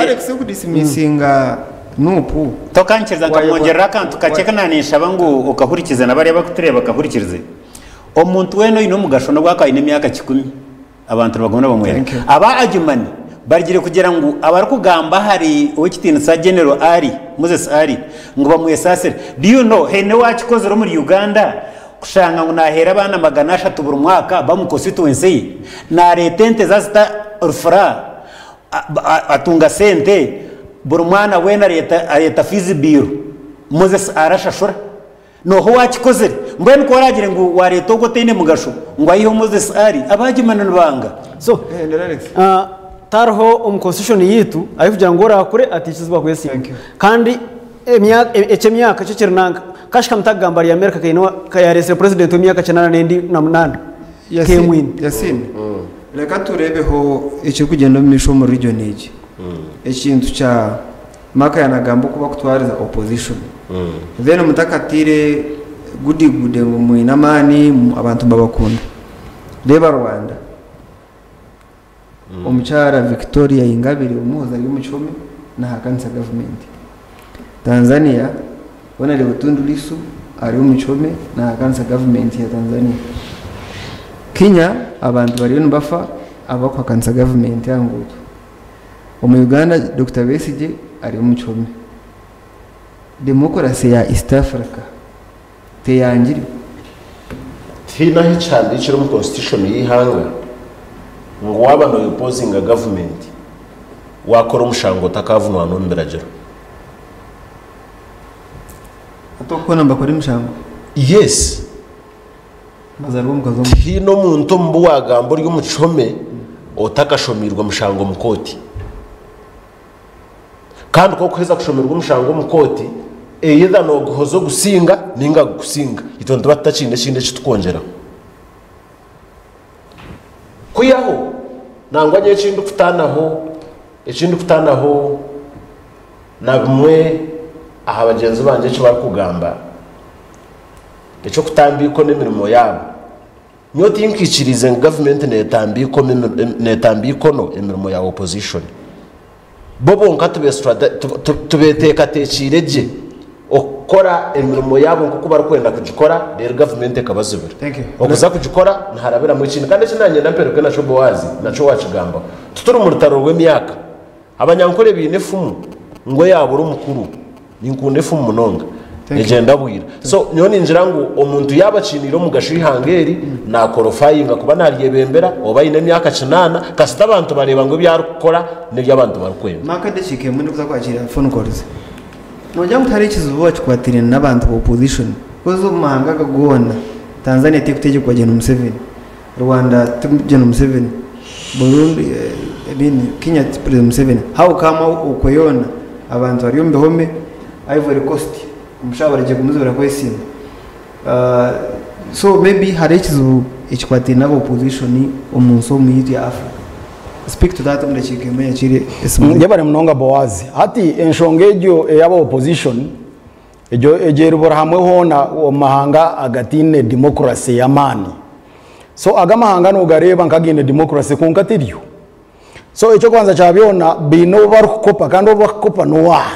Alex, okudismissinga NUP. Tokankiriza nkamwongyerera akantu kakye aku naninshaba ngu okahurikiza na bariya abarikutureeba bakahurikirize. Omuntu weena oine omugasho n'obu akaba aine emyaka kikumi, abantu nibaguma nibamwenda. Aba Adjumani barigire kugira ngu abarikugamba ahari Owekitiinisa General Ali, Moses Ali, ngu bamwesaasire. Do you know haine owakikozire omuri Uganda kushanga ngu naheera abaana 300 buri mwaka bamu constituency ye? Nareeta ente zazita rufura, atunga sente, buri mwana weena areeta fees bill, Moses Ali ashashura. Nooha owaakikozire? Mbwenu ku oraagire ngu waareeta ogwo otaine mugasho ngu aiheho Moses Ali, abaagimana nibanga. So, tihariho omu constitution yaitu arikugira ngu oraakure ataikizibwa kwesimba. Kandi eky'emyaka kyo kiri nanka. Kashika mutakugamba ari America kaine kayareetsire president w'emyaka kinaana n'endi na munaana kemwine. Yasin, reka tureebeho ekirikugyenda omu maisho omu region egi. Ekintu kya Maka yanagamba oku bakutwariza opposition. Then mutakatiire gudigude ngu mwine amaani abantu nibabakunda. Reeba Rwanda. Omukyara Victoria Ingabire Umuhoza ari omu kihome nahakanisa gavumenti. Tanzania Honourable Tundu Lissu ari omu kihome nahakanisa gavumenti ya Tanzania. Kenya abantu bariyo nibafa abakuhakanisa gavumenti aha nguuto. Omu Uganda Dokita Besigye ari omu kihome. Demokurasi ya East Africa teyangire. Tihaine ahu ekihandiikire omu constitution y'eihanga ngu waaba noyopozinga gavumenti waakora omushango otakavunwanwa omu biragiro. Hati okukora nibakora emishango? Yes. Bazarwa omukazi omwe. Tihaine omuntu omu bu waagamba ori omu kihome otakashomeirwe mushango omu kooti. Kandi ku orikuheza kushomerwa omushango omu kooti, either nooguhoza ogusinga nainga gukusinga. Itwe nituba tutakiine ekindi eki tukwongyeraho. Kwihaho nangwa nyowe eki ndikutaanaho, eki ndikutaanaho na bimwe aha bagyenzi bangye eki barikugamba, eky'okutamba eikono emirimo yaabo. Nyowe tinkaikiriize ngu gavumenti neetamba eikono emirimo ya opposition. Bo bonka tubeteekateekiire gye okukora emirimo yaabo nk'oku barikwenda kugikora reero gavumenti ekabazibira. Okuza kugikora niharabiramu ekindi. Kandi eki naanye niinyenda mpereruke nakyo Boaz nakyo waakigambaho. Tituri mu rutaro rw'emyaka. Abanyankore baine efumu ngu eyabura omukuru. Ninkunda efumu munonga. Egyenda bwira. So nyowe ningira ngu omuntu yaaba akiiniire omugasho eihanga eri, naakorofayinga kuba naaryebembera oba aine emyaka kinaana, kasita abantu bareeba ngu ebi arikukora n'ebi abantu barikwenda. Mark edakiika emwe ndikuza kwakiira phone calls. Nogira ngu tihariho ekizibu ekikwatiraine n'abantu ba opposition? Because omu mahanga aga goona, Tanzania terikutegyekwa Gen Museveni, Rwanda ti Gen Museveni, Burundi I mean Kenya ti President Museveni. How come okwe yoona abantu bari omu bihome, Ivory Coast omushaija barigye kumuzibira kwesimba. So maybe hariho ekizibu ekikwatiraine n'aba opposition omu nsi omu yaitu ya Africa. Speak to that omu dakiika emwe nyakiire esimu zaitu. Yebare munonga Boaz. Hati enshonga egyo ey'aba opposition egyo egyo eribura hamwe hoona omu mahanga agataine democracy ey'amaani. So ago amahanga nogareeba nk'againe democracy kwonka tiryo. So eky'okubanza kya byona baine ou barikukopa kandi ou barikukopa n'owaaha.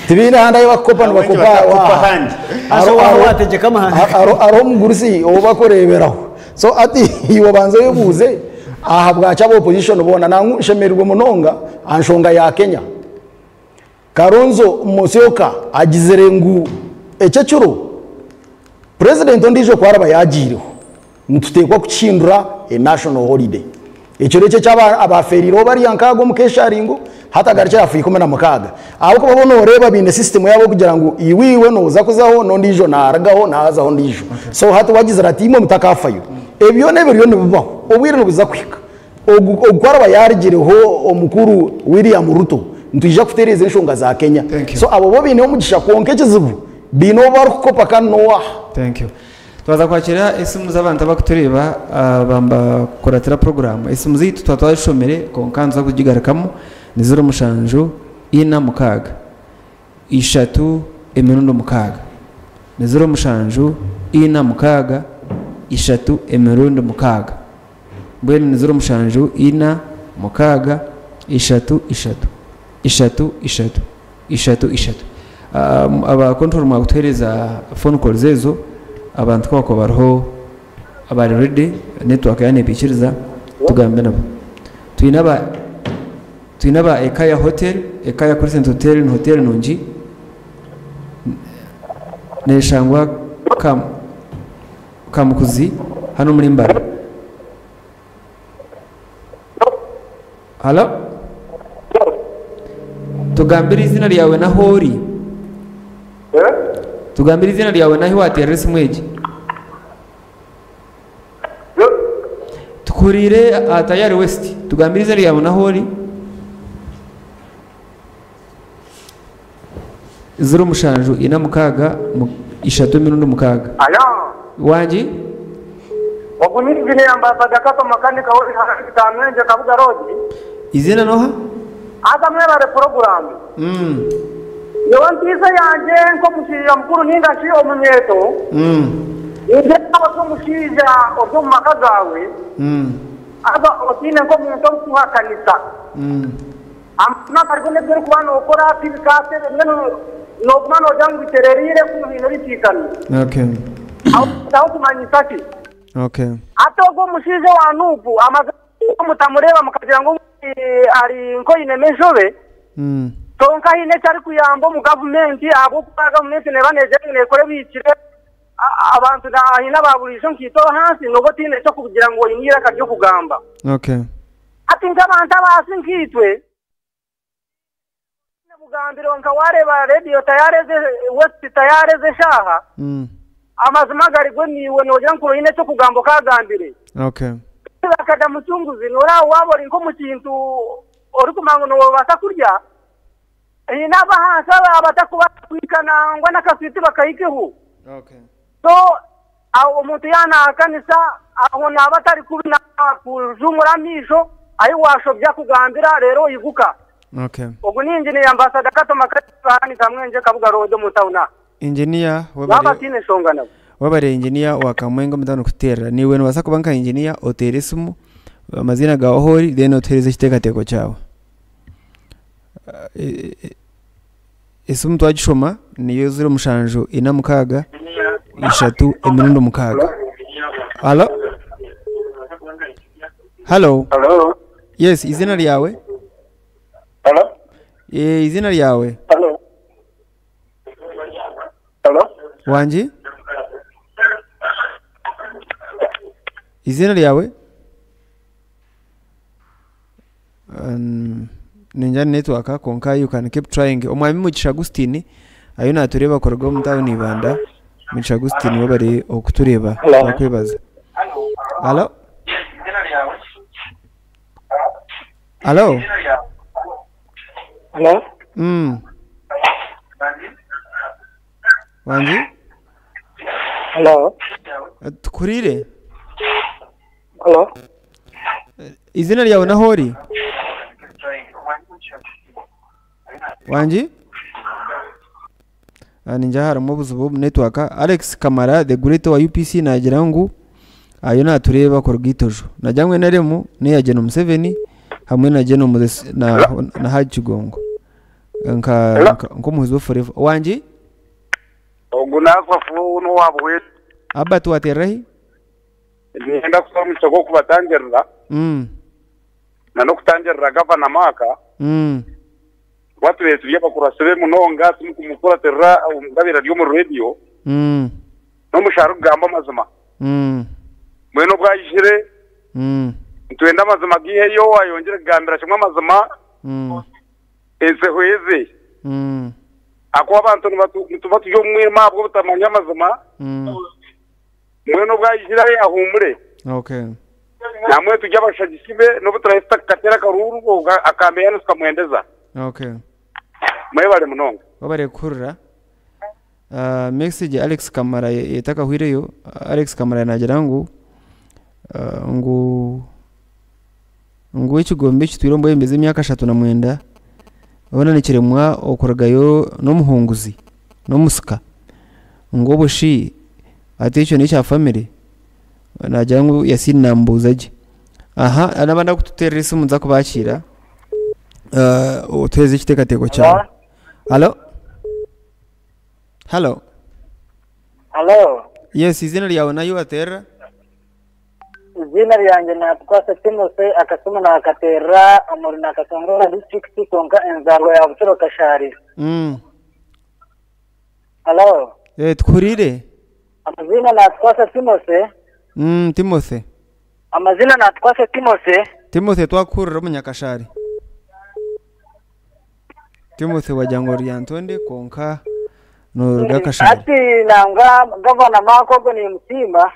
Tibaine ahandi ahu barikukopa nibakopa owaaha. Hariho omugurusi ou barikureeberaho. So hati iwe obanze oyebuuze ahabwaki aba opposition boona nangwa nshemereirwe munonga aha nshonga ya Kenya. Kalonzo Musyoka agizire ngu eki ekiro Purezidenti ondiijo ku araba yaagiireho nituteekwa kukihindura a national holiday. Ekiro eki eki abaafeereireho bariya nkaaga omu keesharingo hati agarukire aha 16. Ahabw'okuba bo nooreeba baine system yaabo kugira ngu iwe iwe nooza kuzaho n'ondiijo naarugaho naazaho ondiijo. So hati we agizire ati imwe mutakaafayo. Ebi byona ebiriyo nibibaho obwire nibuza kuhika Ogu ogu ku araba yaarugireho omukuru William Ruto, nitwija kutereeza enshonga za Kenya. Thank you. So abo bo baine omugisha kwonka ekizibu baine ou barikukopa kandi n'owaaha. Thank you. Twaza kwakira esimu z'abantu abakutureeba bakuratira puroguraamu. Esimu zaitu twaba twazishomire kwonka nituza kugigarukamu ni ziro mushanju ina mukaaga ishatu emirundi mukaaga. Ni ziro mushanju ina mukaaga ishatu emirundi mukaaga. Mbwenu ni ziro mushanju ina mukaaga ishatu ishatu ishatu ishatu ishatu ishatu. Aba control mwakutuhereza phone calls ezo abantu kubakuba bariho abari ready network yaaba nebaikiriza tugambe nabo. Twine aba twine aba Ekaya hotel, Ekaya Crescent Hotel ni hotel nungi neshangwa Kam Kamukuzi hanu omuri Mbarara. Halo? Tugambire eizina ryawe n'ahu ori. Tugambire eizina ryawe n'ahu wateerera esimu egi. Tukuhuriire aha Tayari West. Tugambire eizina ryawe n'ahu ori. Ziro mushanju ina mukaaga ishatu emirundi mukaaga. Alo. Wangi? Ogu ni Engineer Ambassador Kato Makanika w'ebihanga Kamwengye Kabuga Road. Eiziina n'oha? Haza mwebare puroguraamu. Nyowe ntiisa yangye nk'omushaija mukuru ninga shi omunyeeto, nindeeba ori omushaija ori omu maka gaawe, haza otaine nk'omuntu orikukuhakanisa. Amazima gariho n'ebi orikuba nookora tibikaatebe, mbwenu nooguma noogira ngu biterereire kunu haine ebisiikamire. Okay. Aho aho kumanyisa ki? Okay. Hati ogwo omushaija owa Nup amazima mutamureeba mukagira ngu ari nk'oinemu enshobe, kwonka haine eki arikuyamba omu gavumenti ahabw'okuba gavumenti neeba neegira ngu neekora ebihikire, abantu haine aba buriijo nkaitwe ab'ahansi nooba otaine eky'okugira ngu oine eiraka ry'okugamba. Okay. Hati nk'abantu abaasi nkaitwe, tihaine bugambiro nka waareeba rediyo tayareze, West tayareze eshaaha, amazima gari go naiwe noogira ngu oine eky'okugamba okaagambire. Okay. Kandi bakajya Mucunguzi, nooreeba waaba ori nk'omu kintu orikumanya ngu noobaasa kurya, haine ab'ahansi abatakubaasa kuhika nangwa n'akaswiti bakahikeho. Okay. So aho omuntu yaaba naahakanisa, aho naaba atari kubi naakujumura amaisho ahi waashobya akugambira reero oiguka. Okay. Ogu ni Engineer Ambassador Kato Makanika Kamwengye Kabuga Road omu town aha. Engineer Waaba webare otaine nshonga nabo. webare engineer wa Kamwenge omu town kututeerera. Naiwe nobaasa kuba nka engineer oteere esimu amaziina gaawe ahu ori then otuheereze ekiteekateeko kyawe. Esimu twagishoma niyo ziro mushanju ina mukaaga ishatu emirundi mukaaga. Halo? Halo? Halo? Yes, izina ryawe? Eh, izina ryawe? Hello. Hello. Wangi? Izina ryawe? Ningira ni network kwonka you can keep trying. Omwami Mugisha Agustine ayo natureeba kuruga omu town Ibanda. Mugisha Agustine webare okutureeba. Hello. Twakwebaza. Hello? Hello? Hello. Wangi? Hello. Tukurire. Hello. Izina ryawe naho ori? Wangi? Ningira harimu obuzibu omu network. Alex Kamara the great wa UPC nagira ngu ayo natureeba kuruga Itojo. Nagira ngu NRM neya Gen Museveni hamwe na Gen Moses na, na Haji Kigongo nka nk'omuhuzi wa forever. Wangi? Ogu nafa fu n'owa Buhweju. Albert waterera hi? Niinyenda kusaba omugisha gw'okubatangirira na n'okutangirira Gavana Mark. Kuba tubaire turi abakurasi be munonga turikumukuratirira omu ku abaire ari omu rediyo n'omushaaha arikugamba amazima. Mbwenu obu aijire nitwenda amazima gaiheyo ayongyere kugambira kimwe amazima ensi ehweze. Ahakuba abantu nituba turi omu mwirima ahabw'obutamanya amazima. Mbwenu obu aijire ahuumure. Okay. Namwe turi abashagiki be n'obu turaabe tutakateera akaruuru obwo akambeera tukamwendeza. Okay. Mwebare munonga. Webare kuhurira. Message Alex Kamara etakahwireyo, Alex Kamara nagira ngu ngu ngu ekigombe ekitwire omu bwebembezi emyaka 39 hoona nikiremwa okurugayo n'omuhunguzi n'omusika ngu obwo shi hati ekyo n'ekya famire nagira ngu Yasin namubuuza gye. Aha n'abandi abarikututeerera esimu nituza kubakiira otuheereze ekiteekateeko kyawe. Halo? Halo? Halo. Yes, eiziina ryawe n'ahi wateerera? Eiziina ryangye Natukwasa Timothy, akasimu naakateerera omuri Nakasongola district kwonka enzaarwa ya Buturo Kashari. Halo. Eh, tukuhuriire. Amaziina Natukwasa Timothy. Timothy. Amazina Natukwasa Timothy. Timothy twakuhurira omunyakashari. Timothy wagira ngu ori Lyantonde kwonka noruga Kashari. Hati nangwa gavana Mark ogwo nimusiima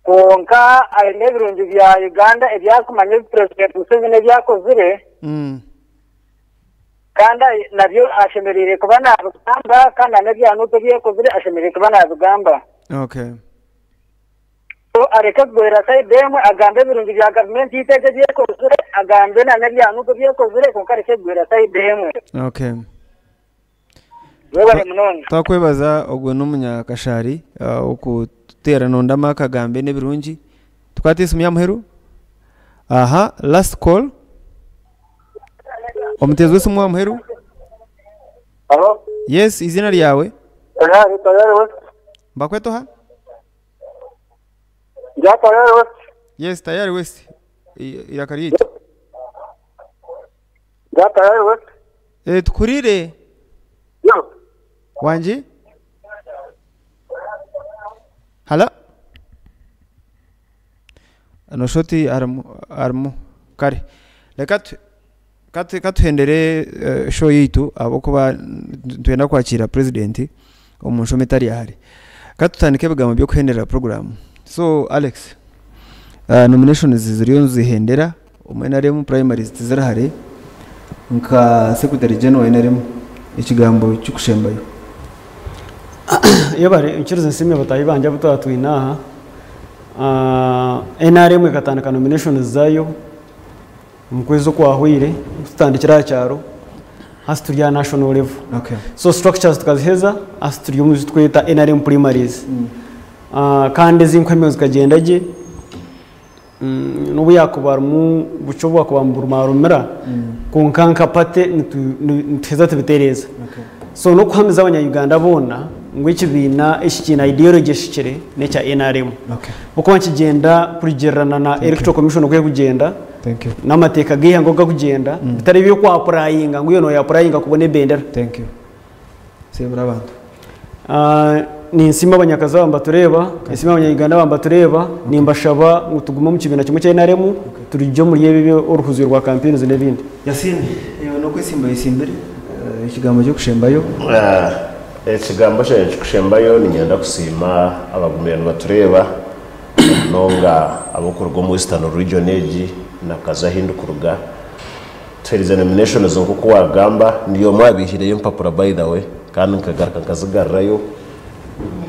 kwonka aine ebirungi bya Uganda ebi arikumanya ebi Purezidenti Museveni ebi akozire kandi nabyo ashemereire kuba nabigamba kandi n'ebya Nup ebi ekozire ashemereire kuba nabigamba. Okay. So areke kugwera sayidi emwe agambe ebirungi bya gavumenti yaitu egi ebi ekozire agambe n'ebya Nup ebi ekozire kwonka areke kugwera sayidi emwe. Okay. Webale munonga. Twakwebaza ogwo n'omunyakashari okututeera nonda Mark agambe n'ebirungi. Tukwate esimu y'ahamuheru. Aha, last call. Omuteezi w'esimu w'ahamuheru. Halo? Yes, eiziina ryawe? Tayari, tayari west. Nibakweta oha? Ndya tayari west. Yes, tayari west. Eiraka ryaitu. Ndya tayari west. Eh, tukuhuriire. Yo. Wangi? Halo? Noshusha oti harimu harimu kare reka tu katu katuhendere show yaitu ahabw'okuba nitwenda kwakira president omu nshomo etari ya hare. Katutandike ebigambo by'okuhendera program. So Alex, nominations ziriyo nizihendera omu NRM primaries tiziri hare nka secretary general wa NRM ekigambo ky'okushembayo. Yebare nkirize nsiime bataahi bangye abu twaba twine aha. NRM ekatandika nominations zaayo omu kwezi okwahweire tutandikire aha kyaro hati turi aha national level. Okay. So structures tukaziheza hati turi omu zitweta NRM primaries. Kandi ezinkwemeo zikagyenda gye n'obu yakuba harimu bukye obwakuba niburumarumira kwonka nka party nituheza tubitereeza. So n'okuhamiza abanya Uganda boona ngu ekibiina eki kiine ideology ehikire n'ekya NRM. Ahabw'okuba nikigyenda kurugiirirana na Electoral Commission oku erikugyenda. Thank you. N'amateeka g'eihanga oku garikugyenda bitari eby'okwapurayinga ngu iwe nooyapurayinga kubona ebendera. Thank you. Siibura abantu. Ninsiima abanyakazi aba nibatureeba, ninsiima abanya-Uganda aba nibatureeba, nimbashaba ngu tugume omu kibiina kimwe ekya NRM turugye omuri ebi oruhuzyo rwa campaigns n'ebindi. Yasin, iwe n'okwesimba oyesimbire, ekigambo ky'okushembayo? Ekigambo kyangye ekirikushembayo niinyenda kusiima abagumire nibatureeba na munonga ab'okuruga omu Western Region egi na Kazo ahu ndikuruga. Tuherize nominations nk'oku waagamba, ndi omwe aha baihireyo empapura by the way kandi nkagaruka nkazigarurayo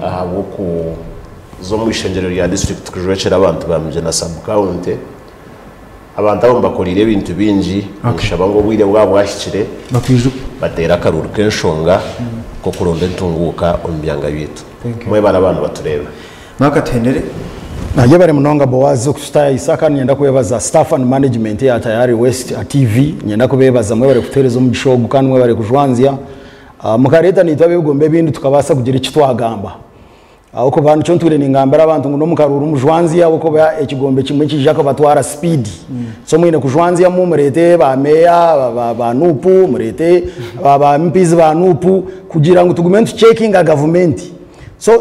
ahabw'okuza omu ishengyero rya district kujwekyera abantu ba Migyena sub county. Abantu abo mbakoreire ebintu bingi, ninshaba ngu obwire bwaba bwahikire bateere akaruuru k'enshonga k'okuronda entunguuka omu byanga byaitu. Mwebare abantu batureeba. Mark Tuhendere. Yebare munonga Boaz okututayayisa kandi niinyenda kwebaza staff and management eya Tayari West TV niinyenda kubebaza mwebare kutuhereza omugisha ogu kandi mwebare kujwanzya mukareeta naitwe ab'ebigombe ebindi tukabaasa kugira eki twagamba ahabw'okuba nikyo ntwire ningambira abantu ngu n'omukaruuru mujwanzye ahabw'okuba ekigombe kimwe nikiija kubatwara speed so mwine kujwanzyamu mureete ba meeya ba NUP mureete ba MPs ba NUP kugira ngu tugume nitucekinga gavumenti So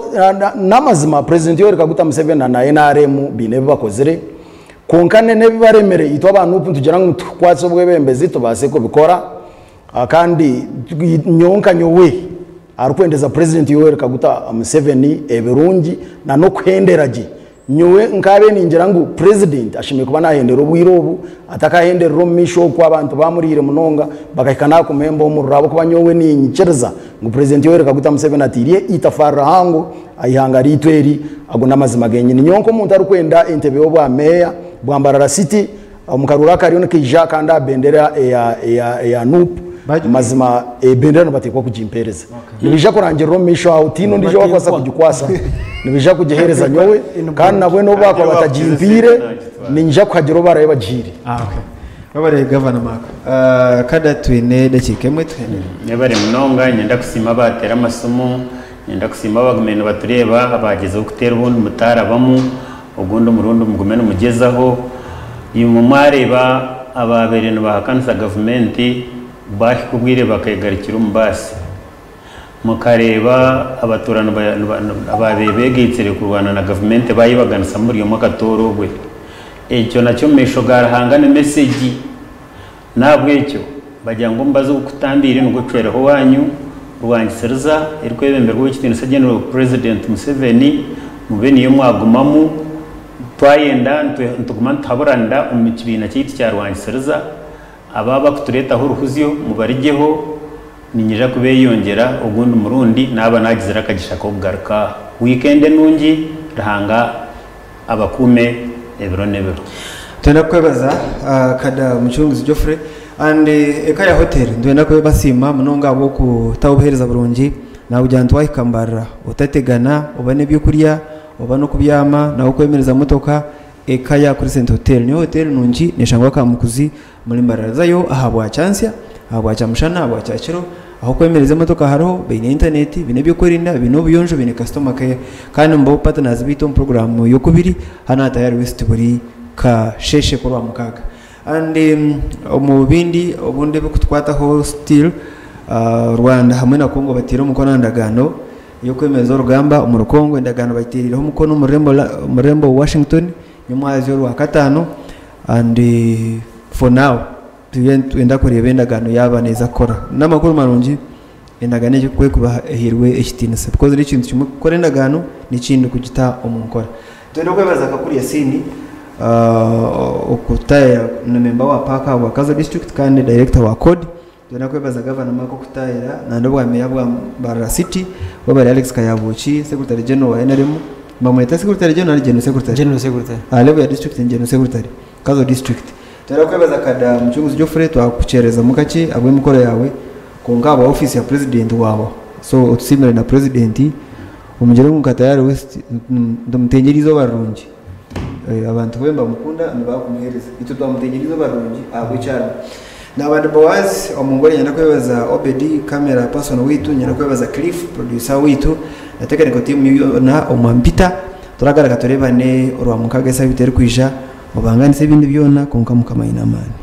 n'amazima President Yoweri Kaguta Museveni na NRM baine ebi bakozire kwonka n'ebi baremire itwe aba NUP nitugira ngu nitukwatsa obwebembezi tubaase kubikora kandi nyowe nka nyowe arikwendeza President Yoweri Kaguta Museveni ebirungi na n'okuhendera gye Nyowe nkaabaire ningira ngu Purezidenti ashemereire kuba naahendera obwire obu, atakahenderera omu maisho oku abantu baamuriire munonga bakahika n'aha kumuhemba omuriro ahabw'okuba nyowe niinyikiriza ngu Purezidenti Yoweri Kaguta Museveni ataire eitafaari rihango aha ihanga riitu eri. Ago n'amazima genyini. Nyowe nk'omuntu arikwenda entebe y'obwa meeya bwa Mbarara City, omu karuuru akariyo nikaija kandi aha bendera eya nup, mazima ebendera nibateekwa kugimpeereza. Nibaija kurangirira omu maisho aho, tihaine ondiijo owaakubaasa kugikwasa. Nibaija kugiheereza nyowe, kandi nabwe n'obu baakuba batagimpaire, niinyija kuhagira ou baraabe bagihaire. Webare Gavana Mark. Kada twine edakiika emwe tuhendere. Mwebare munonga, niinyenda kusiima abaateera amasimu, niinyenda kusiima abagumiire nibatureeba, abaagyezaho kuteera obundi mutaarabamu, ogundi omurundi mugume nimugyezaho. Imwe mwareeba abaabaire nibahakanisa gavumenti Baahika obwire bakeegarukira omu baasi. Mukareeba abatuura abaabaire beegaitsire kurwana na gavumenti baayebaganisamu buri omwe akatoora ogwe. Ekyo nakyo omu maisho ga Ruhanga ni mesegi. N'ahabw'ekyo bagira ngu omubazi ogukutambiire nigwo cwereho owaanyu, rwangisiriza erikwebemberwa Ow'ekitiinisa General President Museveni, mube niyo mwagumamu. Twayenda nituguma nituhaburanira omu kibiina kyaitu kya Rwangisiriza. Abo abakutureetaho oruhuzyo mubarigyeho, niinyija kubeeyongyera ogundi murundi naaba naagizire akagisha k'okugaruka aha. Wiikenda enungi, Ruhanga abakuume ebiro n'ebiro. Nitwenda kukwebaza Kada Mucunguzi Geoffrey and eka ya hotel nitwenda kubasiima munonga ahabw'okutaho obuheereza burungi nakugira ngu twahika Mbarara otategana oba n'ebyokurya oba n'okubyama nawe okwemereza motoka Eka ya Crescent Hotel niyo hoteeri nungi neshangwa Kamukuzi omuri Mbarara. Zayo aha bwakyansya, aha bwakyamushana, aha bwakyakiro, ah'okwemereza emotoka hariho, baine intaneti, baine eby'okwerinda, baine obuyonjo, baine customer care kandi nibo partners baitu omu puroguraamu y'okubiri hanu aha Tayari West buri kasheeshe k'orwamukaaga. And omu bindi obundi ebirikutukwataho still, Rwanda hamwe na Congo bateire omukono aha ndagaano y'okwemereza orugamba omuri Congo. Endagaano bagiteeriireho omukono omu rurembo Washington nyomwazyo orwakataano and for now turiyo nitwenda kureeba endagaano yaaba neeza kukora. N'amakuru marungi endagaano egyo ku erikuba ehairwe ekitiinisa because n'ekintu kimwe kukora endagaano n'ekindi kugita omu nkora. Nitwenda kwebaza Kakuru Yasin okutaayaaya ni memba wa paaka ahabwa Kazo district kandi director wa CORD. Nitwenda kwebaza Gavana Mark okutaayira nandi obwa meeya bwa Mbarara City webare Alex Kayabuki Secretary General wa NRM nibamweta Secretary General nari General Secretary? General Secretary. Aha level ya district ni General Secretary Kazo district. Nitwenda kwebaza Kada Mucunguzi Geoffrey twakukyererzamu kakye ahabw'emikoro yaawe kwonka ahabwa ofiisi ya President waabaho so otusiimire na President omugire ngu nka Tayari West tumutengyere eizooba rirungi. Abantu be nibamukunda nibakumuheereza itwe twamutengyera eizooba rirungi ahabw'eki arimu. Naaba ndi Boaz omu ngore niinyenda kwebaza Obedi camera person waitu, niinyenda kwebaza Cliff producer waitu na technical team yoona omwami Peter. Turagaruka tureebane Orwamunkaaga esaabiiti erikwija. Obanganise ebindi byona kwonka Mukama aine amaani.